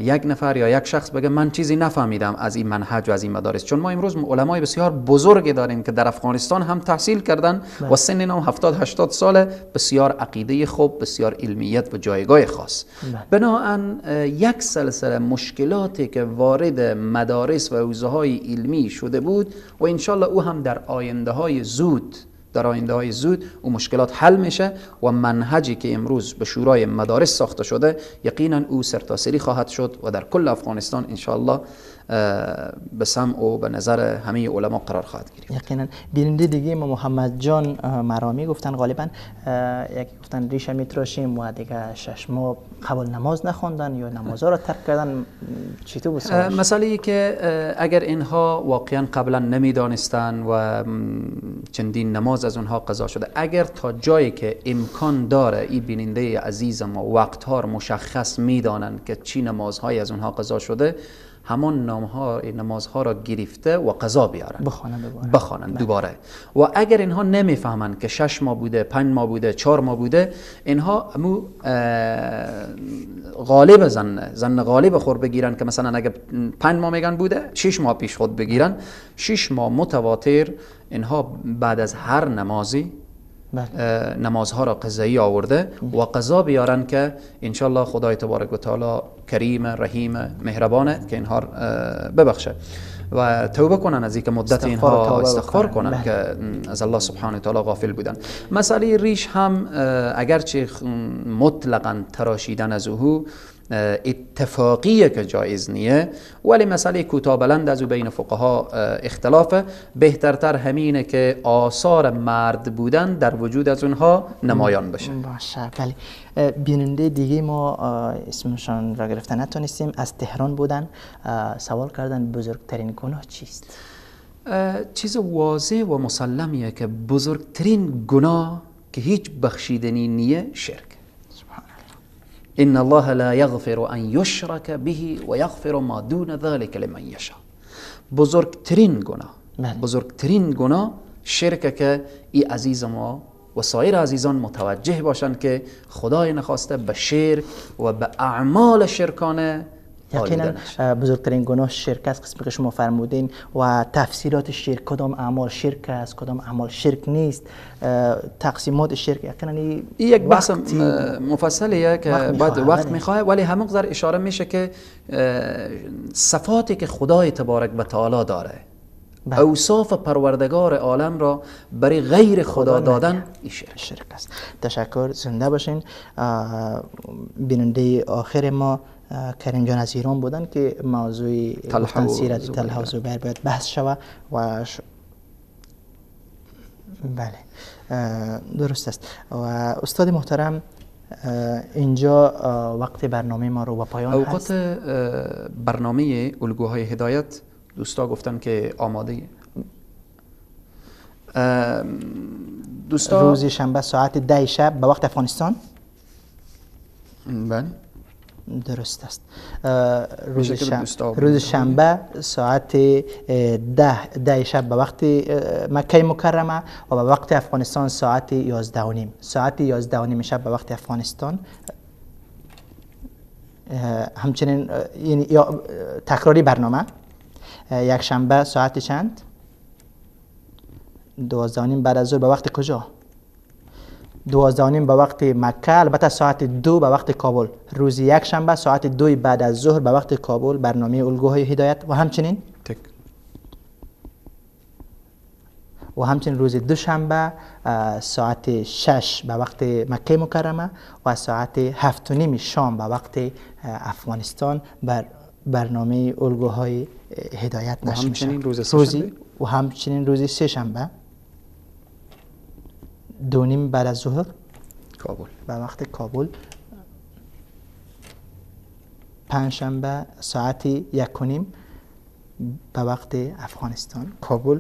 یک نفر یا یک شخص بگه من چیزی نفهمیدم از این منهج و از این مدارس، چون ما امروز علمای بسیار بزرگ داریم که در افغانستان هم تحصیل کردن و سن اینا 70 80 ساله، بسیار عقیده خوب، بسیار علمیت و جایگاه خاص. بناهن یک سلسله مشکلاتی که وارد مدارس و حوزه های علمی شده بود و انشالله او هم در آینده های زود او مشکلات حل میشه و منهجی که امروز به شورای مدارس ساخته شده یقینا او سرتاسری خواهد شد و در کل افغانستان انشاءالله به سمع و به نظر همه علما قرار خواهد گرفت. یقینا. بیننده دیگه ما محمد جان مرامی گفتن غالبا یکی گفتن ریشه میتراشیم و دیگه 6 ماه قبل نماز نخوندن یا نمازها را ترک کردن. چطور بود؟ مسئله ای که اگر اینها واقعا قبلا نمیدانستن و چندین نماز از اونها قضا شده، اگر تا جایی که امکان داره این بیننده عزیز ما وقتها مشخص میدانن که چی نمازهایی از اونها قضا شده، همان نمازها را گرفته و قضا بیارن، بخوانن دوباره. و اگر اینها نمیفهمند که 6 ماه بوده، 5 ماه بوده، 4 ماه بوده، اینها مو غالب زن غالب خور بگیرن که مثلا اگر 5 ماه میگن بوده، 6 ماه پیش خود بگیرن. 6 ماه متواتر اینها بعد از هر نمازی نمازها را قضایی آورده و قضا بیارن که انشالله خدای تبارک و تعالی کریم رحیم مهربانه که اینها ببخشه و توبه کنن از اینکه مدت اینها استغفار کنن که از الله سبحانه و تعالی غافل بودن. مسئله ریش هم اگرچه مطلقا تراشیدن از او اتفاقیه که جایز نیه، ولی مسئله کوتاه بلند از او بین فقها اختلافه. بهترتر همینه که آثار مرد بودن در وجود از اونها نمایان بشه. باشه. بله، بیننده دیگه ما اسمشان را گرفته نتونستیم، از تهران بودن، سوال کردن بزرگترین گناه چیست؟ چیز واضح و مسلمیه که بزرگترین گناه که هیچ بخشیدنی نیه شرک. إن الله لا يغفر أن يشرك به ويغفر ما دون ذلك لمن يشاء. بزرگترین گناه، بزرگترین گناه شرکه که ای عزیز ما و سایر عزیزان متوجه باشند که خدای نخواسته به شرک و به اعمال شرکانه. یقینا بزرگترین گناه شرک است، قسمی که شما فرمودین، و تفسیرات شرک، کدام اعمال شرک است، کدام اعمال شرک نیست، تقسیمات شرک، یقینا یک بحث مفصلیه که بعد وقت میخواه، ولی همون اشاره میشه که صفاتی که خدای تبارک و تعالی داره، اوصاف پروردگار عالم را برای غیر خدا دادن، این شرک است. تشکر، زنده باشین. بیننده آخر ما کریم جان از ایران بودن که موضوع سیرت طلحه و زبیر باید بحث شود و بله درست است. و استاد محترم اینجا وقت برنامه ما رو به پایان اوقات هست. برنامه الگوهای هدایت دوستا گفتن که آماده دوستا روز شنبه ساعت 10 شب به وقت افغانستان. بله درست است. روز شنبه ساعت 10 شب به وقت مکه مکرمه و به وقت افغانستان ساعت 11:30، ساعت 11:30 شب به وقت افغانستان. همچنین یا تکراری برنامه یک شنبه ساعت چند؟ 12:30 بعد از ظهر به وقت کجا؟ 12:30 به وقت مکه، البته ساعت 2 به وقت کابل. روز یک شنبه ساعت 2 بعد از ظهر به وقت کابل برنامه الگوهای هدایت و همچنین روز دوشنبه ساعت 6 به وقت مکه مکرمه و ساعت 7:30 شام به وقت افغانستان بر برنامه الگوهای هدایت نشر میشه. و همچنین روز سه شنبه 2:30 بعد از ظهر کابل به وقت کابل، پنجشنبه ساعت 1:30 به وقت افغانستان کابل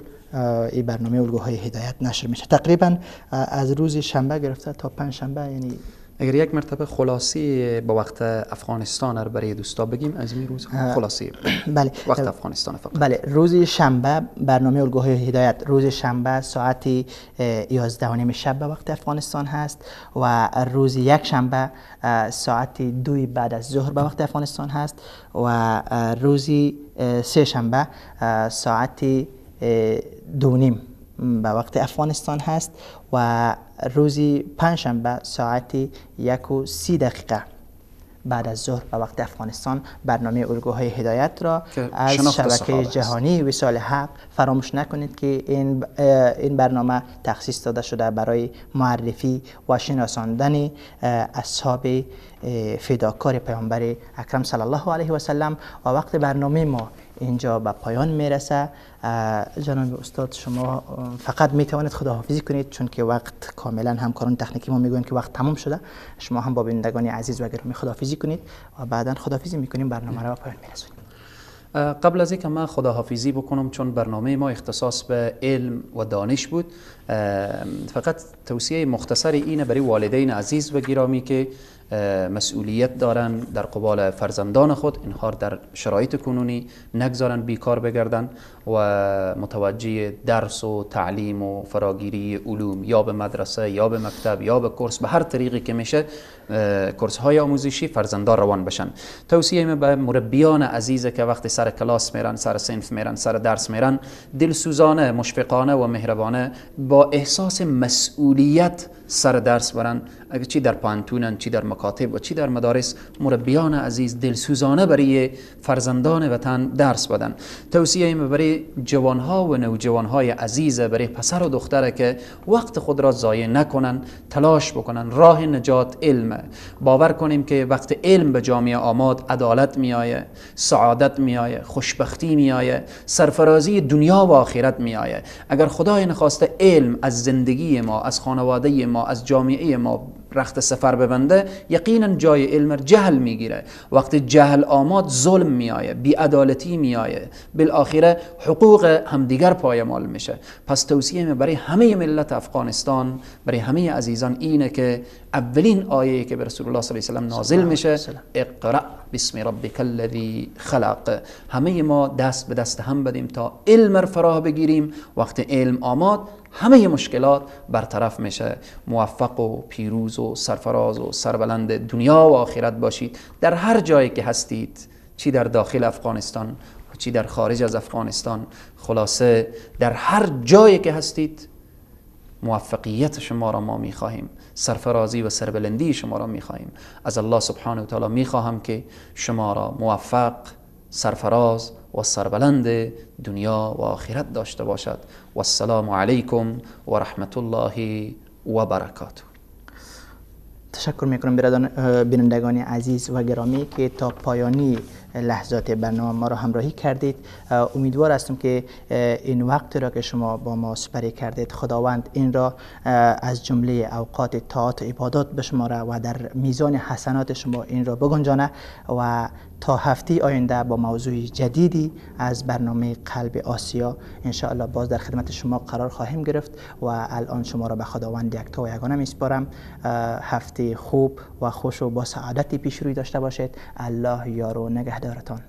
این برنامه الگوهای هدایت نشر میشه. تقریبا از روز شنبه گرفته تا پنجشنبه. یعنی اگر یک مرتبه خلاصی به وقت افغانستان رو برای دوستا بگیم از این روز خلاصی. بله، وقت افغانستان فقط. بله، روز شنبه برنامه الگوهای هدایت روز شنبه ساعت 11:30 شب به وقت افغانستان هست و روز یک شنبه ساعت 2 بعد از ظهر به وقت افغانستان هست و روز سه شنبه ساعت 2:30 به وقت افغانستان هست و روز پنجشنبه ساعت 1:30 بعد از ظهر به وقت افغانستان برنامه الگوهای هدایت را از شبکه جهانی وصال حق فراموش نکنید که این برنامه تخصیص داده شده برای معرفی و شناساندن اصحاب فداکار پیامبر اکرم صلی الله علیه و سلم. و وقت برنامه ما اینجا به پایان میرسه. جناب استاد شما فقط میتوانید خداحافظی کنید چون که وقت کاملا همکاران تکنیکی ما میگویند که وقت تمام شده. شما هم با بینندگان عزیز و گرامی خداحافظی کنید و بعدا خداحافظی میکنیم، برنامه را به پایان میرسونیم. قبل از اینکه من خداحافظی بکنم، چون برنامه ما اختصاص به علم و دانش بود، فقط توصیه مختصر اینه برای والدین عزیز و گرامی که مسئولیت دارن در قبال فرزندان خود، اینها در شرایط کنونی نگذارن بیکار بگردن و متوجه درس و تعلیم و فراگیری علوم یا به مدرسه یا به مکتب یا به کورس، به هر طریقی که میشه کورس های آموزشی فرزندان روان بشن. توصیه به مربیان عزیزه که وقتی سر کلاس میرن، سر صنف میرن، سر درس میرن، دلسوزانه، مشفقانه و مهربانه با احساس مسئولیت سر درس برن. اگر چی در پانتونن، چی در مکاتب و چی در مدارس، مربیان عزیز دلسوزانه برای فرزندان وطن درس بدن. توصیه برای جوانها و نوجوانهای عزیز، برای پسر و دختره که وقت خود را ضایع نکنن، تلاش بکنن. راه نجات علم. باور کنیم که وقت علم به جامعه آماد، عدالت میآیه، سعادت میآیه، خوشبختی میآیه، سرفرازی دنیا و آخرت میآیه. اگر خدای نخواسته علم از زندگی ما، از خانواده ما، از جامعه ما رخت سفر ببنده، یقینا جای علم جهل میگیره. وقتی جهل آماد، ظلم میآیه، بی‌عدالتی میآیه، بالاخره حقوق همدیگر پایمال میشه. پس توصیه برای همه ملت افغانستان، برای همه عزیزان اینه که اولین آیه که به رسول الله صلی الله علیه و سلم نازل میشه، اقرأ بسم ربک الذی خلق. همه ما دست به دست هم بدیم تا علم را فرا بگیریم. وقتی علم آماد، همه مشکلات برطرف میشه. موفق و پیروز و سرفراز و سربلند دنیا و آخرت باشید در هر جایی که هستید، چی در داخل افغانستان و چی در خارج از افغانستان. خلاصه در هر جایی که هستید موفقیت شما را ما میخواهیم، سرفرازی و سربلندی شما را میخواهیم. از الله سبحانه و تعالی میخواهم که شما را موفق، سرفراز و سربلند دنیا و آخرت داشته باشد. و السلام علیکم و رحمت الله و برکاته. تشکر میکنم بینندگان عزیز و گرامی که تا پایانی لحظات برنامه ما را همراهی کردید. امیدوار هستم که این وقت را که شما با ما سپری کردید، خداوند این را از جمله اوقات طاعت و عبادات بشماره و در میزان حسنات شما این را بگنجانه و تا هفته آینده با موضوع جدیدی از برنامه قلب آسیا انشاءالله باز در خدمت شما قرار خواهیم گرفت و الان شما را به خداوند یکتا و یگانه میسپارم. هفته خوب و خوش و با سعادتی پیش روی داشته باشید. الله یار و نگهدارتان.